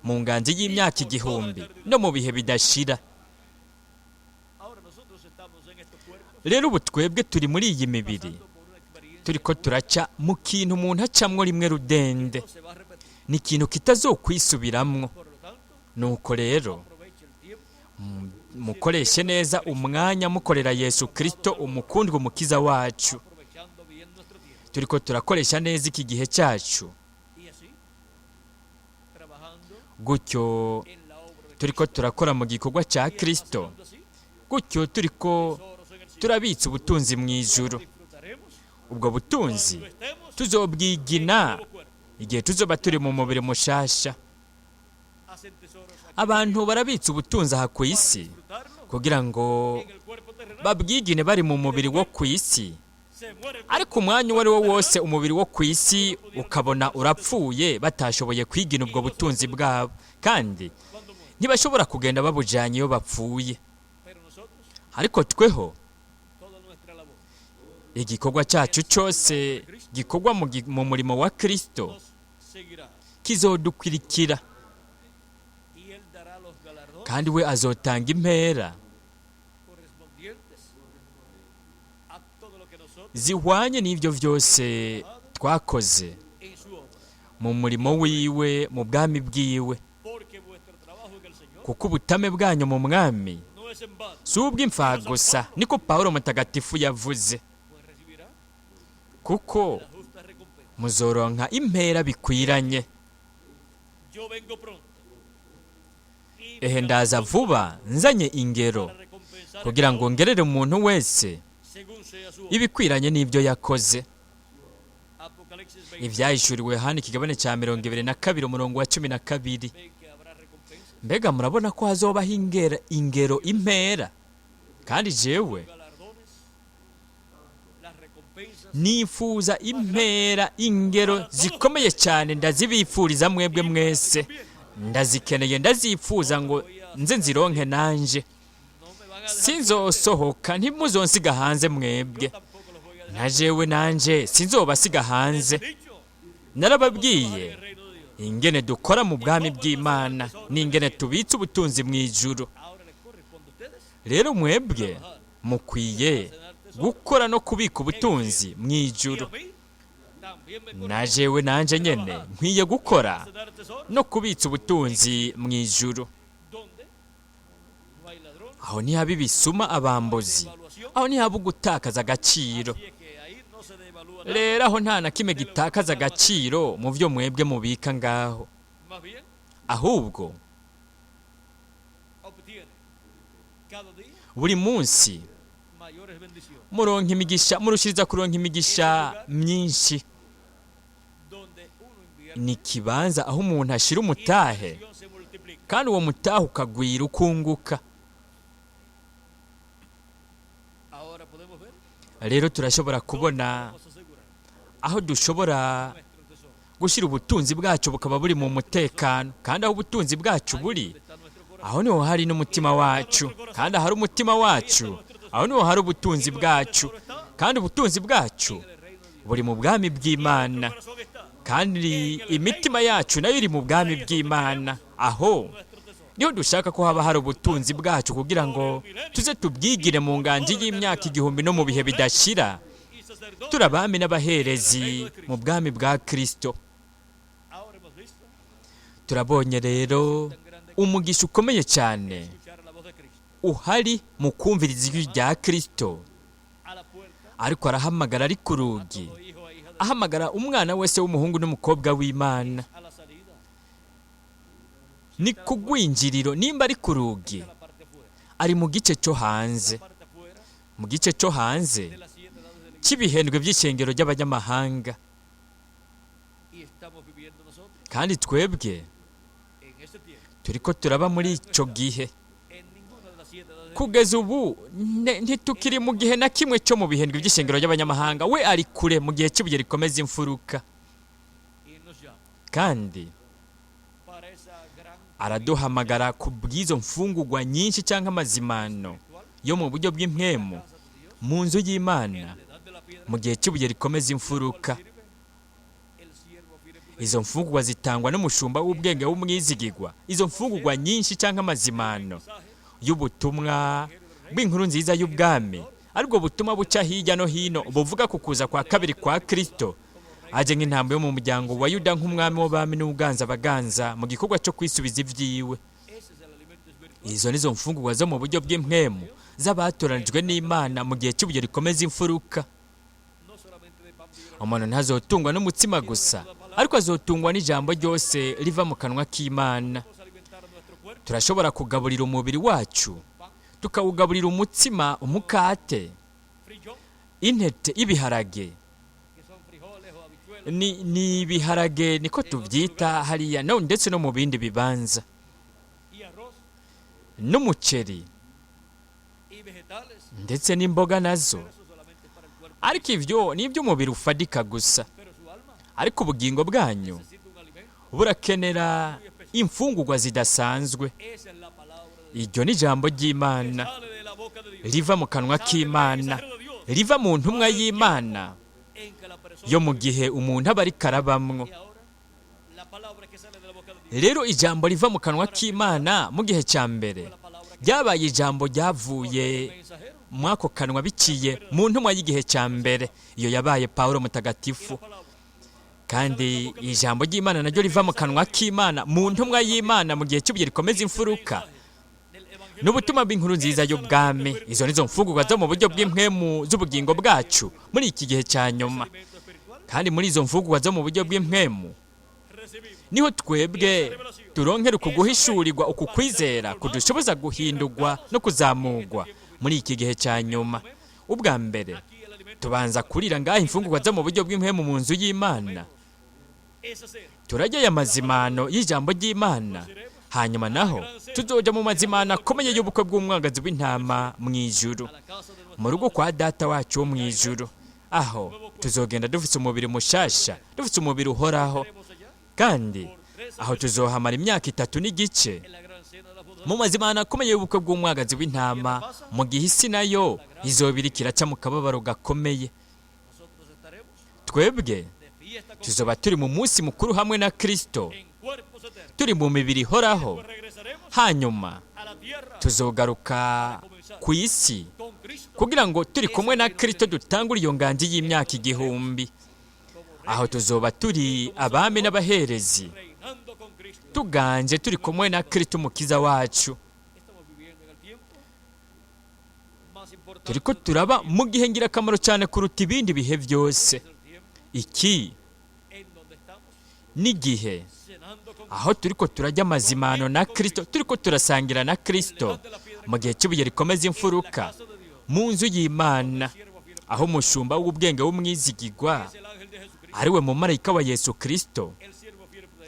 mu nganzi y'imyaka 1000 no mu bihe bidashira. Rero ubu twebwe turi muri iyi mibiri, turiko turaca mu kintu umuntu acamwo rimwe rudende, ni ikintu kitazokwisubiramo. Nuko rero mukoreshe neza umwanya mukorera Yesu Kristo umukundwa umukiza wacu. Turiko turakoresha neza iki gihe cyacu, gutyo turiko turakora mu gikorwa cya Kristo, gutyo turiko turabitsa ubutunzi mu ijuru. Ubwo butunzi tuzobwigina igihe tuzoba turi mu mubiri mushasha. Abantu barabitsa ubutunzi aha ku isi kugira ngo babwigine bari mu mubiri wo ku isi, ariko umwanya uwo ari wo wose umubiri wo ku isi ukabona urapfuye, batashoboye kwigina ubwo butunzi bwabo, kandi ntibashobora kugenda babujanye iyo bapfuye. Ariko tweho igikorwa cyacu cyose gikorwa mu murimo wa Kristo kizodukwirikira, kandi we azotanga impera zihwanye n'ibyo byose twakoze mu murimo wiwe, mu bwami bwiwe. Kuko ubutame bwanyu mu mwami si ubw'imfagusa, niko Pawulo mutagatifu yavuze, kuko muzoronka impera bikwiranye. Ehe, ndaza vuba nzanye ingero kugira ngo ngerere umuntu wese ibikwiranye n'ibyo yakoze. Ibyahishuriwe hano ikigabane cya 22 umurongo wa 12. Mbega murabona ko hazobaho ingero impera. Kandi jewe nifuza impera, ingero zikomeye cyane, ndazibifuriza mwebwe mwese, ndazikeneye, ndazifuza ngo nze nzironke nanje. Sinzosohoka, ntimuzonsiga hanze mwebwe, na jewe nanje sinzobasiga hanze. Narababwiye ingene dukora mu bwami bw'Imana n'ingene tubitse ubutunzi mu ijuru. Rero mwebwe mukwiye gukora no kubika ubutunzi mu ijuru. Na jewe nanje nyene nkwiye gukora no kubitsa ubutunzi mu ijuru. Aho ntihaba ibisuma, abambuzi, aho ntihaba ugutakaza agaciro.
Así es que ahí no se devalúa nada.
Rero aho nta na kimwe gitakaza agaciro mu byo mwebwe mubika ngaho.
Más bien,
Ahubwo
obtiene cada día
buri munsi
mayores bendiciones.
muronka imigisha, murushiriza kuronka imigisha myinshi.
Donde uno invierte
Ni ikibanza aho umuntu ashira
y la
umutahe,
bendición se multiplica.
kandi uwo mutahe ukagwira, ukunguka.
Ahora podemos ver
Rero turashobora kubona
podemos asegurar
aho dushobora
nuestro tesoro.
gushyira ubutunzi bwacu bukaba buri mu mutekano, kandi aho ubutunzi bwacu buri,
Donde está nuestro corazón.
aho niho hari n'umutima wacu, kandi ahari umutima wacu, aho niho hari ubutunzi bwacu, kandi ubutunzi bwacu
En el reino de Dios.
buri mu bwami bw'Imana,
Nuestro corazón está
kandi imitima yacu nayo iri mu bwami bw'Imana. Aho
nuestro tesoro.
niho dushaka ko haba hari ubutunzi bwacu, kugira ngo tuze tubwigire mu nganji y'imyaka 1000 no mu bihe bidashira,
Y sacerdote.
turi abami n'abaherezi mu bwami bwa Kristo.
Ahora hemos visto
Turabonye rero umugisha ukomeye cyane
escuchar la voz de Cristo.
uhari mu kumviriza ijwi rya Kristo.
A la puerta,
Ariko arahamagara ari ku rugi,
todo hijo e hija de
ahamagara umwana wese w'umuhungu n'umukobwa w'Imana.
a la salida,
Ni ku rwinjiriro, nimba ari ku rugi,
a la parte afuera.
ari mu gice cyo hanze,
Parte afuera
mu gice cyo hanze
de las siete edades de la iglesia.
cy'ibihendwe by'ishengero ry'abanyamahanga.
Y estamos viviendo nosotros
Kandi twebwe
en ese tiempo.
turiko turaba muri ico gihe.
En ninguna de las siete edades de la
Kugeza ubu ntitukiri mu gihe na kimwe cyo mu bihendwe by'ishengero ry'abanyamahanga. We ari kure mu gihe cy'ibuye rikomeza imfuruka.
iglesia. Y nos llama
Kandi
para esa gran
araduhamagara ku bw'izo mfungugwa nyinshi cyangwa amazimano
espiritual
yo mu buryo bw'impwemu
casa de Dios,
mu nzu y'Imana,
en la edad de la piedra,
mu gihe cy'ibuye rikomeza imfuruka.
cual sirve el siervo fiel y prudente.
Izo mfungugwa zitangwa n'umushumba w'ubwenge w'umwizigigwa, izo mfungugwa nyinshi cyangwa amazimano
Mensaje
y'ubutumwa bw'inkuru nziza y'ubwami, aribwo butumwa buca hirya no hino buvuga ku kuza kwa kabiri kwa Kristo, aje nk'intambwe yo mu muryango wa Yuda, nk'umwami w'abami n'uganza abaganza mu gikorwa cyo kwisubiza ibyiwe.
Ese es el alimento espiritual
Izo nizo mfungurwa zo mu buryo bw'impwemu z'abatoranijwe n'Imana mu gihe cy'ibuye rikomeza imfuruka.
no solamente de pan vivirá
Umuntu ntazotungwa n'umutsima gusa, ariko azotungwa n'ijambo ryose riva mu kanwa k'Imana.
Podemos alimentar nuestro cuerpo
Turashobora kugaburira umubiri wacu, tukawugaburira umutsima, umukate,
frijón,
intete y'ibiharage,
que son frijoles o habichuelas,
ni ibiharage niko tubyita hariya no ndetse no mu bindi bibanza,
y arroz
n'umuceri
y vegetales,
ndetse n'imboga nazo.
pero eso solamente es para el cuerpo,
Ariko ibyo ni iby'umubiri ufadika gusa,
pero su alma
ariko ubugingo bwanyu
necesita un alimento.
burakenera imfungurwa zidasanzwe.
Esa es la palabra de Dios
Iryo ni ijambo
que
ry'Imana
sale de la boca de Dios,
riva mu kanwa k'Imana, riva mu ntumwa y'Imana
en que la persona
yo mu gihe umuntu aba ariko arabamwo.
y ahora la palabra que sale de la boca de Dios,
Rero ijambo riva mu kanwa k'Imana mu gihe cya mbere
la palabra que
ryabaye ijambo ryavuye
mensajero
mw'ako kanwa biciye mu ntumwa y'igihe cya mbere, iyo yabaye Pawulo mutagatifu.
la palabra
Kandi ijambo ry'Imana naryo riva mu kanwa k'Imana mu ntumwa y'Imana mu gihe cy'ibuye rikomeza imfuruka
del evangelio
n'ubutumwa bw'inkuru nziza y'ubwami. Izo nizo mfungurwa zo mu buryo bw'impwemu z'ubugingo bwacu muri iki gihe cya nyuma.
alimento espiritual
Kandi muri izo mfungurwa zo mu buryo bw'impwemu
recibimos
niho twebwe turonkera uku guhishurirwa, uku kwizera kudushoboza guhindurwa no kuzamurwa muri iki gihe cya nyuma. Ubwa mbere
aquí el alimento
tubanza kurira ngaha imfungurwa zo mu buryo bw'impwemu mu nzu y'Imana,
es hacer
turajya aya mazimano y'ijambo ry'Imana, hanyuma naho tuzoja mu mazimano akomeye y'ubukwe bw'umwagazi w'intama mu ijuru,
a la casa de nuestro
mu rugo kwa Data wacu wo mu ijuru. Aho tuzogenda dufite umubiri mushasha, dufite umubiri uhoraho,
Estaremos allá
kandi aho tuzohamara imyaka 3 n'igice
en la gran cena de las bodas
mu mazimano akomeye y'ubukwe bw'umwagazi w'intama, mu gihe isi nayo izobira ikiraca mu kababaro gakomeye.
nosotros estaremos
Twebwe
de fiesta con
tuzoba turi mu munsi mukuru hamwe na Kristo,
en cuerpos eternos.
turi mu mibiri ihoraho.
Pues regresaremos
Hanyuma
a la tierra
tuzogaruka ku isi
con Cristo
kugira ngo turi kumwe na Kristo dutangure iyo nganji y'imyaka 1000. Aho tuzoba turi abami n'abaherezi,
reinando con Cristo.
tuganje turi kumwe na Kristo umukiza wacu.
Estamos viviendo en el tiempo
Turiko turaba mu gihe ngirakamaro cyane kuruta ibindi bihe byose. Iki n'igihe aho turiko turajya amazimano na Kristo, turiko turasangira na Kristo mu gihe cy'ibuye rikomeza imfuruka mu nzu y'Imana, aho umushumba w'ubwenge w'umwizigigwa ariwe mumarayika wa Yesu Kristo,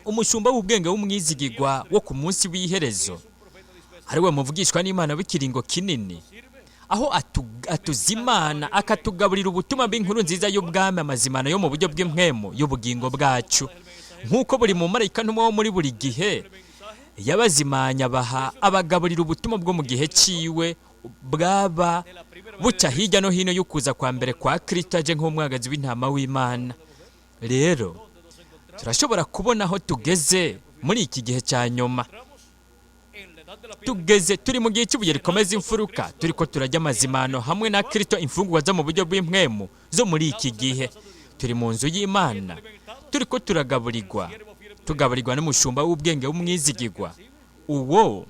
umushumba w'ubwenge w'umwizigigwa wo ku munsi w'iherezo, ariwe muvugishwa n'Imana w'ikiringo kinini, aho atuzimana akatugaburira ubutumwa bw'inkuru nziza y'ubwami, amazimano yo mu buryo bw'impwemu y'ubugingo bwacu, nk'uko buri mumarayika ntumwa wo muri buri gihe yabazimanya baha abagaburira ubutumwa bwo mu gihe ciwe bwaba buca hirya no hino y'ukuza kwa mbere kwa Kristo aje nk'umwagazi w'intama w'Imana. Rero turashobora kubona aho tugeze muri iki gihe cya nyuma. Tugeze turi mu gihe cy'ibuye rikomeza imfuruka, turiko turajya amazimano hamwe na Kristo, imfungurwa zo mu buryo bw'impwemu zo muri iki gihe. Turi mu nzu y'Imana, turiko turagaburirwa, tugaburirwa n'umushumba w'ubwenge w'umwizigigwa. Uwo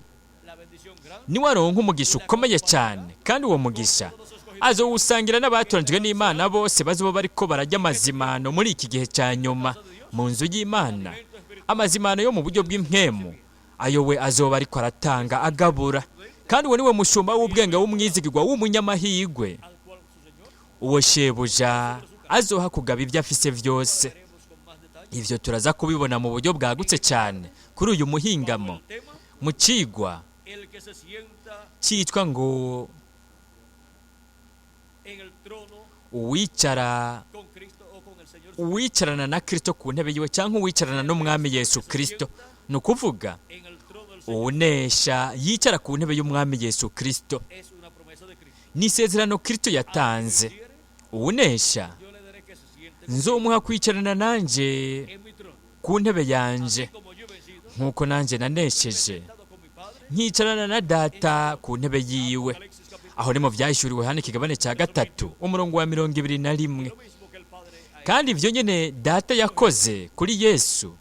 niwe aronka umugisha ukomeye cyane, kandi uwo mugisha azowusangira n'abatoranijwe n'Imana bose bazoba bariko barajya amazimano muri iki gihe cya nyuma mu nzu y'Imana, amazimano yo mu buryo bw'impwemu ayo we azoba ariko aratanga agabura. Kandi uwo niwe mushumba w'ubwenge w'umwizigirwa w'umunyamahirwe, uwo shebuja azoha kugaba ibyo afise byose. Ivyo turaza kubibona mu buryo bwagutse cyane kuri uyu muhingamo mu cigwa cyitwa ngo uwicara uwicarana na Kristo ku ntebe yiwe, cyangwa uwicarana n'umwami Yesu Kristo. Ni ukuvuga uwunesha yicara ku ntebe y'umwami Yesu Kristo. Ni isezerano Kristo yatanze: uwunesha nzomuha kwicarana nanjye ku ntebe yanje, nk'uko nanjye nanesheje nkicarana na Data ku ntebe yiwe. Aho ni mu Byahishuriwe hano ikigabane cya 3 umurongo wa 21. Kandi ibyo nyine Data yakoze kuri Yesu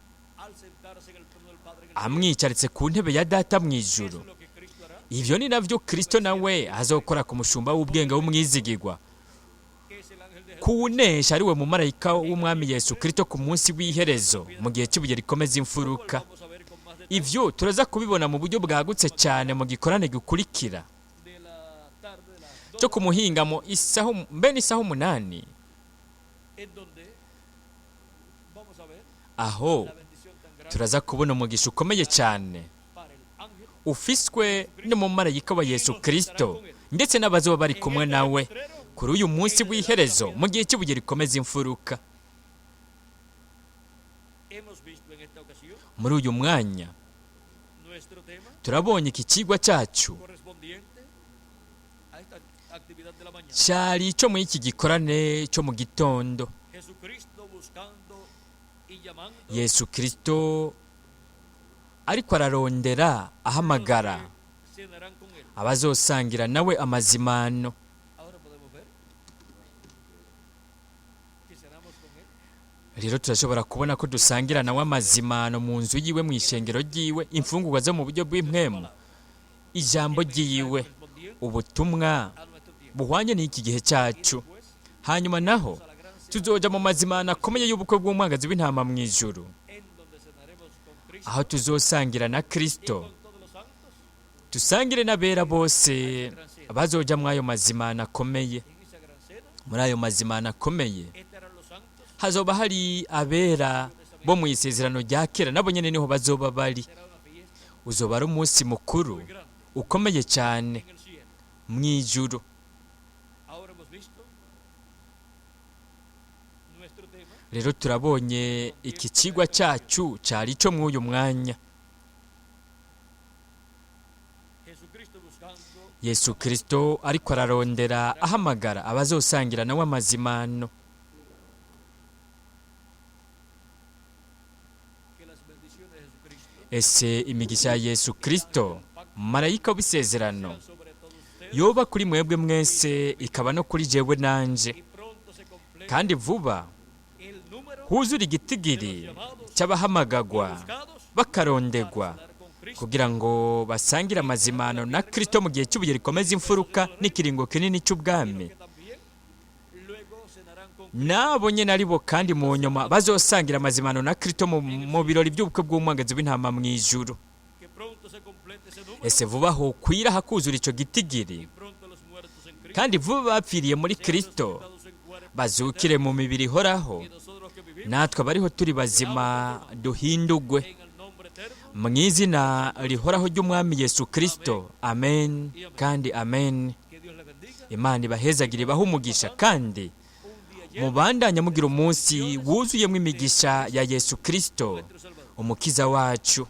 amwicaritse ku ntebe ya Data mu ijuru, ibyo ni nabyo Kristo nawe azokora ku mushumba w'ubwenge w'umwizigigwa, kuwunesha ariwe mumarayika w'umwami Yesu Kristo ku munsi w'iherezo mu gihe cy'ibuye rikomeza imfuruka. Ivyo turaza kubibona mu buryo bwagutse cyane mu gikorane gikurikira cyo ku muhingamo isaha mbe n'isaha 8, aho turaza kubona umugisha ukomeye cyane ufiswe n'umumarayika wa Yesu Kristo ndetse n'abazoba bari kumwe nawe kuri uyu munsi w'iherezo mu gihe cy'ibuye rikomeza imfuruka. Muri uyu mwanya turabonye iki kigwa cyacu cyari icyo muri iki gikorane cyo mu gitondo. Yesu Kristo ariko ararondera ahamagara abazosangira nawe amazimano. Rero turashobora kubona ko dusangira nawe amazimano mu nzu yiwe, mu ishengero ryiwe, imfungurwa zo mu buryo bw'impwemu, ijambo ryiwe, ubutumwa buhwanye n'iki gihe cyacu. Hanyuma naho tuzoja mu mazimano akomeye y'ubukwe bw'umwagazi w'intama mu ijuru, aho tuzosangira na Kristo, dusangire n'abera bose bazoja muri ayo mazimano akomeye. Muri ayo mazimano akomeye hazoba hari abera bo mu isezerano rya kera, nabo nyene niho bazoba bari. Uzoba ari umunsi mukuru ukomeye cyane mu ijuru. Rero turabonye iki kigwa cyacu cyari ico mw'uyu mwanya. Yesu Kristo ariko ararondera ahamagara abazosangira nawe amazimano. Ese imigisha ya Yesu Kristo marayika w'isezerano yoba kuri mwebwe mwese, ikaba no kuri jewe nanje, kandi vuba huzura igitigiri cy'abahamagagwa bakarondegwa Kugira ngo basangire amazimano na Kristo mu gihe cy'ubuye rikomeza imfuruka n'ikiringo kinini cy'ubwami. Nabo nyine ari bo kandi mu nyuma bazosangira amazimano na Kristo mu birori by'ubukwe bw'umwangazi w'intama mu ijuru. Ese vuba hokwira hakuzura icyo gitigiri, kandi vuba bapfiriye muri Kristo bazukire mu mibiri ihoraho, natwe abariho turi bazima duhindugwe mu izina rihoraho ry'Umwami Yesu Kristo. Amen kandi amen. Imana ibahezagire, ibahe umugisha, kandi mubandanya mugira umunsi wuzuyemo imigisha ya Yesu Kristo, Umukiza wacu.